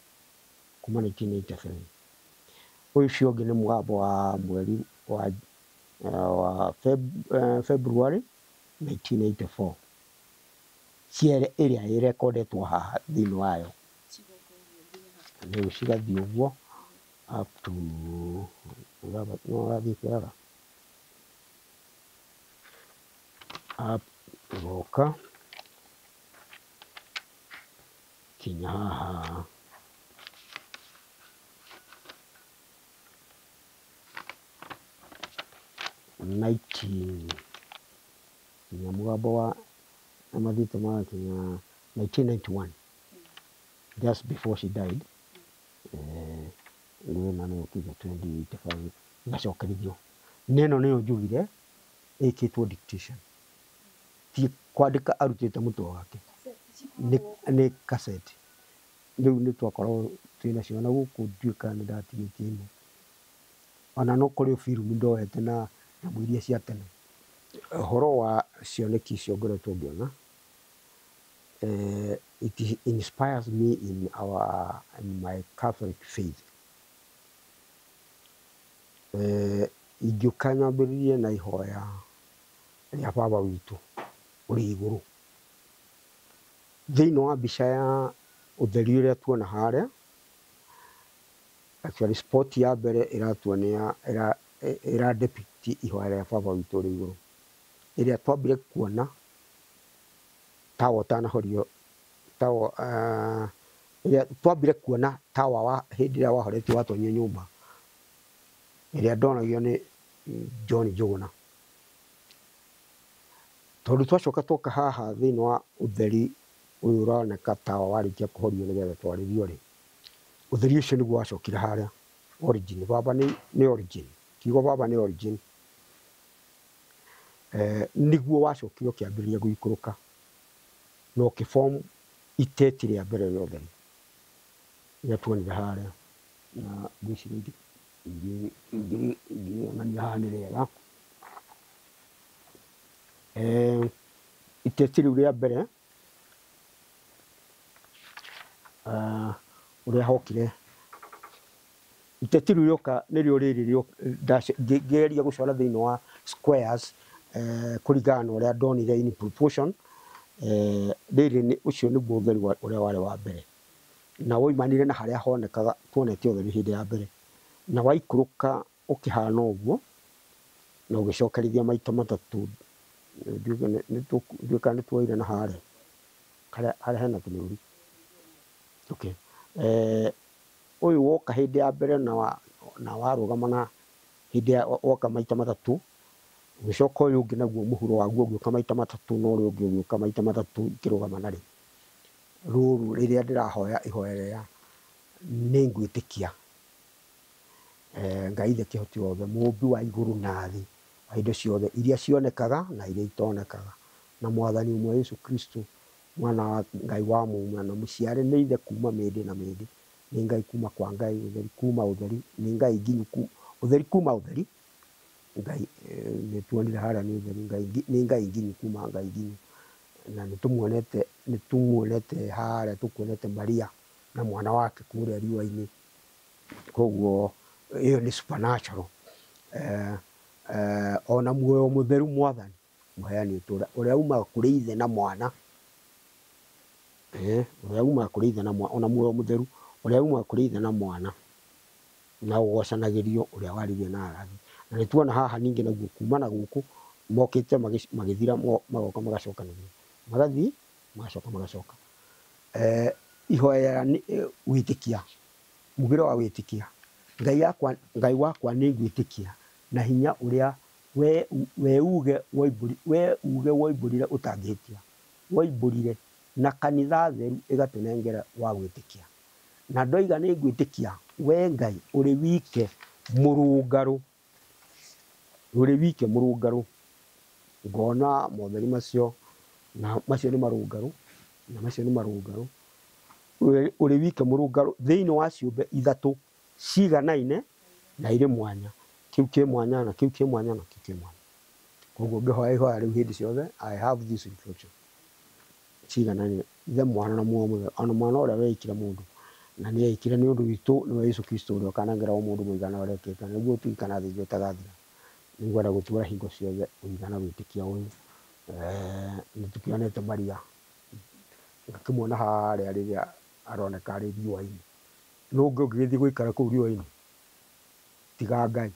kuma 1983. Ũyũ ũcio ũngĩ nĩ mũgambo wa mweri wa February 1984. Cierĩ ĩrĩa ĩrekondetwo haha thĩinĩ wayo. Rĩu cigathiĩ ũguo up to no ũrathiĩ ũkĩoyaga up ĩgoka kinya haha 19 kinya mũgambo wa mathiĩte magakinya 1991 just before she died. Rĩu ĩno nĩyo ũkiuga 2085 ĩgacokerithio. Na ĩno nĩyo njugire ĩkĩtwo dictation, ti kwandĩka arutĩte mũtwe wake, nĩ cassette. Rĩu nĩ twakoragwo twĩna cio na gũkũ ndiũĩ kana nĩ ndatigĩtie imwe. Ona no kũrĩ film ndoete na nyamũ iria cia tene. Ũhoro wa cioneki icio ngoretwo ngĩona, it inspires me in my Catholic faith. Ingĩũka nyambĩrĩrie na ihoya rĩa Baba witũ ũrĩ igũrũ. Thĩinĩ wa mbica ya ũtheri ũrĩa tuona harĩa, actually spot ya mbere ĩratuonia ĩra depict ihoya rĩa Baba witũ ũrĩ igũrũ. Ĩrĩa twambire kuona tawa ũtanahorio, tawa ĩrĩa twambire kuona tawa wa hĩndĩ ĩrĩa wahoretio watonyio nyũmba, ĩrĩa ndonagio nĩ John Njũgũna. Tondũ twacoka twoka haha thĩinĩ wa ũtheri ũyũ ũroneka tawa warĩkia kũhorio nĩgetha twarĩrio rĩ, ũtheri ũcio nĩguo wacokire harĩa origin. Baba nĩ origin, kiugo baba nĩ origin. Nĩguo wacokire ũkĩambĩrĩria gũikũrũka na ũkĩform iteti rĩa mbere rĩa ũtheri rĩrĩa tuonire harĩa, na ngwĩciria ingĩonania haha nĩ rĩega. Iteti rĩu rĩa mbere ũrĩa hokire iteti rĩu rĩoka nĩrĩo rĩrĩ ngĩgeria gũcora thĩinĩ wa squares kũringana na ũrĩa ndonire in proportion. Rĩrĩ nĩ ũcio nĩguo ũtheri ũrĩa warĩ wa mbere, na woimanire na harĩa honekaga tuonete ũtheri hĩndĩ ya mbere, na waikũrũka ũkĩhana ũguo na ũgĩcokerithia maita matatũ. Ndiũĩ kana nĩ tuoire na harĩa harĩa hena tũmĩrũri. Okay. Ũyũ woka hĩndĩ ya mbere na warũgama na hĩndĩ ya woka maita matatũ, ũgĩcoka ũyũ ũngĩ naguo mũhuro waguo ũgĩũka maita matatũ, na ũrĩa ũngĩ ũgĩũka maita matatũ ikĩrũgama narĩ. Rũrũ rĩrĩa ndĩrahoya ihoya rĩrĩa nĩ ngwĩtĩkia Ngai ithe kĩhoti wothe, mũũmbi wa igũrũ na thĩ, wa indo ciothe iria cionekaga na iria itonekaga, na mwathani ũmwe Yesu Kristo, mwana wa Ngai wa mũmwe, na mũciare nĩ ithe kuma mĩndĩ na mĩndĩ, nĩ Ngai kuma kwa Ngai, ũtheri kuma ũtheri, nĩ Ngai nginyu ũtheri kuma ũtheri, Ngai nĩ tuonire harĩa nĩ ũtheri, Ngai nĩ Ngai nginyu kuma Ngai nginyu, na nĩ tũmuonete harĩa, tũkuonete Maria na mwana wake kũrĩa riũa-inĩ. Koguo ĩyo nĩ supernatural. Ona muoyo mũtheru mwathani mũheani ũtũũra ũrĩa umaga kũrĩ ithe na mwana, ũrĩa umaga kũrĩ ithe na mwana, ona muoyo mũtheru ũrĩa umaga kũrĩ ithe na mwana, na ũgocanagĩrio ũrĩa waririe na arathi. Na nĩ tuona haha ningĩ naguo kuma na gũkũ mokĩte magĩthira, magoka magacokanĩria, magathiĩ magacoka magacoka. Ihoya nĩ wĩtĩkia, mugĩre wa wĩtĩkia. Ngai yakwa, Ngai wakwa nĩ ngwĩtĩkia na hinya ũrĩa we uge woimbũrire ũtangĩhĩtia, woimbũrire na kanitha theru ĩgatũnengera wa gwĩtĩkia. Na ndoiga nĩ ngwĩtĩkia we Ngai ũrĩ wike mũrũngarũ, ũrĩ wike mũrũngarũ, ngona motheri macio na macio nĩ marũngarũ, na macio nĩ marũngarũ, ũrĩ wike mũrũngarũ thĩinĩ wa ciũmbe ithatũ ciganaine na irĩ mwanya, kĩu kĩ mwanya na kĩu kĩ mwanya na kĩu kĩ mwanya. Koguo ngĩhoya ihoya rĩu hĩndĩ ciothe, I have this reflection ciganaine, ithe mwana na muoyo mũtheru, ona mwana ũrĩa weikire mũndũ na nĩ eikire nĩ ũndũ witũ, nĩwe Yesu Kristo ũrĩa ũkanengera o mũndũ mũigana ũrĩa ekĩte, nĩguo ũtuĩkana thĩ ĩtagathira. Nĩngwenda gũtũũra hingo ciothe ũigana wĩtĩkia ũyũ. Nĩ tũkĩonete Maria, ngakĩmuona harĩa rĩrĩa aroneka arĩ riũa-inĩ. Nũ ũngĩ ũngĩgĩthiĩ gũikara kũu riũa-inĩ tiga Ngai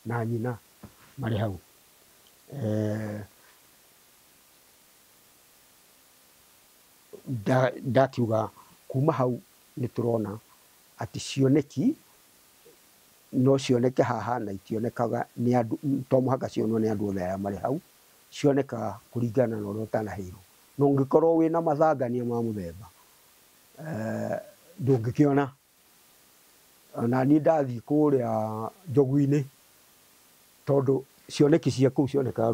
na nyina marĩ hau. Ndakiuga kuma hau nĩ tũrona atĩ cioneki no cioneke haha na itionekaga nĩ andũ, to mũhaka cionwo nĩ andũ othe arĩa marĩ hau, cionekaga kũringana na ũrĩa ũtanaheirwo. No ũngĩkorwo wĩna mathangania ma mũthemba, ndũngĩkĩona. Ona niĩ ndathiĩ kũrĩa njogu-inĩ, tondũ cioneki cia kũu cionekaga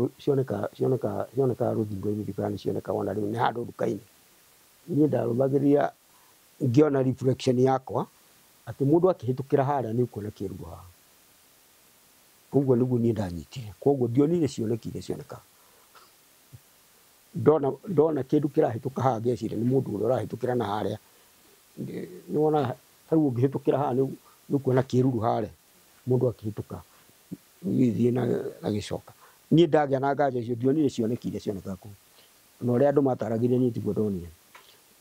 rũthingo-inĩ, ndiũĩ kana nĩ cionekaga ona rĩu nĩ handũ nduka-inĩ. Niĩ ndarũthagĩrĩria Ngĩona reflection yakwa atĩ mũndũ akĩhĩtũkĩra harĩa nĩ ũkuona kĩruru haha. Ũguo nĩguo niĩ ndanyitire. Koguo ndionire cioneki iria cionekaga. Ndona kĩndũ kĩrahĩtũka haha ngeciria nĩ mũndũ ũrĩa ũrahĩtũkĩra na harĩa. Nĩ wona ta rĩu ũngĩhĩtũkĩra haha nĩ ũkuona kĩruru harĩa mũndũ akĩhĩtũka gĩgĩthiĩ na gĩcoka. Niĩ ndagĩa na nganja icio ndionire cioneki iria cionekaga kũu. Na ũrĩa andũ mataragĩria niĩ tiguo ndonire.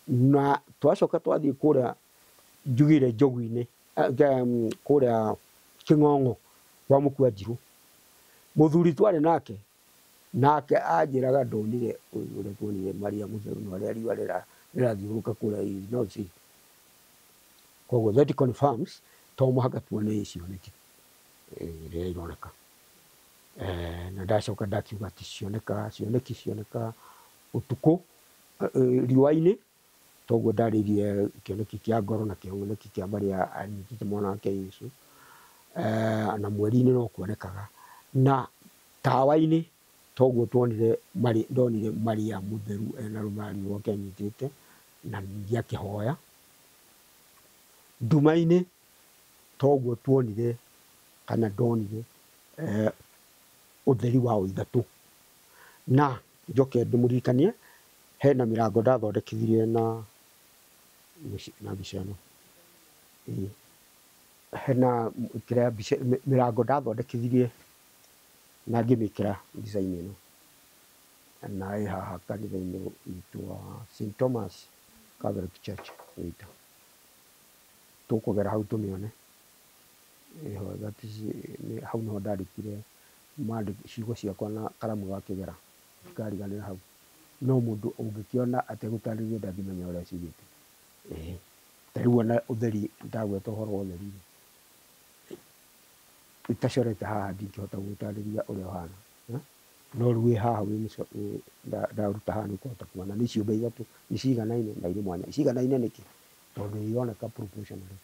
Na twacoka twathiĩ kũrĩa njugire njogu-inĩ kũrĩa Kĩng'ong'o kwa Mũkua Njirũ. Mũthuri twarĩ nake nake anjĩraga ndonire ũrĩa tuonire Maria Mũtheru na ũrĩa riũa rĩrathiũrũrũka kũrĩa no see. Koguo that confirms to mũhaka tuone cioneki rĩrĩa ironeka. Na ndacoka ndakiuga atĩ cionekaga cioneki cionekaga ũtukũ riũa-inĩ toguo ndarĩirie kĩoneki kĩa ngoro na kĩoneki kĩa Maria anyitĩte mwana wake Yesu. Na mweri-inĩ no kuonekaga na tawa-inĩ toguo tuonire ndonire Maria Mũtheru ena rũmari rwake anyitĩte na ningĩ akĩhoya. Nduma-inĩ toguo tuonire kana ndonire ũtheri wa ũithatũ. Na njoke ndĩmũririkanie hena mĩrango ndathondekithirie na mbica ĩno. Hena kĩrĩa mbica mĩrango ndathondekithirie na ngĩmĩkĩra mbica-inĩ ĩno. Na ĩ haha kanitha-inĩ witũ wa St Thomas Catholic Church witũ. Tũkũgera hau tũmĩone. Ĩho that is hau nĩho ndandĩkire ciugo ciakwa na karamu ga kĩgera. Ndikariganĩra hau. No mũndũ ũngĩkĩona ategũtarĩrio ndangĩmenya ũrĩa ciugĩte. Ta rĩu ona ũtheri ndagweta ũhoro wa ũtheri itacorete haha ndingĩhota gũtarĩria ũrĩa ũhana. No rĩu wĩ haha ndaruta haha nĩ ũkũhota kuona nĩ ciũmbe ithatũ nĩ ciganaine na irĩ mwanya. Ciganaine nĩkĩ? Tondũ ironeka proportionally.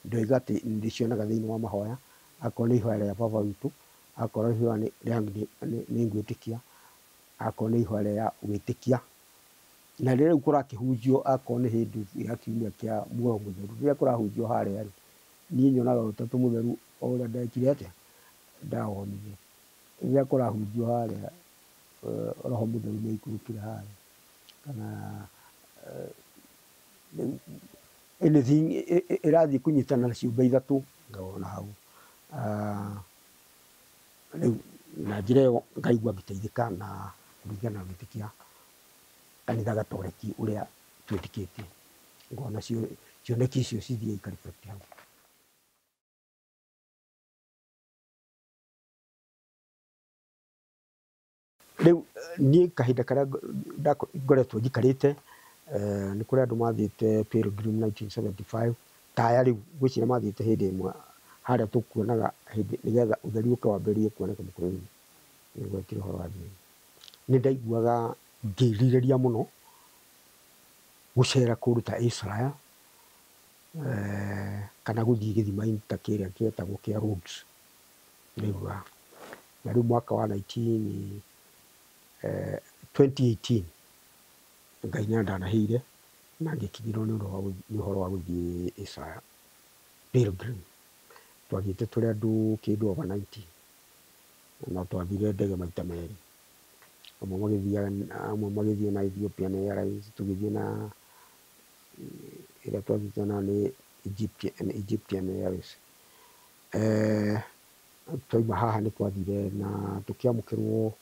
Ndoiga atĩ ndĩcionaga thĩinĩ wa mahoya, akorwo nĩ ihoya rĩa baba witũ, akorwo ihoya rĩa nĩ ngwĩtĩkia, akorwo nĩ ihoya rĩa gwĩtĩkia. Na rĩrĩa rĩu kũrakĩhunjio akorwo nĩ hĩndĩ ya kiumia kĩa muoyo mũtheru, rĩrĩa kũrahunjio harĩa rĩ, niĩ nyonaga ũtatũ mũtheru o ũrĩa ndekire atĩa, ndawonire. Rĩrĩa kũrahunjio harĩa roho mũtheru nĩ aikũrũkire harĩa kana anything ĩrathiĩ kũnyitana na ciũmbe ithatũ ngawona hau. Rĩu na njĩra ĩyo ngaigua ngĩteithĩka na kũringana na gwĩtĩkia kanitha gatoreki ũrĩa twĩtĩkĩtie. Ngona cioneki icio cithiĩ ikareflect hau. Rĩu niĩ kahinda karĩa ngoretwo njikarĩte nĩ kũrĩ andũ mathiĩte Pilgrim 1975 taya rĩu ngwĩciria mathiĩte hĩndĩ ĩmwe harĩa tũkuonaga hĩndĩ nĩgetha ũtheri ũke wambĩrĩrie kuoneka mũkũyũ-inĩ. Nĩngwetire ũhoro wa ndini. Nĩ ndaiguaga ngĩrirĩria mũno gũcera kũndũ ta Israel kana gũthiĩ gĩthima-inĩ ta kĩrĩa kĩetagwo kĩa Rhodes. Ndaiguaga. Na rĩu mwaka wa 2018 Ngai nĩ andanaheire na ngĩkinyĩrwo nĩ ũhoro wa gũthiĩ Israel Pilgrim. Twathiĩte tũrĩ andũ kĩndũ over 90 na twathire ndege maita merĩ. Amwe magĩthiĩ na Ethiopian Airlines, tũgĩthiĩ na ĩrĩa twathiĩte nayo nĩ Egyptian Airways. Twauma haha nĩ twathire na tũkĩamũkĩrwo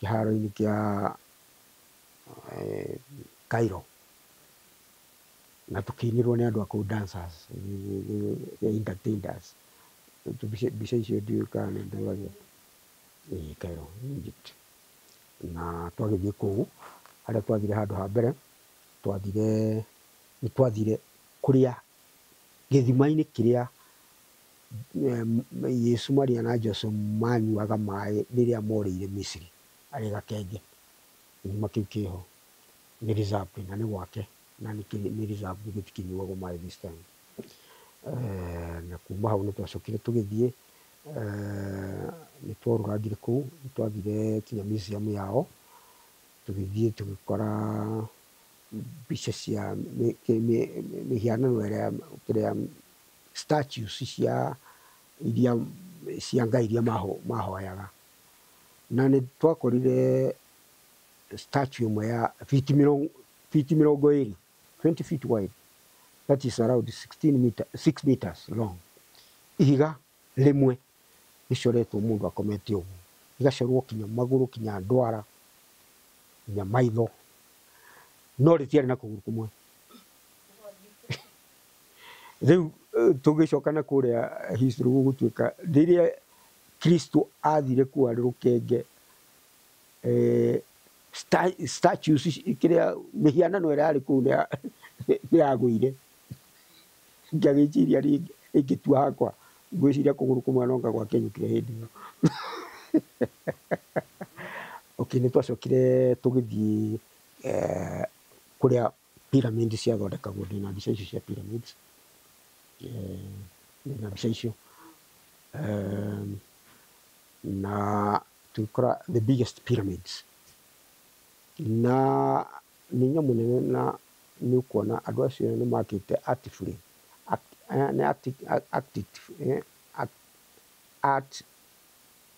kĩharo-inĩ kĩa Cairo na tũkĩinĩrwo nĩ andũ a kũu dancers, they entertained us. Mbica icio ndiũĩ kana nĩ ndũragia. Cairo, Egypt. Na twagĩthiĩ kũu harĩa twathire handũ ha mbere, nĩ twathire kũrĩa gĩthima-inĩ kĩrĩa Yesu, Maria na Joseph manyuaga maĩ rĩrĩa morĩire Misiri arĩ gakenge. Gĩthima kĩu kĩho nĩ reserve na nĩ gwake na nĩ reserve gĩtikĩnyuagwo maĩ this time. Na kuma hau nĩ twacokire tũgĩthiĩ nĩ tworũrangire kũu, nĩ twathire kinya museum yao, tũgĩthiĩ tũgĩkora mbica cia mĩhianano ĩrĩa kĩrĩa statues cia iria cia ngai iria mahoyaga. Na nĩ twakorire statue ĩmwe ya fiti 20, 20 feet wide, that is around 16 meter, 6 meters long. Ihiga rĩmwe rĩcoretwo mũndũ akomete ũguo, igacorwo kinya magũrũ, kinya ndwara, kinya maitho, no rĩtiarĩ na kũgũrũ kũmwe. Rĩu tũgĩcoka na kũrĩa history gũgũtuĩka rĩrĩa Kristo athire kuo arĩ rũkenge, statues kĩrĩa mĩhianano ĩrĩa yarĩ kũu nĩ yagũire. Ngagĩciria ĩngĩtua hakwa, ngwĩciria kũgũrũ kũmwe no anga gwakĩenyũkire hĩndĩ ĩyo. Okay, nĩ twacokire tũgĩthiĩ kũrĩa pyramid ciathondekagwo. Ndĩna mbica icio cia pyramids, ndĩna mbica icio, na tũgĩkora the biggest pyramids, na nĩ nyamũ nene, na nĩ ũkuona andũ acio nĩ makĩte artfully, nĩ art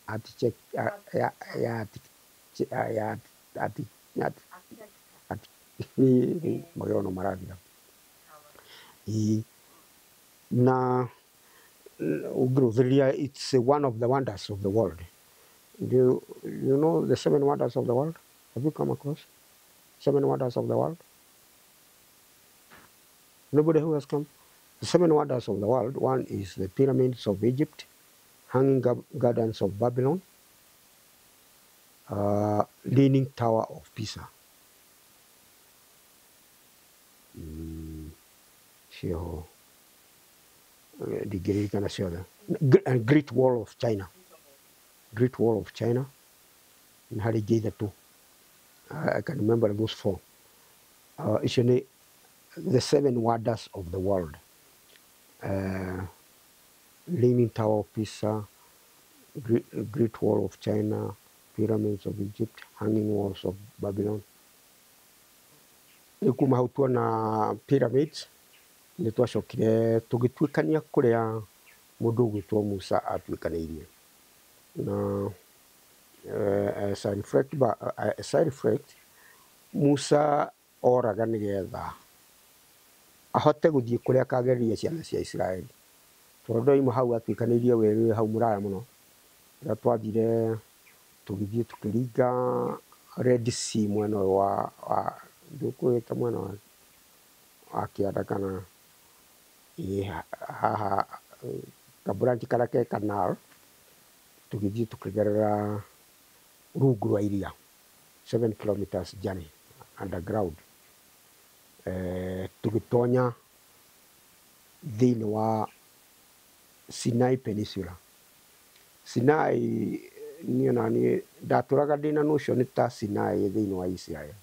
architect ya ya ya art magego no marathira. Na ũngĩrũthĩrĩria, it's one of the wonders of the world. Do you know the seven wonders of the world? Have you come across seven wonders of the world? Nobody who has come? The seven wonders of the world, one is the pyramids of Egypt, hanging gardens of Babylon, Leaning Tower of Pisa. Cio ndingĩririkana ciothe. And Great Wall of China. Great Wall of China. Nĩ harĩ ingĩ ithatũ. I can remember those four. Icio nĩ the seven wonders of the world. Leaning Tower of Pisa, Great Wall of China, Pyramids of Egypt, Hanging Walls of Babylon. Rĩu kuma hau tuona pyramids, nĩ twacokire tũgĩtuĩkania kũrĩa mũndũ ũgwĩtwo Musa atuĩkanĩirie. Na as I reflect, Musa oraga nĩgetha ahote gũthiĩ kũrĩa akagereria ciana cia Isiraeli. Tondũ ndoima hau atuĩkanĩirie werũ hau mũraya mũno. Rĩrĩa twathire tũgĩthiĩ tũkĩringa Red Sea mwena ũyũ wa ndũkũwĩta mwena wa kĩanda kana haha kabranch karĩa ke canal, tũgĩthiĩ tũkĩgerera rungu rwa iria, 7 kilometers journey underground. Tũgĩtonya thĩinĩ wa Sinai Peninsula. Sinai niĩ na niĩ ndatũraga ndĩna notion ta Sinai thĩinĩ wa Israel.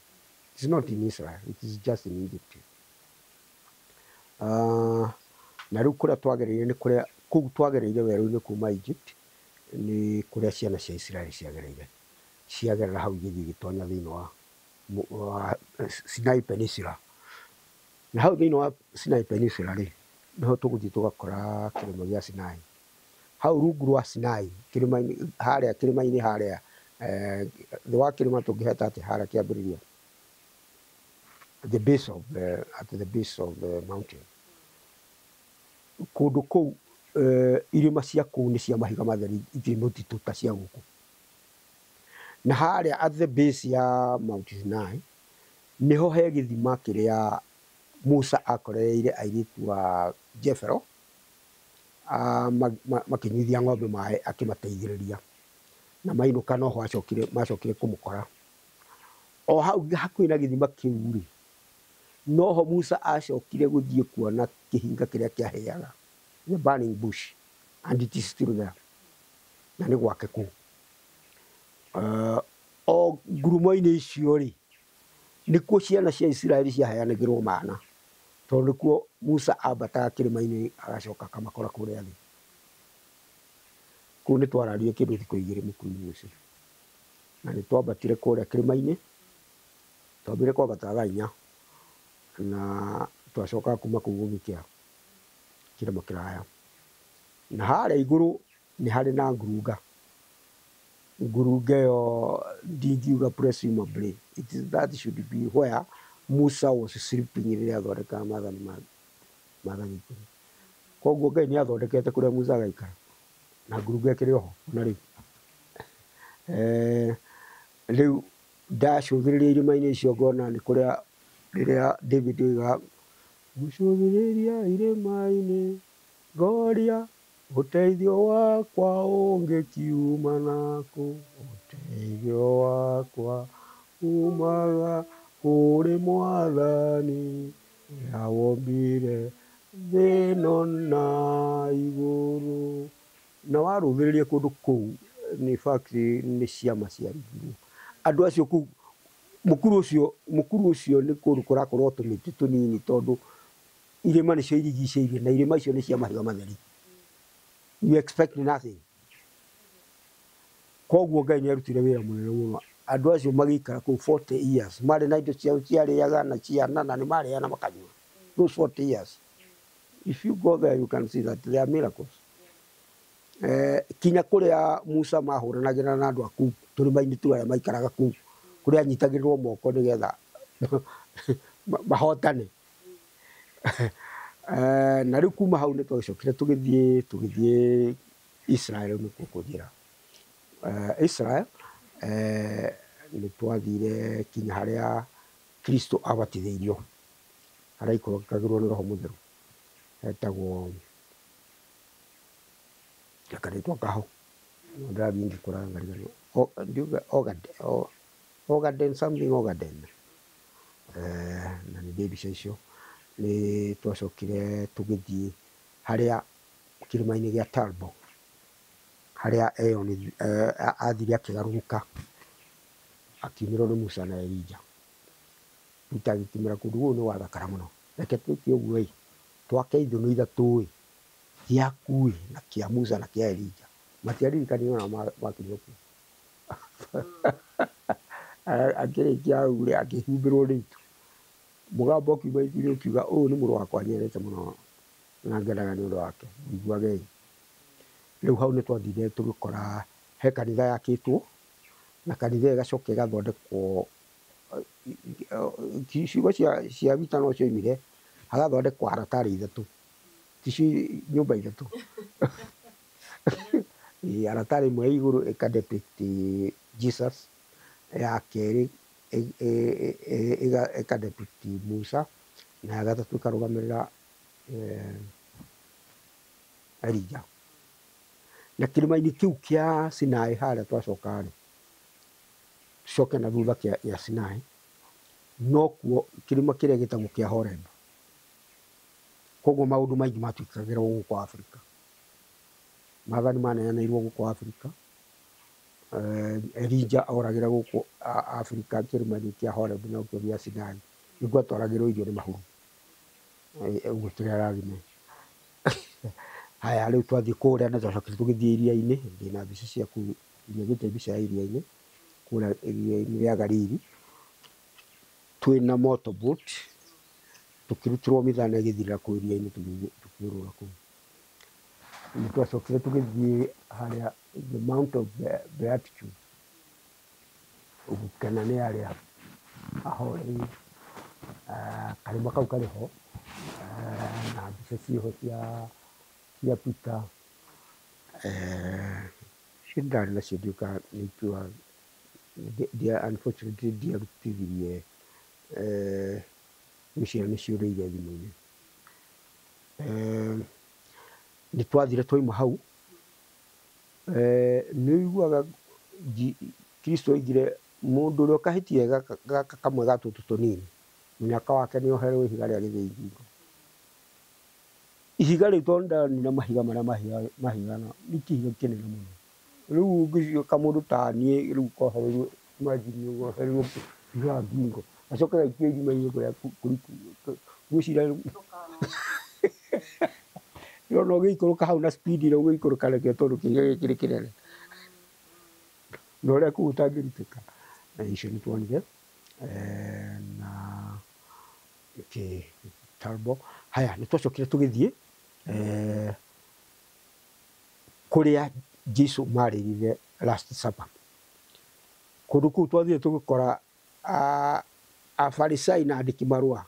It's not in Israel, it is just in Egypt. Na rĩu kũrĩa twagereire nĩ kũrĩa kũu twagereire werũ-inĩ kuma Egypt, nĩ kũrĩa ciana cia Isiraeli ciagereire. Ciagerera hau igĩthiĩ igĩtonya thĩinĩ wa Sinai Peninsula. Na hau thĩinĩ wa Sinai Peninsula rĩ, nĩho tũgũthiĩ tũgakora kĩrĩma gĩa Sinai. Hau rungu rwa Sinai, kĩrĩma-inĩ harĩa, kĩrĩma-inĩ harĩa, thĩ wa kĩrĩma tũngĩheta atĩ harĩa kĩambĩrĩria. The base of the, at the base of the mountain. Kũndũ kũu irĩma cia kũu nĩ cia mahiga matheri, itirĩ mũtitũ ta cia gũkũ. Na harĩa at the base ya Mount Sinai nĩho he gĩthima kĩrĩa Musa akorereire airĩtu a Jethro makĩnyuithia ng'ombe maĩ akĩmateithĩrĩria. Na mainũka noho macokire kũmũkora. O hau hakuhĩ na gĩthima kĩu rĩ, noho Musa acokire gũthiĩ kuona kĩhinga kĩrĩa kĩahĩaga, the burning bush, and it is still there. Na nĩ gwake kũu. O ngurumo-inĩ icio rĩ, nĩkuo ciana cia Isiraeli ciaheanagĩrwo mana, tondũ nĩkuo Musa ambataga kĩrĩma-inĩ agacoka akamakora kũrĩa thĩ. Kũu nĩ twararire kĩndũ thikũ igĩrĩ mũkuru-inĩ ũcio. Na nĩ twambatire kũrĩa kĩrĩma-inĩ, twambire kwambata thaa 4. Na twacokaga kuma kũu gũgĩkĩa kĩrĩma kĩraya. Na harĩa igũrũ nĩ harĩ na ngurunga. Ngurunga ĩyo ndingiuga presumably it is that should be where Musa was sleeping rĩrĩa athondekaga maathani maathani ikũmi. Koguo Ngai nĩ athondekete kũrĩa Musa agaikara na ngurunga ĩkĩrĩ oho ona rĩu. Rĩu ndacũthĩrĩria irĩma-inĩ icio ngona nĩ kũrĩa rĩrĩa David oigaga gũcũthĩrĩria irĩma-inĩ ngoria ũteithio wakwa ũngĩkiuma nakũ, ũteithio wakwa umaga kũrĩ Mwathani ũrĩa wombire thĩ ĩno na igũrũ. Na warũthĩrĩria kũndũ kũu nĩ fact nĩ ciama ciaringirwo. Andũ acio kũu mũkuru ũcio nĩ kũndũ kũrakorwo tũmĩtĩ tũnini tondũ irĩma nĩcio irigicĩirie na irĩma icio nĩ cia mahiga matheri. You expect nothing. Koguo Ngai nĩ arutire wĩra mũnene mũno. Andũ acio magĩikara kũu 40 years marĩ na indo ciao ciarĩaga na ciana na nĩ marĩaga na makanyua. Those 40 years. If you go there you can see that there are miracles. Kinya kũrĩa Musa mahũranagĩra na andũ a kũu tũrĩma-inĩ tu arĩa maikaraga kũu kũrĩa anyitagĩrĩrwo moko nĩgetha mahotane. Na rĩu kuma hau nĩ twagĩcokire tũgĩthiĩ Israel nĩkuo kũnjĩra. Israel nĩ twathire kinya harĩa Kristo abatithĩirio harĩa aikũrũkagĩrwo nĩ Roho Mũtheru hetagwo karĩtwa kaho ndĩrathiĩ ngĩkũraga ngariganĩrwo Ogaden something Ogaden. Na nĩ ndĩ mbica icio. Nĩ twacokire tũgĩthiĩ harĩa kĩrĩma-inĩ gĩa Talbo harĩa athire akĩgarũrũka akiumĩrwo nĩ Musa na Elija. Peter agĩkiumĩra kũndũ gũkũ nĩ gwathakara mũno, reke twĩke ũguo ĩ, twake ithũnũ ithatũ ĩ, gĩaku ĩ na kĩa Musa na kĩa Elija. Matiaririkanire ona makinya kuo. Akĩrĩkia hau rĩ akĩhumbĩrwo nĩ itu. Mũgambo ũkiuma itu-inĩ ũkiuga ũyũ nĩ mũrũ wakwa nyendete mũno na ngenaga nĩ ũndũ wake, mũiguagei. Rĩu hau nĩ twathire tũgĩkora he kanitha yakĩtwo na kanitha ĩyo ĩgacoka ĩgathondekwo ciugo cia Vita no cioimire hagathondekwo aratarĩ ithatũ ticio nyũmba ithatũ. Aratarĩ ĩmwe ya igũrũ ĩka depict Jesus, ya kerĩ ĩka depict Musa na ya gatatũ ĩkarũgamĩrĩra Elija. Na kĩrĩma-inĩ kĩu kĩa Sinai harĩa twacoka rĩ, tucoke na thutha kĩa Sinai nokuo kĩrĩma kĩrĩa gĩtagwo kĩa Horeb. Koguo maũndũ maingĩ matuĩkagĩra gũkũ Afrika. Maathani maneanĩirwo gũkũ Afrika. Elija oragĩra gũkũ Afrika kĩrĩma-inĩ kĩa Horeb nokĩo gĩa Sinai. Nĩkuo atwaragĩrwo irio nĩ mahuru. Ũguo tũrĩ arathime. Haya rĩu twathiĩ kũrĩa nĩ twacokire tũgĩthiĩ iria-inĩ, ndĩna mbica cia kũu, ndiagĩte mbica ya iria-inĩ, kũrĩa iria-inĩ rĩa Galili. Twĩna motorboat tũkĩrutĩrwo mĩthana ĩgĩthirĩra kũu iria-inĩ tũkĩũrũra kũu. Nĩ twacokire tũgĩthiĩ harĩa the Mount of Beatitude. Ũgũkena nĩ arĩa ahoreri. Karĩma kau karĩ ho na mbica ciĩho cia Peter. Icio ndarĩ nacio ndiũĩ kana nĩ ikiuga unfortunately ndiarutithirie ngwĩciria nĩ ciũrĩire thimũ-inĩ. Nĩ twathire twauma hau nĩ ũiguaga Kristo oigire mũndũ ũrĩa ũkahĩtia gaka kamwe ga tũtũ tũnini mũnyaka wake nĩ oherwo ihiga rĩa gĩthĩi ngingo. Ihiga rĩu tondũ ndonire mahiga marĩa mahigana nĩ kĩhiga kĩnene mũno. Rĩu ũngĩciria kamũndũ ta niĩ rĩu kohereirwo imagine wohereirwo ihiga ngingo gacoke gaikio irima-inĩ kũrĩa kũriku ngwĩciria no ũgĩikũrũka hau na speed ĩrĩa ũgĩikũrũka nakĩo tondũ kĩhiga gĩkĩ nĩ kĩnene na ũrĩa kũu ũtangĩrutĩka. Na icio nĩ tuonire na Okay, terrible. Haya, nĩ twacokire tũgĩthiĩ kũrĩa Jesu marĩrire last supper. Kũndũ kũu twathire tũgĩkora afarisai na andĩki marũa,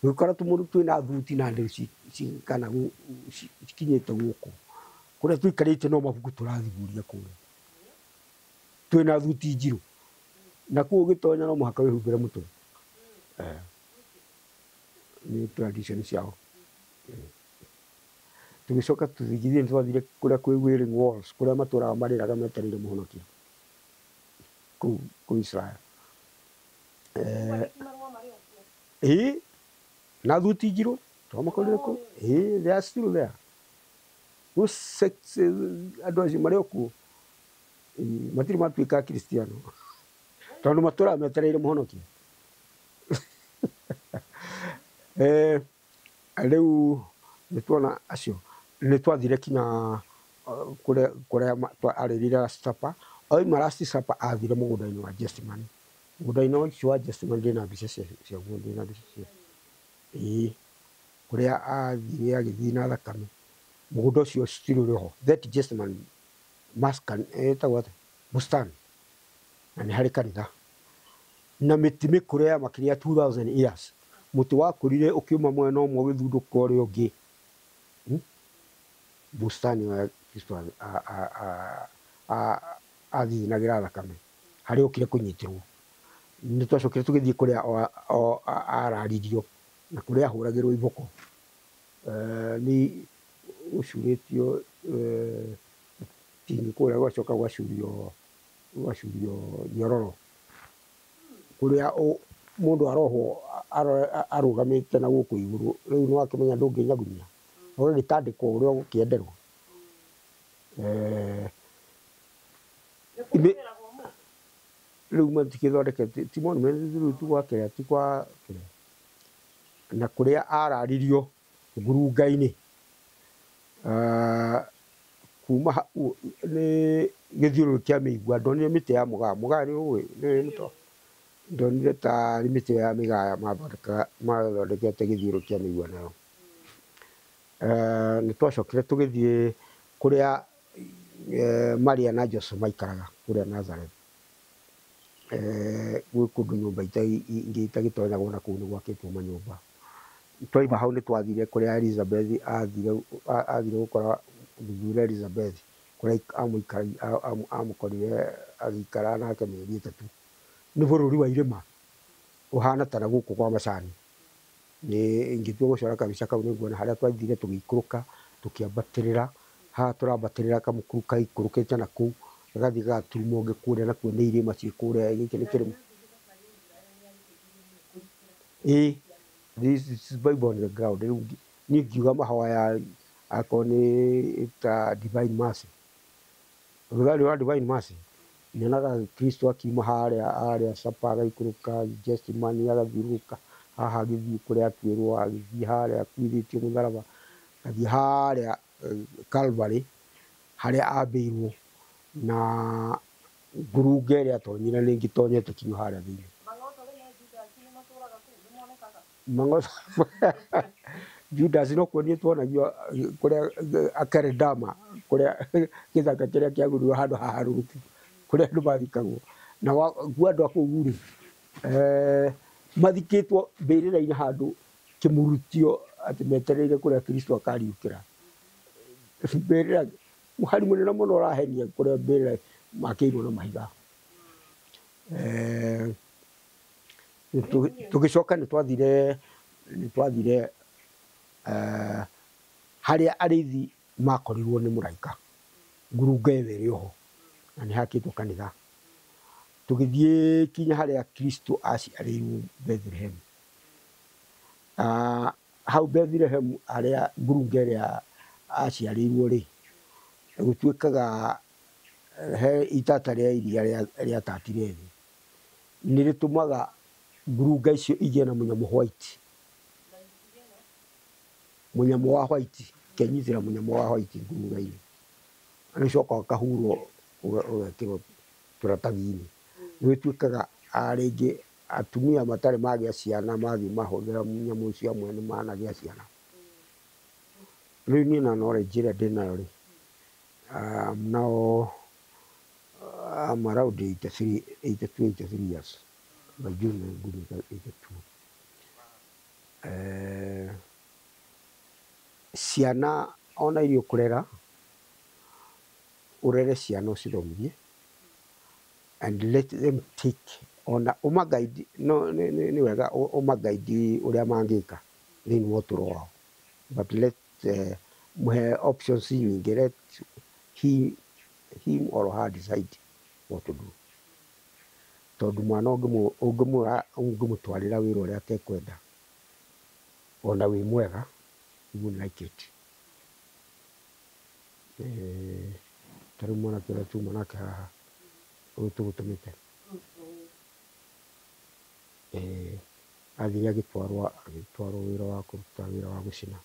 tũgĩkora tũmũndũ twĩna thuti na ndĩru kana cikinyĩte gũkũ. Kũrĩa tũikarĩte no mabuku tũrathuria kũrĩa. Twĩna thuti njirũ. Na kũu ũgĩtonya no mũhaka wĩhumbĩre mũtwe. Nĩ tradition ciao. Tũgĩcoka tũgĩthiĩ nĩ twathire kũrĩa kwĩ Wailing Walls, kũrĩa matũraga marĩraga metereire mũhonokia kũu Israel. Ĩĩ, na thuti njirũ twamakorire kũu. Ĩĩ, they are still there. Those sects, andũ acio marĩ o kuo. Matirĩ matuĩka Akristiano tondũ matũraga metereire mũhonokia. Rĩu nĩ tuona acio nĩ twathire kinya kũrĩa arĩrire last supper. Oima last supper athire mũgũnda-inĩ wa Gethsemane. Mũgũnda-inĩ ũcio wa Gethsemane ndĩna mbica ciaguo, ndĩna mbica cia ĩĩ, kũrĩa athire agĩthiĩ na thakame. Mũgũnda ũcio still ũrĩ ho. That Gethsemane maskan ĩtagwo atĩa? Bustani. Na nĩ harĩ kanitha. Na mĩtĩ mĩkũrũ ya makĩria 2000 years. Mũtĩ wakũrire ũkĩuma mwena ũmwe ũgĩthundũka ũrĩa ũngĩ. Bustani wa Kristo athithinagĩra thakame harĩa okire kũnyitĩrwo. Nĩ twacokire tũgĩthiĩ kũrĩa araririo na kũrĩa ahũragĩrwo iboko. Nĩ ũcurĩtio tingi kũrĩa gwacoka gwacurio nyororo kũrĩa mũndũ arohwo arũgamĩte na gũkũ igũrũ. Rĩu nĩ wakĩmenya ndũngĩnyagunyia, ũgagĩtandĩkwo ũrĩa ũgũkĩenderwo. Rĩu matikĩthondekete ti monument rĩu ti gwa kĩrĩa, ti kwa kĩrĩa. Na kũrĩa araririo ngurunga-inĩ. Kuma nĩ gĩthiũrũrĩ kĩa mĩigua, ndonire mĩtĩ ya mũgaa. Mũgaa nĩ ũĩ nĩ mũtĩ. Ndonire tarĩ mĩtĩ ya mĩgaa mathondekete gĩthiũrũrĩ kĩa mĩigua nayo. Nĩ twacokire tũgĩthiĩ kũrĩa Maria na Joseph maikaraga kũrĩa Nazareth. Gwĩ kũndũ nyũmba ingĩ itagĩtonyagwo na kũu nĩ gwakĩtwo manyũmba. Twaima hau nĩ twathire kũrĩa Elizabeth athire gũkora mũthuri Elizabeth, kũrĩa amũkorire agĩikara nake mĩeri 3. Nĩ bũrũri wa irĩma ũhana ta na gũkũ kwa macani. Nĩ ingĩtua gũcora kabica kau nĩ nguona harĩa twathire tũgĩikũrũka tũkĩambatĩrĩra. Haha tũrambatĩrĩra kamũkuru kaikũrũkĩte na kũu gagathiĩ gagaturuma ũngĩ kũrĩa nakuo nĩ irĩma ciĩ kũrĩa. Gĩkĩ nĩ kĩrĩma. Ĩĩ, this is Bible on the ground. Rĩu niĩ ngiuga mahoya akorwo nĩ ta Divine Mercy. Rũtharĩ rwa Divine Mercy nyonaga Kristo akiuma harĩa harĩa Supper agaikũrũka Gethsemane agathiũrũrũka haha agĩthiĩ kũrĩa atuĩrwo, agĩthiĩ harĩa akuithĩtio mũtharaba, agathiĩ harĩa Calvary harĩa ambĩirwo na ngurunga ĩrĩa atonyire nĩ ngĩtonyete kinya harĩa thĩinĩ. Mang'oto Judas no kuonio tuonagio kũrĩa Akeredama, kũrĩa gĩthaka kĩrĩa kĩagũrirwo handũ haharũrũku kũrĩa andũ mathikagwo. Na kuo andũ a kũu rĩ, mathikĩtwo mbĩrĩra-inĩ handũ kĩmurutio atĩ metereire kũrĩa Kristo akariũkĩra. Mbĩrĩra mũhari mũnene mũno ũrahenia kũrĩa mbĩrĩra makĩirwo na mahiga. Tũgĩcoka nĩ twathire harĩa arĩithi makorirwo nĩ mũraika. Ngurunga ĩyo ĩrĩ oho na nĩ hakĩtwo kanitha. Tũgĩthiĩ kinya harĩa Kristo aciarĩirwo Bethlehem. Hau Bethlehem harĩa ngurunga ĩrĩa aciarĩirwo rĩ, gũtuĩkaga he itata rĩa iria rĩatatire thĩ. Nĩ rĩtũmaga ngurunga icio igĩe na mũnyamũ white. Mũnyamũ wa white, kenyitĩra mũnyamũ wa white ngurunga-inĩ. Nĩ ũcokaga ũkahurwo ũgekĩrwo tũratathi-inĩ. Nĩ gĩtuĩkaga rĩngĩ Atumia matarĩ magĩa ciana mathiĩ mahũthĩra nyamũ icio amwe nĩ managĩa ciana. Rĩu niĩ na knowledge ĩrĩa ndĩnayo rĩ, now I'm around 83, 82, 83 years. By June ngumĩka 82. Ciana ona iria ũkũrera, ũrere ciana ũcithomithie and let them take ona ũmagaidi no nĩ wega ũmagaidi ũrĩa mangĩka thĩinĩ wa ũtũũro wao, but let mũhe options nyingĩ, let him or her decide what to do, tondũ mwana ũngĩmũtwarĩra wĩra ũrĩa atekwenda ona wĩ mwega, he won't like it. Ta rĩu mwanake ũrĩa tuma nake haha ũyũ tũgũtũmĩte, athire agĩtwarwo wĩra wa kũruta wĩra wa gũcina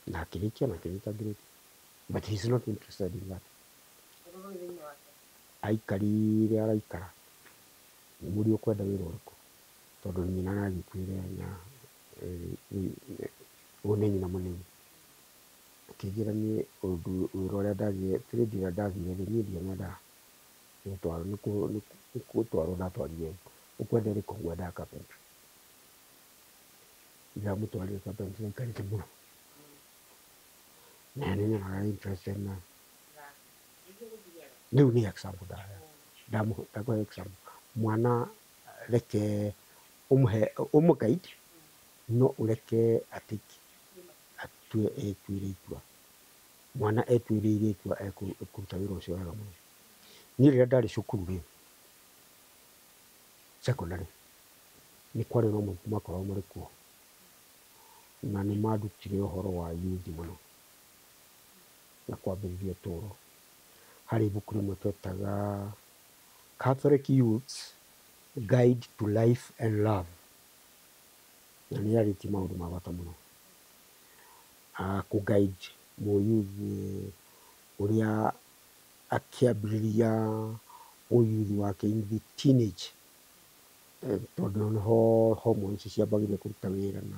na akĩrĩkia na akĩnyita grade, but he's not interested in that. Aikarire araikara mũriũ ũkwenda wĩra ũrĩkũ, tondũ nyina nagĩkuire na ũyũ nĩ nyina mũnini. Akĩnjĩra niĩ ũndũ wĩra ũrĩa ndathire trade ĩrĩa ndathire rĩ, niĩ ndiamenyaga nĩ gũtwarwo ndatwarire, ũkwenda ĩrĩkũ? Ngwendaga carpentry. Ndamũtwarire carpentry aikarĩte mũno na nĩ nyonaga interested na rĩu nĩ example ndakũhe example. Mwana reke ũmũhe ũmũguide, no ũreke atake atue etuĩre itua. Mwana etuĩrĩire itua ekũruta wĩra ũcio wega mũno. Niĩ rĩrĩa ndarĩ cukuru rĩ, secondary, nĩ kwarĩ na mabuku makoragwo marĩ kuo na nĩ mandutire ũhoro wa youth mũno na kwambĩrĩria ũtũũro. Harĩ ibuku rĩmwe twetaga Catholic Youth's Guide to Life and Love, na nĩ yarĩtie maũndũ ma bata mũno, kũ guide mũyuthi ũrĩa akĩambĩrĩria ũyuthi wake in the teenage, tondũ nĩho hormones ciambagĩrĩria kũruta wĩra na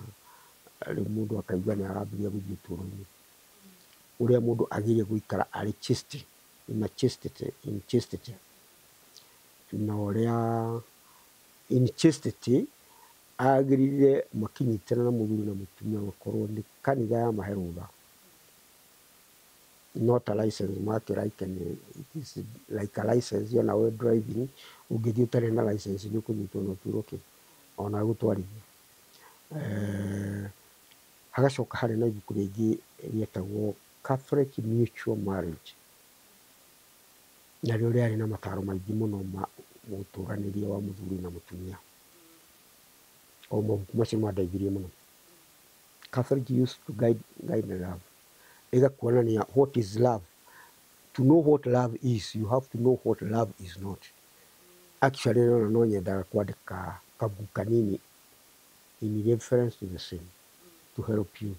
rĩu mũndũ akaigua nĩ arambĩrĩria gũthiĩ ũtũũro-inĩ, ũrĩa mũndũ agĩrĩire gũikara arĩ chaste, in a chastity, in chastity, na ũrĩa in chastity agĩrĩire makinyitana na mũthuri na mũtumia makorwo nĩ kanitha ya mahe rũtha, not a license makĩra it is like a license. Ona we driving ũngĩthiĩ ũtarĩ na license nĩ ũkũnyitwo na ũtuĩrwo kĩ ona gũtwarithia. Hagacoka harĩ na ibuku rĩngĩ rĩetagwo Catholic Mutual Marriage, narĩo rĩarĩ na mataro maingĩ mũno ma mũtũranĩrie wa mũthuri na mũtumia. O mabuku macio mandeithirie mũno. Catholic Youth to Guide Love ĩgakuonania what is love. To know what love is, you have to know what love is not. Actually no nyendaga kwandĩka kabuku kanini in reference to the same to help you.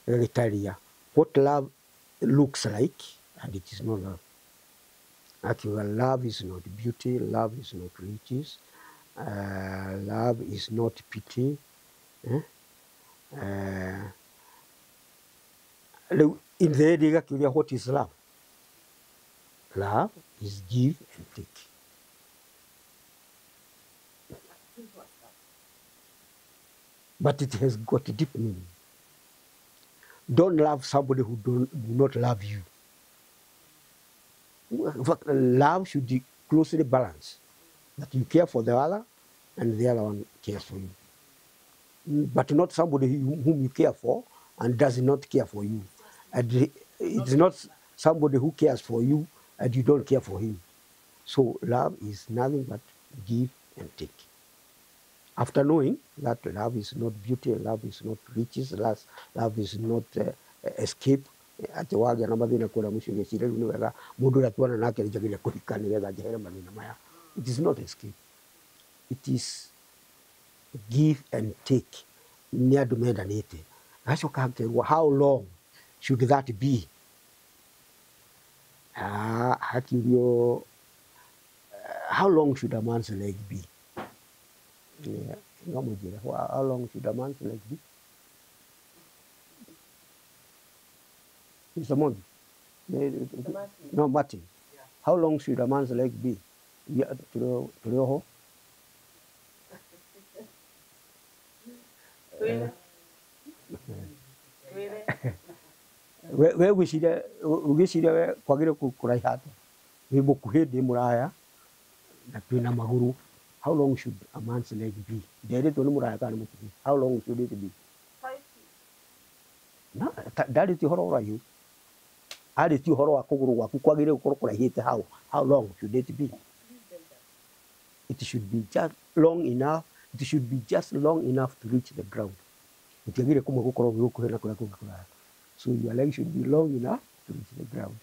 Ĩgagĩtarĩria what love looks like and it is not love. Akiuga love is not beauty, love is not riches, love is not pity. Eh? Rĩu in the end ĩgakĩũria what is love? Love is give and take. But it has got a deep meaning. Don't love somebody who do not love you. In fact, love should be closely balanced. That you care for the other and the other one cares for you. But not somebody whom you care for and does not care for you. And it's not somebody who cares for you and you don't care for him. So love is nothing but give and take. After knowing that love is not beauty, love is not riches, love is not escape, atĩ wagĩa na mathĩna kũrĩa mũciĩ ũgĩciria rĩu nĩ wega mũndũ ũrĩa tuona nake nĩ njagĩrĩire kũhika nĩgetha njehere mathĩna maya. It is not escape. It is give and take. Nĩ andũ mendanĩte. Gacoka hakerwo how long should that be? Hakiurio How long should a man's leg be? Yeah, no mũnjĩre, how long should a man's leg be? Mr. Mondi. No, Martin. Yeah. How long should a man's leg be? Yeah, tũrĩ oho. Twĩre. Twĩre. We ũgwĩciria we kwagĩrĩire kũraiha atĩa? Wĩ mũkuhĩ, ndĩ mũraya na twĩna magũrũ. How long should a man's leg be? Nderĩtwo nĩ mũraya kana nĩ mũkuhĩ. How long should it be? 5 feet. Na ndarĩtie ũhoro wa ũraihu. Arĩtie ũhoro wa kũgũrũ gwaku kwagĩrĩire gũkorwo kũraihĩte how? How long should it be? Please bend down. It should be just long enough. It should be just long enough to reach the ground. Gũtiagĩrĩire kũmwe gũkorwo gwĩ gũkuhĩ na kũrĩa kũngĩ kũraya. So your leg should be long enough to reach the ground.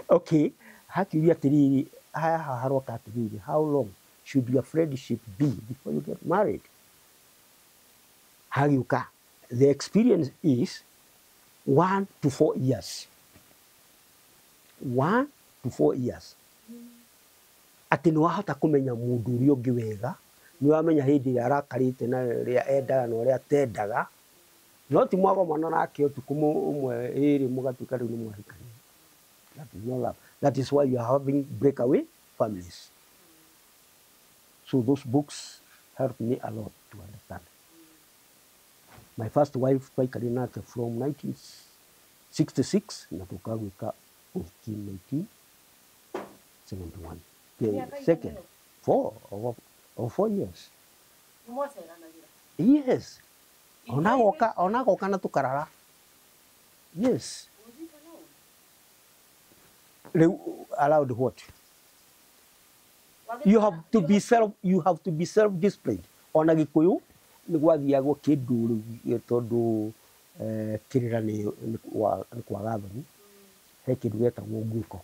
Okay, hakiuria atĩrĩrĩ, haha haroka atĩrĩrĩ, how long should your friendship be before you get married? Hagiuka, the experience is 1 to 4 years. 1 to 4 years. Atĩ nĩ wahota kũmenya mũndũ ũrĩa ũngĩ wega, nĩ wamenya hĩndĩ ĩrĩa arakarĩte na ũrĩa endaga na ũrĩa atendaga, no ti mwagomana nake ũtukũ ũmwe ĩrĩ mũgatuĩka rĩu nĩ mwahikania. That is not love. That is why you are having breakaway families. So those books helped me a lot to understand. My first wife twaikarire nake from 1966 na tũkagwĩka ũhiki 1971. The Mĩaka second, igana. 4 over 4 years. Nĩ mwaceranagĩra? Yes. Onagoka na tũkarara. Yes. Was it allowed? Rĩu allowed what? You have to be self, you have to be self disciplined. Ona Gĩkũyũ nĩ gwathiagwo kĩndũ rĩu tondũ kĩrĩra nĩ kwaga thoni. He kĩndũ gĩetagwo nguĩko.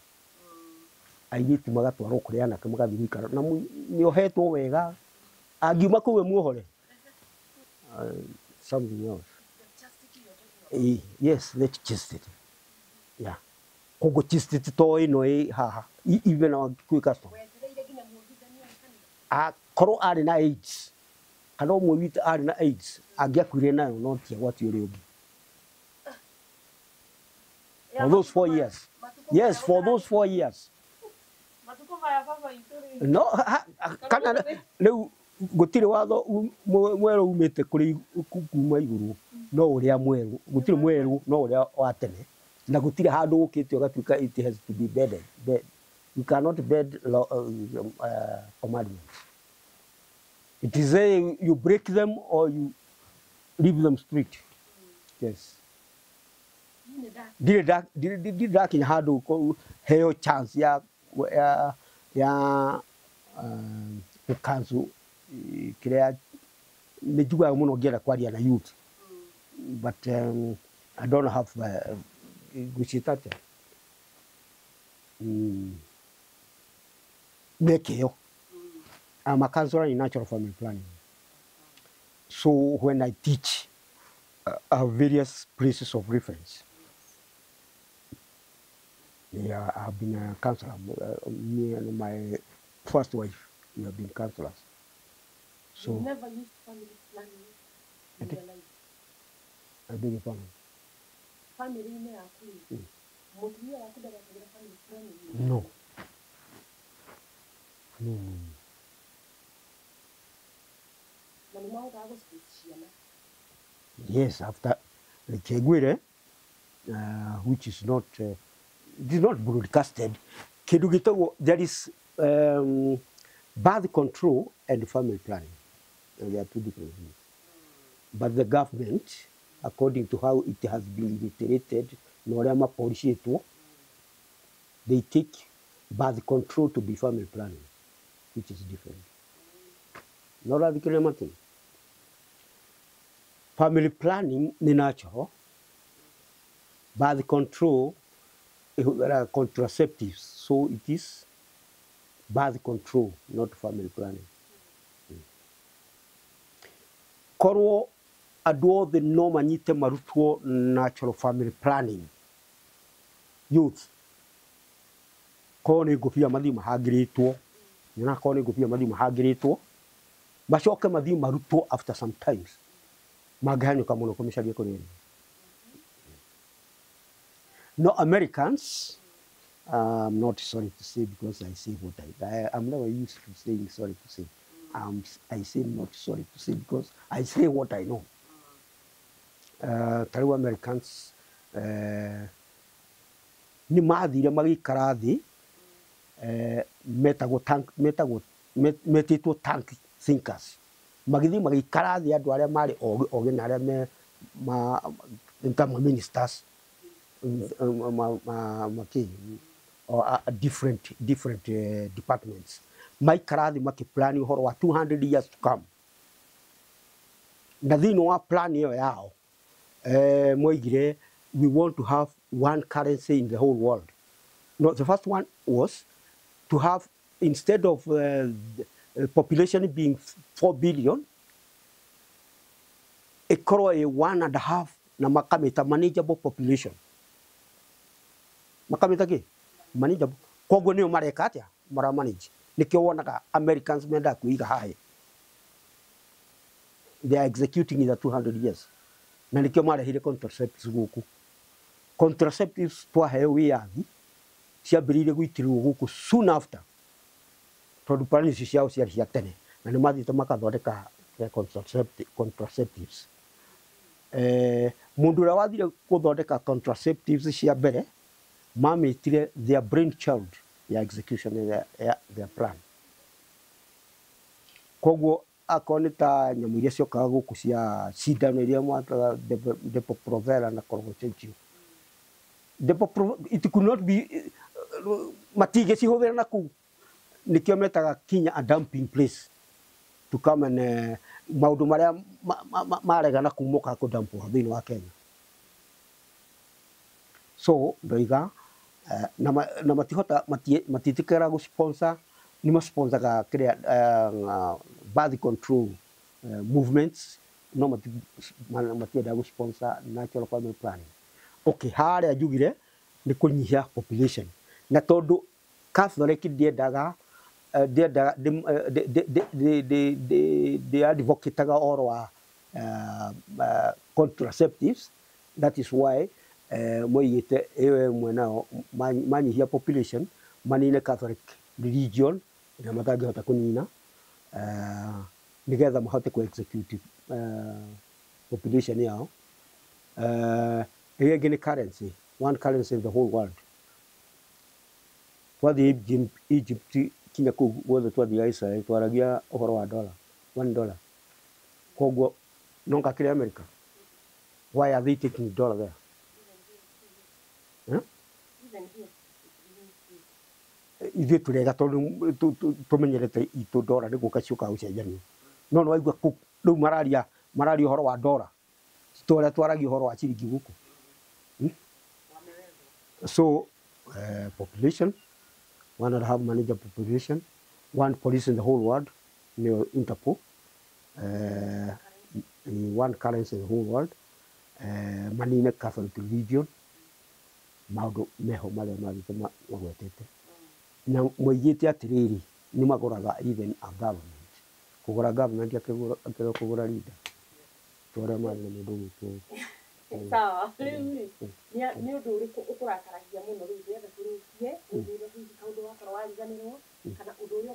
Airĩtu magatwarwo kũrĩ anake magathiĩ gũikara na nĩ ohetwo wega, angiuma kũu emuohore. Something else. The chastity you're talking about. Yes, the chastity. Yeah. Koguo chastity to ĩno ĩ haha, even our Gĩkũyũ custom. Wetereire nginya muongithanie wa kanitha? Akorwo arĩ na AIDS, kana ũmwe witũ arĩ na AIDS, angĩakuire nayo no ti agwati ũrĩa ũngĩ. For those 4 years. Yes, for those 4 years. Matukũ maya baba itũ rĩ. No, kana rĩu gũtirĩ watho mwerũ umĩte kũrĩ kuma igũrũ, no ũrĩa mwerũ, gũtirĩ mwerũ no ũrĩa wa tene, na gũtirĩ handũ ũkĩte ũgatuĩka it has to be bedded. You cannot bed commandments. It is either you break them or you leave them straight. Yes. Ndirĩ ndakinya handũ heo chance ya gũcancel kĩrĩa nĩ njiguaga mũno ngĩenda kwaria na youth, but I don't have ngwĩciĩta atĩa, meke ĩyo. I'm a counselor in natural family planning. So when I teach, I have various places of reference. Yeah, I've been a counselor. Me and my first wife, we have been counselors. So you never used family planning in your life? I beg your pardon. Family-inĩ yaku rĩ, mũtumia waku ndagatũmĩra family planning? No. No, no, no. Na nĩ mwahotaga gũ-space ciana? Yes, after Kegwire, which is not, it is not broadcasted. Kĩndũ gĩtagwo, there is birth control and family planning. And they are two different things. But the government, according to how it has been iterated, na ũrĩa mapolicĩtwo, they take birth control to be family planning, which is different. No ũrathikĩrĩria Martin? Family planning nĩ natural. Birth control ĩhũthĩraga contraceptives, so it is birth control, not family planning. Korwo andũ othe no manyite marutwo natural family planning, youth Korwo nĩ ngũbia mathiĩ mahangĩrĩtwo, nyonaga korwo nĩ ngũbia mathiĩ mahangĩrĩtwo, macoke mathiĩ marutwo after some times, mangĩhanyũka mũno kũmĩcaria kũrĩa ĩrĩ. No Americans, I'm not sorry to say because I say what I'm never used to saying sorry to say. I say not sorry to say because I say what I know. Ta rĩu Americans nĩ mathire magĩikara thĩ, metagwo tank, metagwo metĩtwo tank thinkers, magĩthiĩ magĩikara thĩ andũ arĩa marĩ ogĩ ogĩ na arĩa me ma ta ma ministers ma ma kĩ or different departments, maikara thĩ makĩplan ũhoro wa 200 years to come. Na thĩinĩ wa plan ĩyo yao, moigire we want to have one currency in the whole world. No, the first one was to have, instead of the population being 4 billion, ĩkorwo ĩ 1.5, na makamĩta manageable population. Makamĩta kĩ? Manageable. Koguo nĩo mareka atĩa? Mara manage. Nĩkĩo wonaga Americans mendaga kwĩiga haha. They are executing in the 200 years. Na nĩkĩo marehire contraceptives gũkũ. Contraceptives twaheo wĩyathi ciambĩrĩirie gũitĩrĩrwo gũkũ soon after, tondũ plan icio ciao ciarĩ cia tene na nĩ mathiĩte makathondeka contraceptives. Mũndũ ũrĩa wathire gũthondeka contraceptives cia mbere mamĩtire their brain child ya execution ya their plan. Koguo akorwo nĩ ta nyamũ iria ciokaga gũkũ cia cindano iria mwataga Depo-Provera na Corvocentio, it could not be, matingĩcihũthĩra na kũu. Nĩkĩo metaga Kenya a dumping place to come and maũndũ marĩa maregana kũu mokaga kũdampwo thĩinĩ wa Kenya. So ndoiga na matihota matiĩtĩkĩra gũ-sponsor, nĩ masponsaga kĩrĩa birth control movements, no matiendaga gũ-sponsor natural family planning. Okay, harĩa njugire nĩ kũnyihia population, na tondũ Catholic ndiendaga ndiendaga ndĩ advocataga ũhoro wa contraceptives, that is why moigĩte ĩyo ĩmwe nao manyihia population manine Catholic religion ĩrĩa matangĩhota kũnina, nĩgetha mahote kũ execute population yao. Ĩrĩa ĩngĩ nĩ currency, one currency in the whole world. Twathiĩ Egypt kinya kũu guothe twathiaga Israel twaragia ũhoro wa dollar, $1. Koguo no ngakĩrĩ America, why are they taking dollar there? Huh? Ithuĩ tũrega tondũ tũmenyerete itũ dollar nĩ gũka ciũkaga gũcenjanio, no nĩ waigua rĩu mararia ũhoro wa dollar, ti ta ũrĩa twaragia ũhoro wa ciringi gũkũ. So population, 1.5 manager population, one police in the whole world, nĩyo Interpol, one currency in the whole world, manine Catholic religion, maũndũ meho marĩa mathiĩte magwetete. Na moigĩte atĩrĩrĩ, nĩ magũraga even a government. Kũgũra government akĩrĩ kũgũra leader. Tũrĩa marĩ na mũndũ ũgwĩtwo. Sawa, rĩu rĩ, nĩ ũndũ ũrĩkũ ũkũrakaragia mũno rĩu ndĩrenda tũrĩkie ũnjĩre hihi kaũndũ wakorwo wariganĩrwo kana ũndũ ũrĩa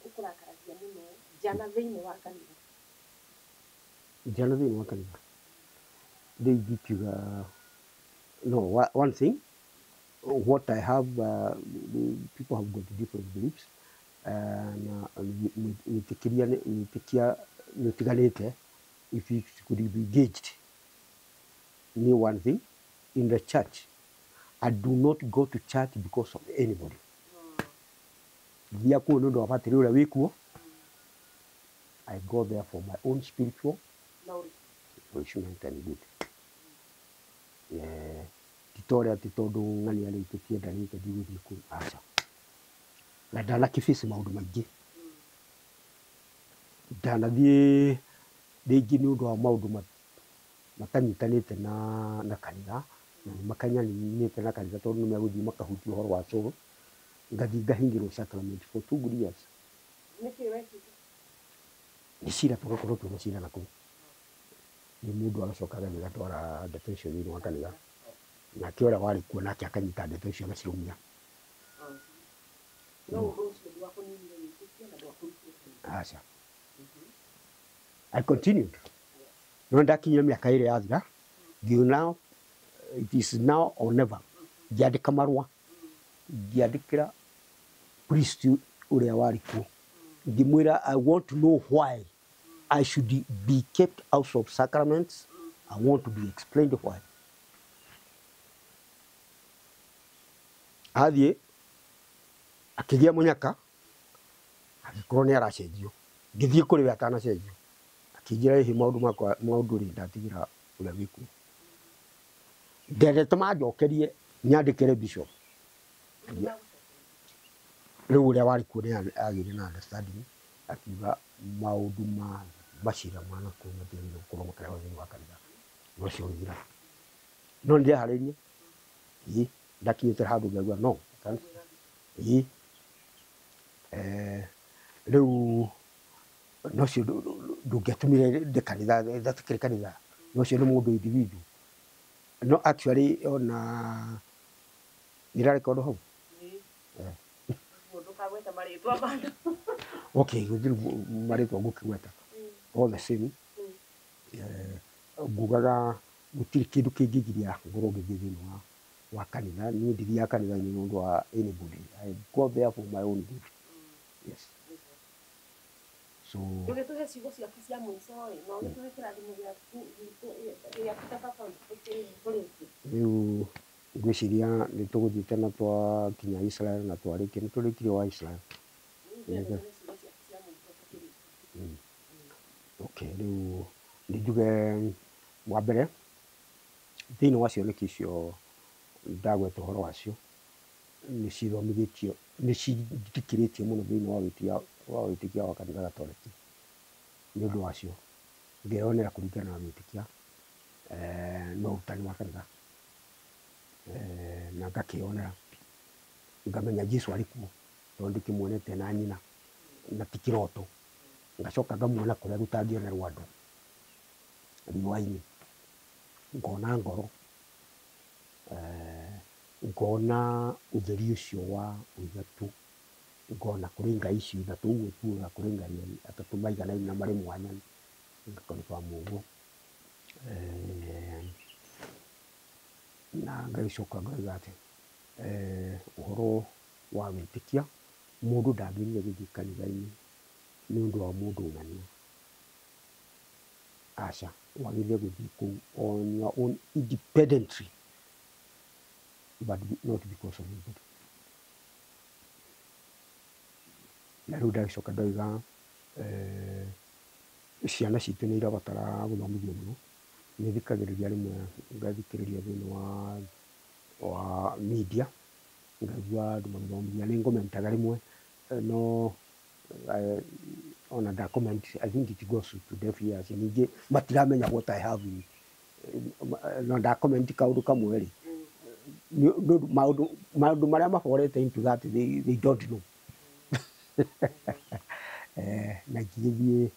ũkũrakaragia mũno njana thĩinĩ wa kanitha? Njana thĩinĩ wa kanitha. Rĩu ingiuga no one thing what I have, people have got different beliefs, na mwĩtĩkĩria mwĩtĩkia nĩ ũtiganĩte. If it could be gauged, ni one thing in the church, I do not go to church because of anybody. Thia kuo nĩ ũndũ wa batĩrĩ ũrĩa wĩkuo. I go there for my own spiritual nourishment and good. Ti ta ũrĩa atĩ tondũ ng'ania rĩu tũtiendanĩte ndigũthiĩ kũu, aca. Na ndanakĩbĩci maũndũ maingĩ. Ndanathiĩ rĩngĩ nĩ ũndũ wa maũndũ matanyitanĩte na kanitha, na nĩ makanyanĩte na kanitha tondũ nĩ megũthiĩ makahutia ũhoro wa soul. Ngathiĩ ngahingĩrwo sacrament for 2 good years. Nĩkĩ wekire? Nĩ cira, tũgakorwo twĩna cira na kũu. Nĩ mũndũ agacoka agathiĩ agatwara ndeto icio thĩinĩ wa kanitha, nake ũrĩa warĩ kuo nake akanyita ndeto icio agacirũmia. No ũndũ ũcio ndwakũninire wĩtĩkio na ndwakũrutire kanitha? Aca, I continued. No ndakinyire mĩaka ĩrĩ yathira, ngiuga now it is now or never. Ngĩandĩka marũa, ngĩandĩkĩra priest ũrĩa warĩ kuo, ngĩmwĩra, "I want to know why I should be kept out of sacraments. I want to be explained why." Athiĩ akĩgĩa mũnyaka, agĩkorwo nĩ aracenjio. Ngĩthiĩ kũrĩ we atanacenjio, akĩnjĩra, "Ĩhĩ, maũndũ makwa maũndũ rĩ, ndatigĩra ũrĩa wĩkuo. Ndendete manjokerie nyandĩkĩre bishop." Rĩu ũrĩa warĩ kuo nĩ agĩire na understanding, akiuga maũndũ ma macira ma nakũu matiagĩrĩire gũkorwo makĩrehwo thĩinĩ wa kanitha. Na ũcio ũgĩthira. No nĩ ndeharĩirie, ĩ ndakinyĩte handũ ngaigua no ĩ rĩu no ũcio ndũngĩatũmire ndĩ kanitha, ndatikĩrĩ kanitha. No ũcio nĩ mũndũ individual. No actually ona nĩrarekondo hau. Ũguo ndũkagweta marĩtwa bado. Okay, gũtirĩ marĩtwa ngũkĩgweta. All the same, ngugaga gũtirĩ kĩndũ kĩngĩgiria ngorwo ngĩthiĩ thĩinĩ wa kanitha. Niĩ ndithiaga kanitha-inĩ nĩ ũndũ wa anybody. I go there for my own good. Yes. So Ũgĩtũhe ciugo ciaku cia mũico ĩ, na ũgĩtũhe kĩrathimo gĩaku gĩaku ta baba witũ tũrĩkie. Rĩu ngwĩciria nĩ tũgũthiĩte na twakinya Israel na twarĩkia, nĩ tũrĩkirie wa Israel. Rĩu ndĩrenda ũtũhe ciugo ciaku cia mũico tũkĩrĩkia. Okay, rĩu nĩ njuge wa mbere thĩinĩ wa cioneki icio ndagweta ũhoro wacio, nĩ cithomithĩtio, nĩ cindikĩrĩtio mũno thĩinĩ wa wĩtĩkia wa kanitha Gatoreki. Nĩ ũndũ wacio ngeyonera kũringana na wĩtĩkia na ũrutani wa kanitha, na ngakĩyonera ngamenya Jesu arĩ kuo tondũ ndĩkĩmuonete na nyina na ti kĩroto. Ngacoka ngamuona kũrĩa gũtangĩonerwo andũ, riũa-inĩ, ngona ngoro, ngona ũtheri ũcio wa ũithatũ, ngona kũrĩ ngai icio ithatũ ũguo tugaga kũrĩ ngai atatũ maiganaine na marĩ mwanya, ngaconfirm ũguo. Na ngagĩcoka ngauga atĩ ũhoro wa wĩtĩkia, mũndũ ndagĩrĩire gũthiĩ kanitha-inĩ nĩ ũndũ wa mũndũ ng'ania. Aca, wagĩrĩire gũthiĩ kũu on your own independently, but not because of anybody. Na rĩu ndagĩcoka ndoiga ciana citũ nĩ irabatara gũthomithio mũno. Nĩ thikagĩrĩria rĩmwe, ngathikĩrĩria thĩinĩ wa media, ngaigua andũ magĩthomithia, nĩ ngomentaga rĩmwe, no ona nda comment, I think it goes to deaf ears. Ningĩ matiramenya what I have in no nda comment kaũndũ kamwe rĩ, maũndũ marĩa maborete into that they don't know. Na ingĩgĩthiĩ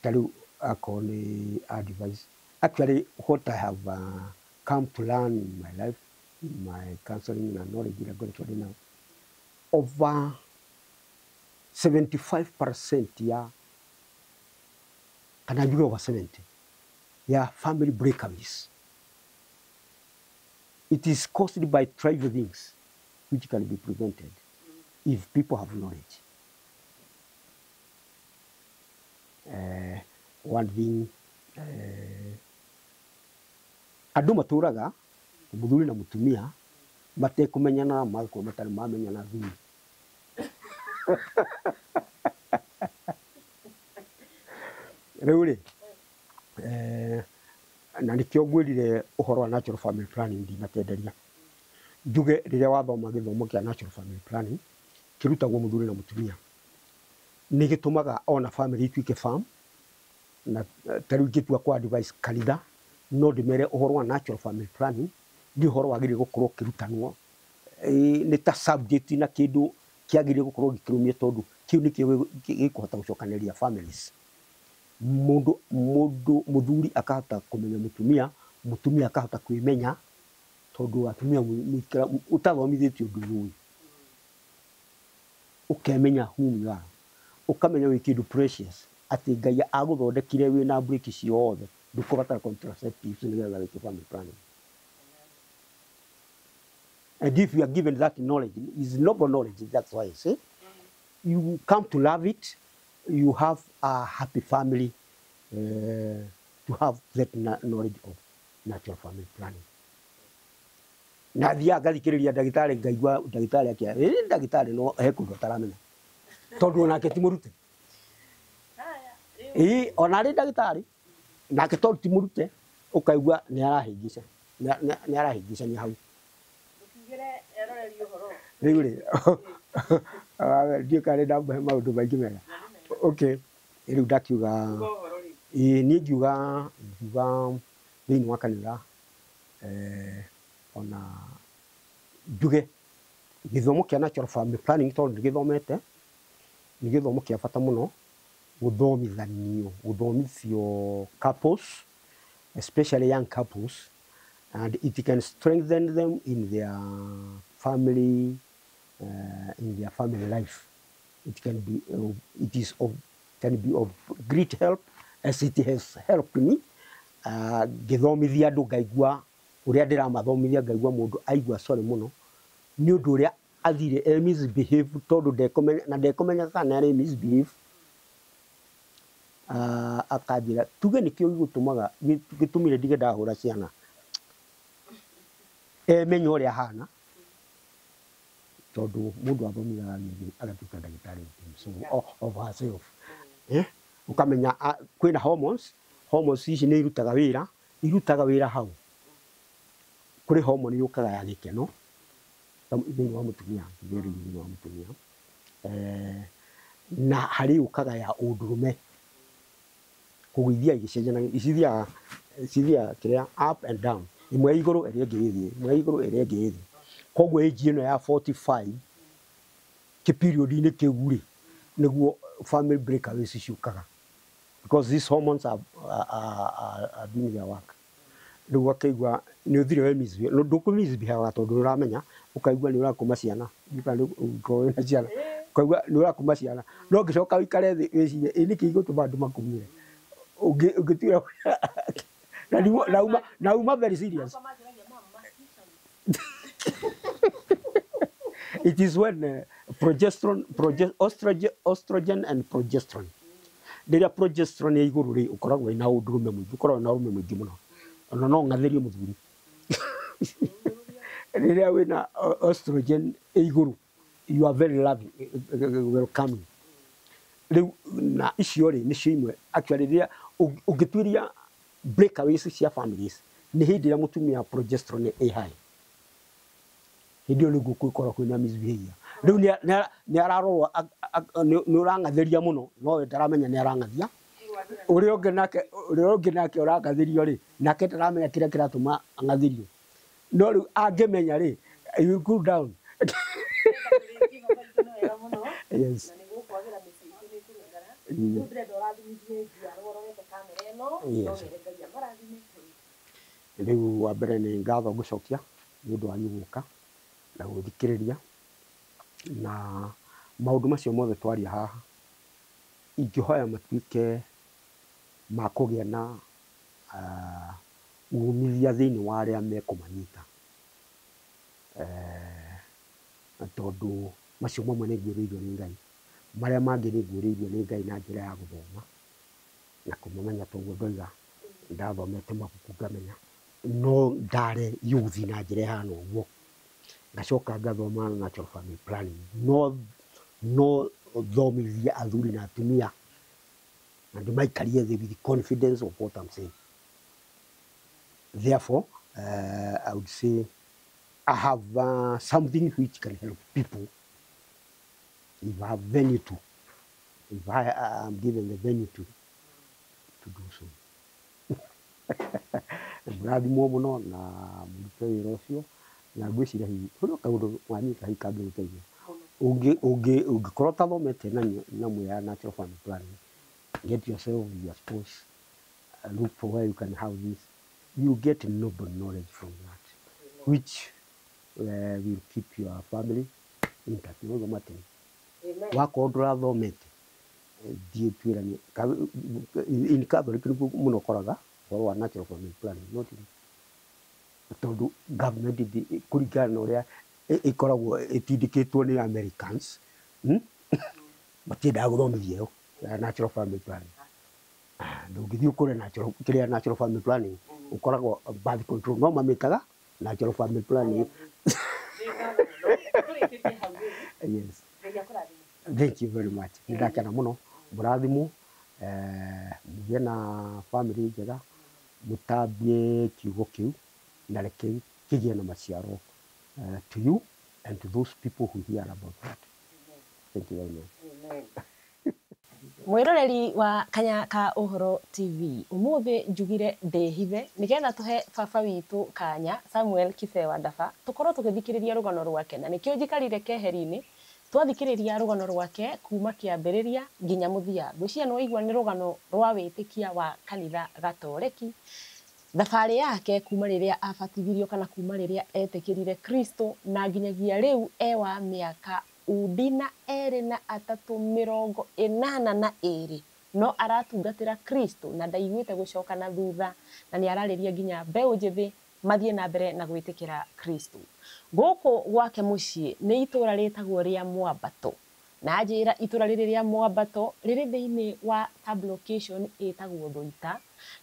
ta rĩu akorwo nĩ advice, actually what I have come to learn in my life, in my counseling na knowledge ĩrĩa ngoretwo ndĩ nayo, over 75% ya, kana njuge over 70 ya family breakaways, it is caused by trivial things which can be prevented if people have knowledge. One thing, andũ matũraga mũthuri na mũtumia matekũmenyana, magakorwo matarĩ mamenyana thuri. Rĩu rĩ, na nĩkĩo ngwĩrire ũhoro wa natural family planning ndinatenderia. Njuge rĩrĩa wathoma gĩthomo kĩa natural family planning kĩrutagwo mũthuri na mũtumia, nĩ gĩtũmaga ona family ituĩke firm. Na ta rĩu ingĩtua kwa advice kanitha, no ndĩmere ũhoro wa natural family planning nĩ ũhoro wagĩrĩire gũkorwo ũkĩrutanwo. Nĩ ta subject na kĩndũ kĩagĩrĩire gũkorwo gĩkĩrũmio tondũ kĩu nĩkĩo gĩkũhota gũcokanĩrĩria families. Mũndũ mũndũ mũthuri akahota kũmenya mũtumia, mũtumia akahota kwĩmenya tondũ atumia mũikara ũtathomithĩtio ndũyũĩ. Ũkemenya whom you are. Ũkamenya wĩ kĩndũ precious atĩ Ngai agũthondekire wĩna breki ciothe, ndũkũbatara contraceptives nĩgetha wĩke family planning. And if you are given that knowledge, is noble knowledge, that's why I say, you come to love it, you have a happy family to have that knowledge of natural family planning. Na thiaga ngathikĩrĩria ndagĩtarĩ ngaigua ndagĩtarĩ akĩa ĩ ndagĩtarĩ no he kũndũ ataramenya tondũ onake ti mũrute. Ĩ ona arĩ ndagĩtarĩ nake tondũ ti mũrute ũkaigua nĩ arahĩngĩca nĩ arahĩngĩcania hau. Rĩu rĩ ndiũĩ kana nĩndamũhe maũndũ maingĩ mega. Okay, rĩu ndakiuga ĩ niĩ ngiuga ngiuga thĩinĩ wa kanitha ona njuge gĩthomo kĩa natural family planning tondũ ndĩgĩthomete nĩ gĩthomo kĩa bata mũno gũthomithanio gũthomithio couples, especially young couples, and it can strengthen them in their family in their family life. It can be it is of can be of great help as it has helped me. Ngĩthomithia andũ ngaigua ũrĩa ndĩramathomithia ngaigua mũndũ aigua sorry mũno nĩ ũndũ ũrĩa athire e misbehave tondũ ndekũmenya na ndekũmenya kana nĩ misbehave. Akanjĩra tuge nĩkĩo gĩgũtũmaga gĩtũmire ndige ndahũra ciana emenya ũrĩa ahana tondũ mũndũ athomithaga agatuĩka ndagĩtarĩ so of herself. Ũkamenya kwĩna hormones, hormones ici nĩ irutaga wĩra, irutaga wĩra hau. Kũrĩ hormone yũkaga ya gĩkeno thĩinĩ wa mũtumia, thĩinĩ wa mũtumia na harĩ yũkaga ya ũndũrũme koguo ithiaga igĩcenjanagia, icithiaga cithiaga kĩrĩa up and down, ĩmwe igũrũ ĩrĩa ĩngĩ ĩthĩ, ĩmwe igũrũ ĩrĩa ĩngĩ ĩthĩ. Koguo age ĩno ya 45 kĩ-period-inĩ kĩu rĩ nĩguo family breakaways ciũkaga because these hormones are doing their work. Rĩu ũkaigua nĩ ũthire we misbehave, ndũkũ misbehave tondũ nĩ ũramenya, ũkaigua nĩ ũrakũma ciana, ũkorwo wĩna ciana, ũkaigua nĩ ũrakũma ciana, no ũngĩcoka ũikare thĩ wĩcirie ĩ nĩkĩ gĩgũtũma andũ makũmire, ũngĩtuĩra na uma very serious. It is when progesterone, estrogen and progesterone. Rĩrĩa progesterone ĩ igũrũ rĩ ũkoragwo wĩna ũndũrũme mũingĩ, ũkoragwo na ũrũme mũingĩ mũno, ona no ng'athĩrie mũthuri. Rĩrĩa wĩna estrogen ĩ igũrũ you are very loving, welcoming. Rĩu na icio rĩ nĩcio imwe actually rĩrĩa ũngĩtuĩria breakaways cia families nĩ hĩndĩ ĩrĩa mũtumia progesterone ĩ high, hĩndĩ ĩyo nĩguo gũkorwo kwĩna misbehavior. Rĩu nĩ ararorwo nĩ ũrang'athĩria mũno no we ndaramenya nĩ arang'athia, ũrĩa ũngĩ nake ũrang'athĩrio rĩ nake ndaramenya kĩrĩa kĩratũma ang'athĩrio, no rĩu angĩmenya rĩ you will cool down. Yes. Rĩu wa mbere nĩ ngatho ngũcokia nĩ ũndũ wanyu gũka na gũthikĩrĩria na maũndũ macio mothe twaria haha ingĩhoya matuĩke ma kũgĩa na umithia thĩinĩ wa arĩa mekũmanyita, tondũ macio mamwe nĩ nguĩrĩirio nĩ Ngai, marĩa mangĩ nĩ nguĩrĩirio nĩ Ngai na njĩra ya gũthoma na kũmamenya toguo ndoiga ndathomete mabuku ngamenya no ndare youth na njĩra ĩhana ũguo, ngacoka ngathoma natural family planning no thomithie athuri na atumia na ndĩmaikarie thĩ with confidence of what I'm saying. Therefore, I would say I have something which can help people if I have venue to, if I am given the venue to do so. Mũrathimwo mũno na mũrute wĩra ũcio Na ngwĩciria hihi kũrĩ o kaũndũ wanyita hihi kangĩgũteithia. Ũngĩkorwo ũtathomete na nyamũ ya natural family planning, get yourself your spouse, look for where you can have this. You get noble knowledge from that, which will keep your family intact. Nĩguo Martin. Wakorwo ndũrathomete, thiĩ tuĩranie. In Catholic nĩkuo mũno ũkoraga ũhoro wa natural family planning, not in tondũ government kũringana na ũrĩa ĩkoragwo ĩtindĩkĩtwo nĩ Americans, Matiendaga gũthomithia ĩyo ya natural family planning. Ndũngĩthiĩ ũkore natural kĩrĩa natural family planning ũkoragwo birth control no mamĩtaga natural family planning. Tũrĩkĩtie hau rĩu. Yes. Ngai akũrathime. Thank you very much. Nĩ ndakena mũno mũrathimwo, mũgĩe na family njega, mũtambie kiugo kĩu na reke kĩgĩe na maciaro, to you and to those people who hear about that. Thank you very much. Mwiroreri wa Kanya ka Ũhoro TV, umuthi njugire ndĩhithe nigetha tuhe baba witũ kanya Samuel Kibe wa Ndaba tukorwo tũgĩthikĩrĩria rũgano rwake, na nĩkĩo njikarire keheri-inĩ twathikĩrĩria rũgano rwake kuma kĩambĩrĩria nginya mũthia. Ngwĩciria nĩ waigua nĩ rũgano rwa wĩtĩkia wa kanitha Gatoreki, thabarĩ yake kuma rĩrĩa abatithirio kana kuma rĩrĩa etĩkĩrire Kristo na nginyagia rĩu e wa mĩaka undi na erĩ na atatũ mĩrongo ĩnana na ĩrĩ, no aratungatĩra Kristo na ndaiguĩte gũcoka na thutha, na nĩ ararĩria nginya mbeũ njĩthĩ mathiĩ na mbere na gwĩtĩkĩra Kristo. Gũkũ gwake mũciĩ nĩ itũra rĩtagwo rĩa Mwambato, na njĩra itũra rĩrĩ rĩa Mwambato rĩrĩ thĩinĩ wa sub-location ĩtagwo Thũita,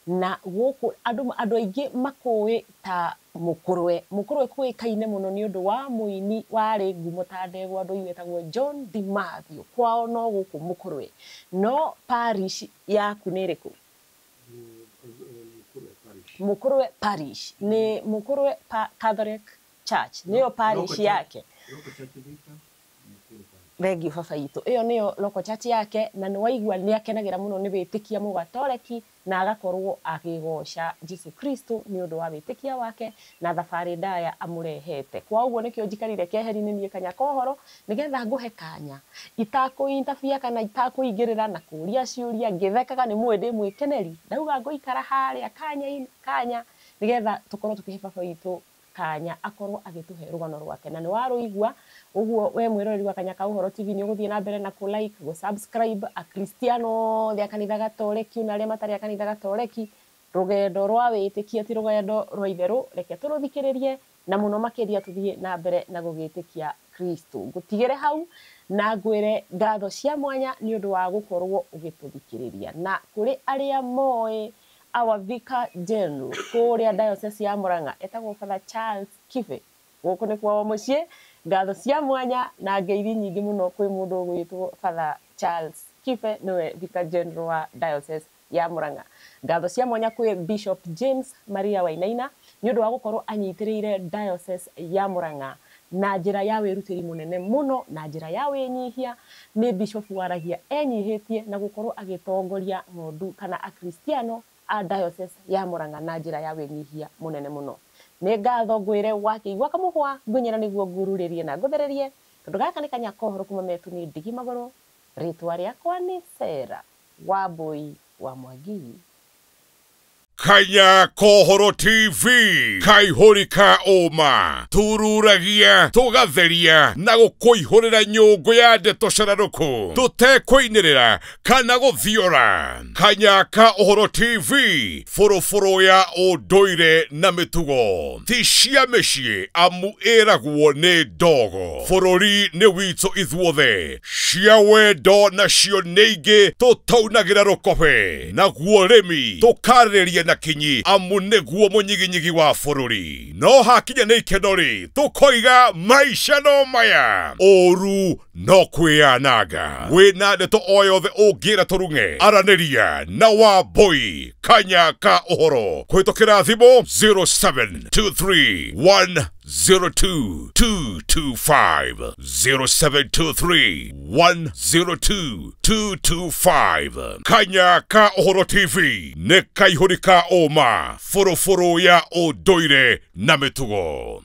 na gũkũ andũ aingĩ makũĩ ta Mũkũrwe. Mũkũrwe kũĩkaine mũno nĩ ũndũ wa mũini warĩ ngumo ta ndegwa andũ wetagwo John DiMaggio. Kwao no gũkũ Mũkũrwe. No parish yaku nĩ ĩrĩkũ? Mũkũrwe parish nĩ Mũkũrwe Catholic Church nĩyo parish yake. Thengiũ baba itũ. Ĩyo nĩyo local church yake, na nĩ waigua nĩ akenagĩra mũno nĩ wĩtĩkia mũgatoreki na agakorwo akĩgoca Jesu Kristo nĩ ũndũ wa wĩtĩkia wake na thabarĩ ndaya amũrehete. Kwa ũguo nĩkĩo njikarire keheri-inĩ niĩ Kanya ka Ũhoro nĩgetha ngũhe kanya itakũintabia kana itakũingĩrĩra na kũria ciũria ngĩthekaga, nĩ mũĩ ndĩ mwĩkeneri, ndauga ngũikara harĩa kanya-inĩ kanya nĩgetha tũkorwo tũkĩhe baba witũ kanya akorwo agĩtũhe rũgano rwake. Na nĩ warũigua ũguo we mwĩroreri wa Kanya ka Ũhoro TV nĩ ũgũthiĩ na mbere na kũ like, gũ subscribe. Akristiano othe a kanitha Gatoreki na arĩa matarĩ a kanitha Gatoreki, rũgendo rwa wĩtĩkia ti rũgendo rwa itherũ, reke tũrũthikĩrĩrie na mũno makĩria tũthiĩ na mbere na gũgĩtĩkia Kristo. Ngũtigĩre hau na ngwĩre ngatho cia mwanya nĩ ũndũ wa gũkorwo ũgĩtũthikĩrĩria. Na kũrĩ arĩa moĩ our Vicar General kũrĩa diocese ya Murang'a etagwo Father Charles Kibe, gũkũ nĩ kwao mũciĩ. Ngatho cia mwanya na ngeithi nyingĩ mũno kwĩ mũndũ ũgwĩtwo Father Charles Kibe, nĩwe Vicar General wa diocese ya Murang'a. Ngatho cia mwanya kwĩ Bishop James Maria Wainaina nĩ ũndũ wa gũkorwo anyitĩrĩire diocese ya Murang'a na njĩra ya wĩrutĩri mũnene mũno na njĩra ya wĩnyihia. Nĩ bishop waragia enyihĩtie na gũkorwo agĩtongoria ng'ondu kana akristiano a diocese ya Murang'a na njĩra ya wĩnyihia mũnene mũno. Nĩ ngatho ngwĩre wakĩigua kamũhwa ngũnyĩra nĩguo ngururĩrie na ngũthererie, tondũ gaka nĩ Kanya ka Ũhoro kuma metu nĩ ndigi magũrũ. Rĩtwa rĩakwa nĩ Sarah Wambui wa Mwangi. Kanya ka Ũhoro TV kaihũri ka ũma, tururagia tũgatheria na gũkũihũrĩra nyũngũ ya ndeto cararũkũ tũtekũinĩrĩra kana gũthiora. Kanya ka Ũhoro TV bũrũbũrũ ya ũndũire na mĩtugo ti cia mĩciĩ amu ĩragwo nĩ ndogo. Bũrũri nĩ witũ ithuothe, cia wendo nacio nĩ ingĩ tũtaunagĩra rũkobe, naguo rĩmi tũkarĩrĩria na kinyi amu nĩguo mũnyiginyigi wa bũrũri. No hakinya nĩ ikeno rĩ, tũkoiga maica no maya, ũru no kwĩyananga. Wĩna ndeto o yothe ũngĩra tũrung'e, aranĩria na Wambui Kanya ka Ũhoro kũhĩtũkĩra thimũ 0723 102 225, 0723 102 225. Kanya ka Ũhoro TV nĩ kaihũri ka ũma, bũrũbũrũ ya ũndũire na mĩtugo.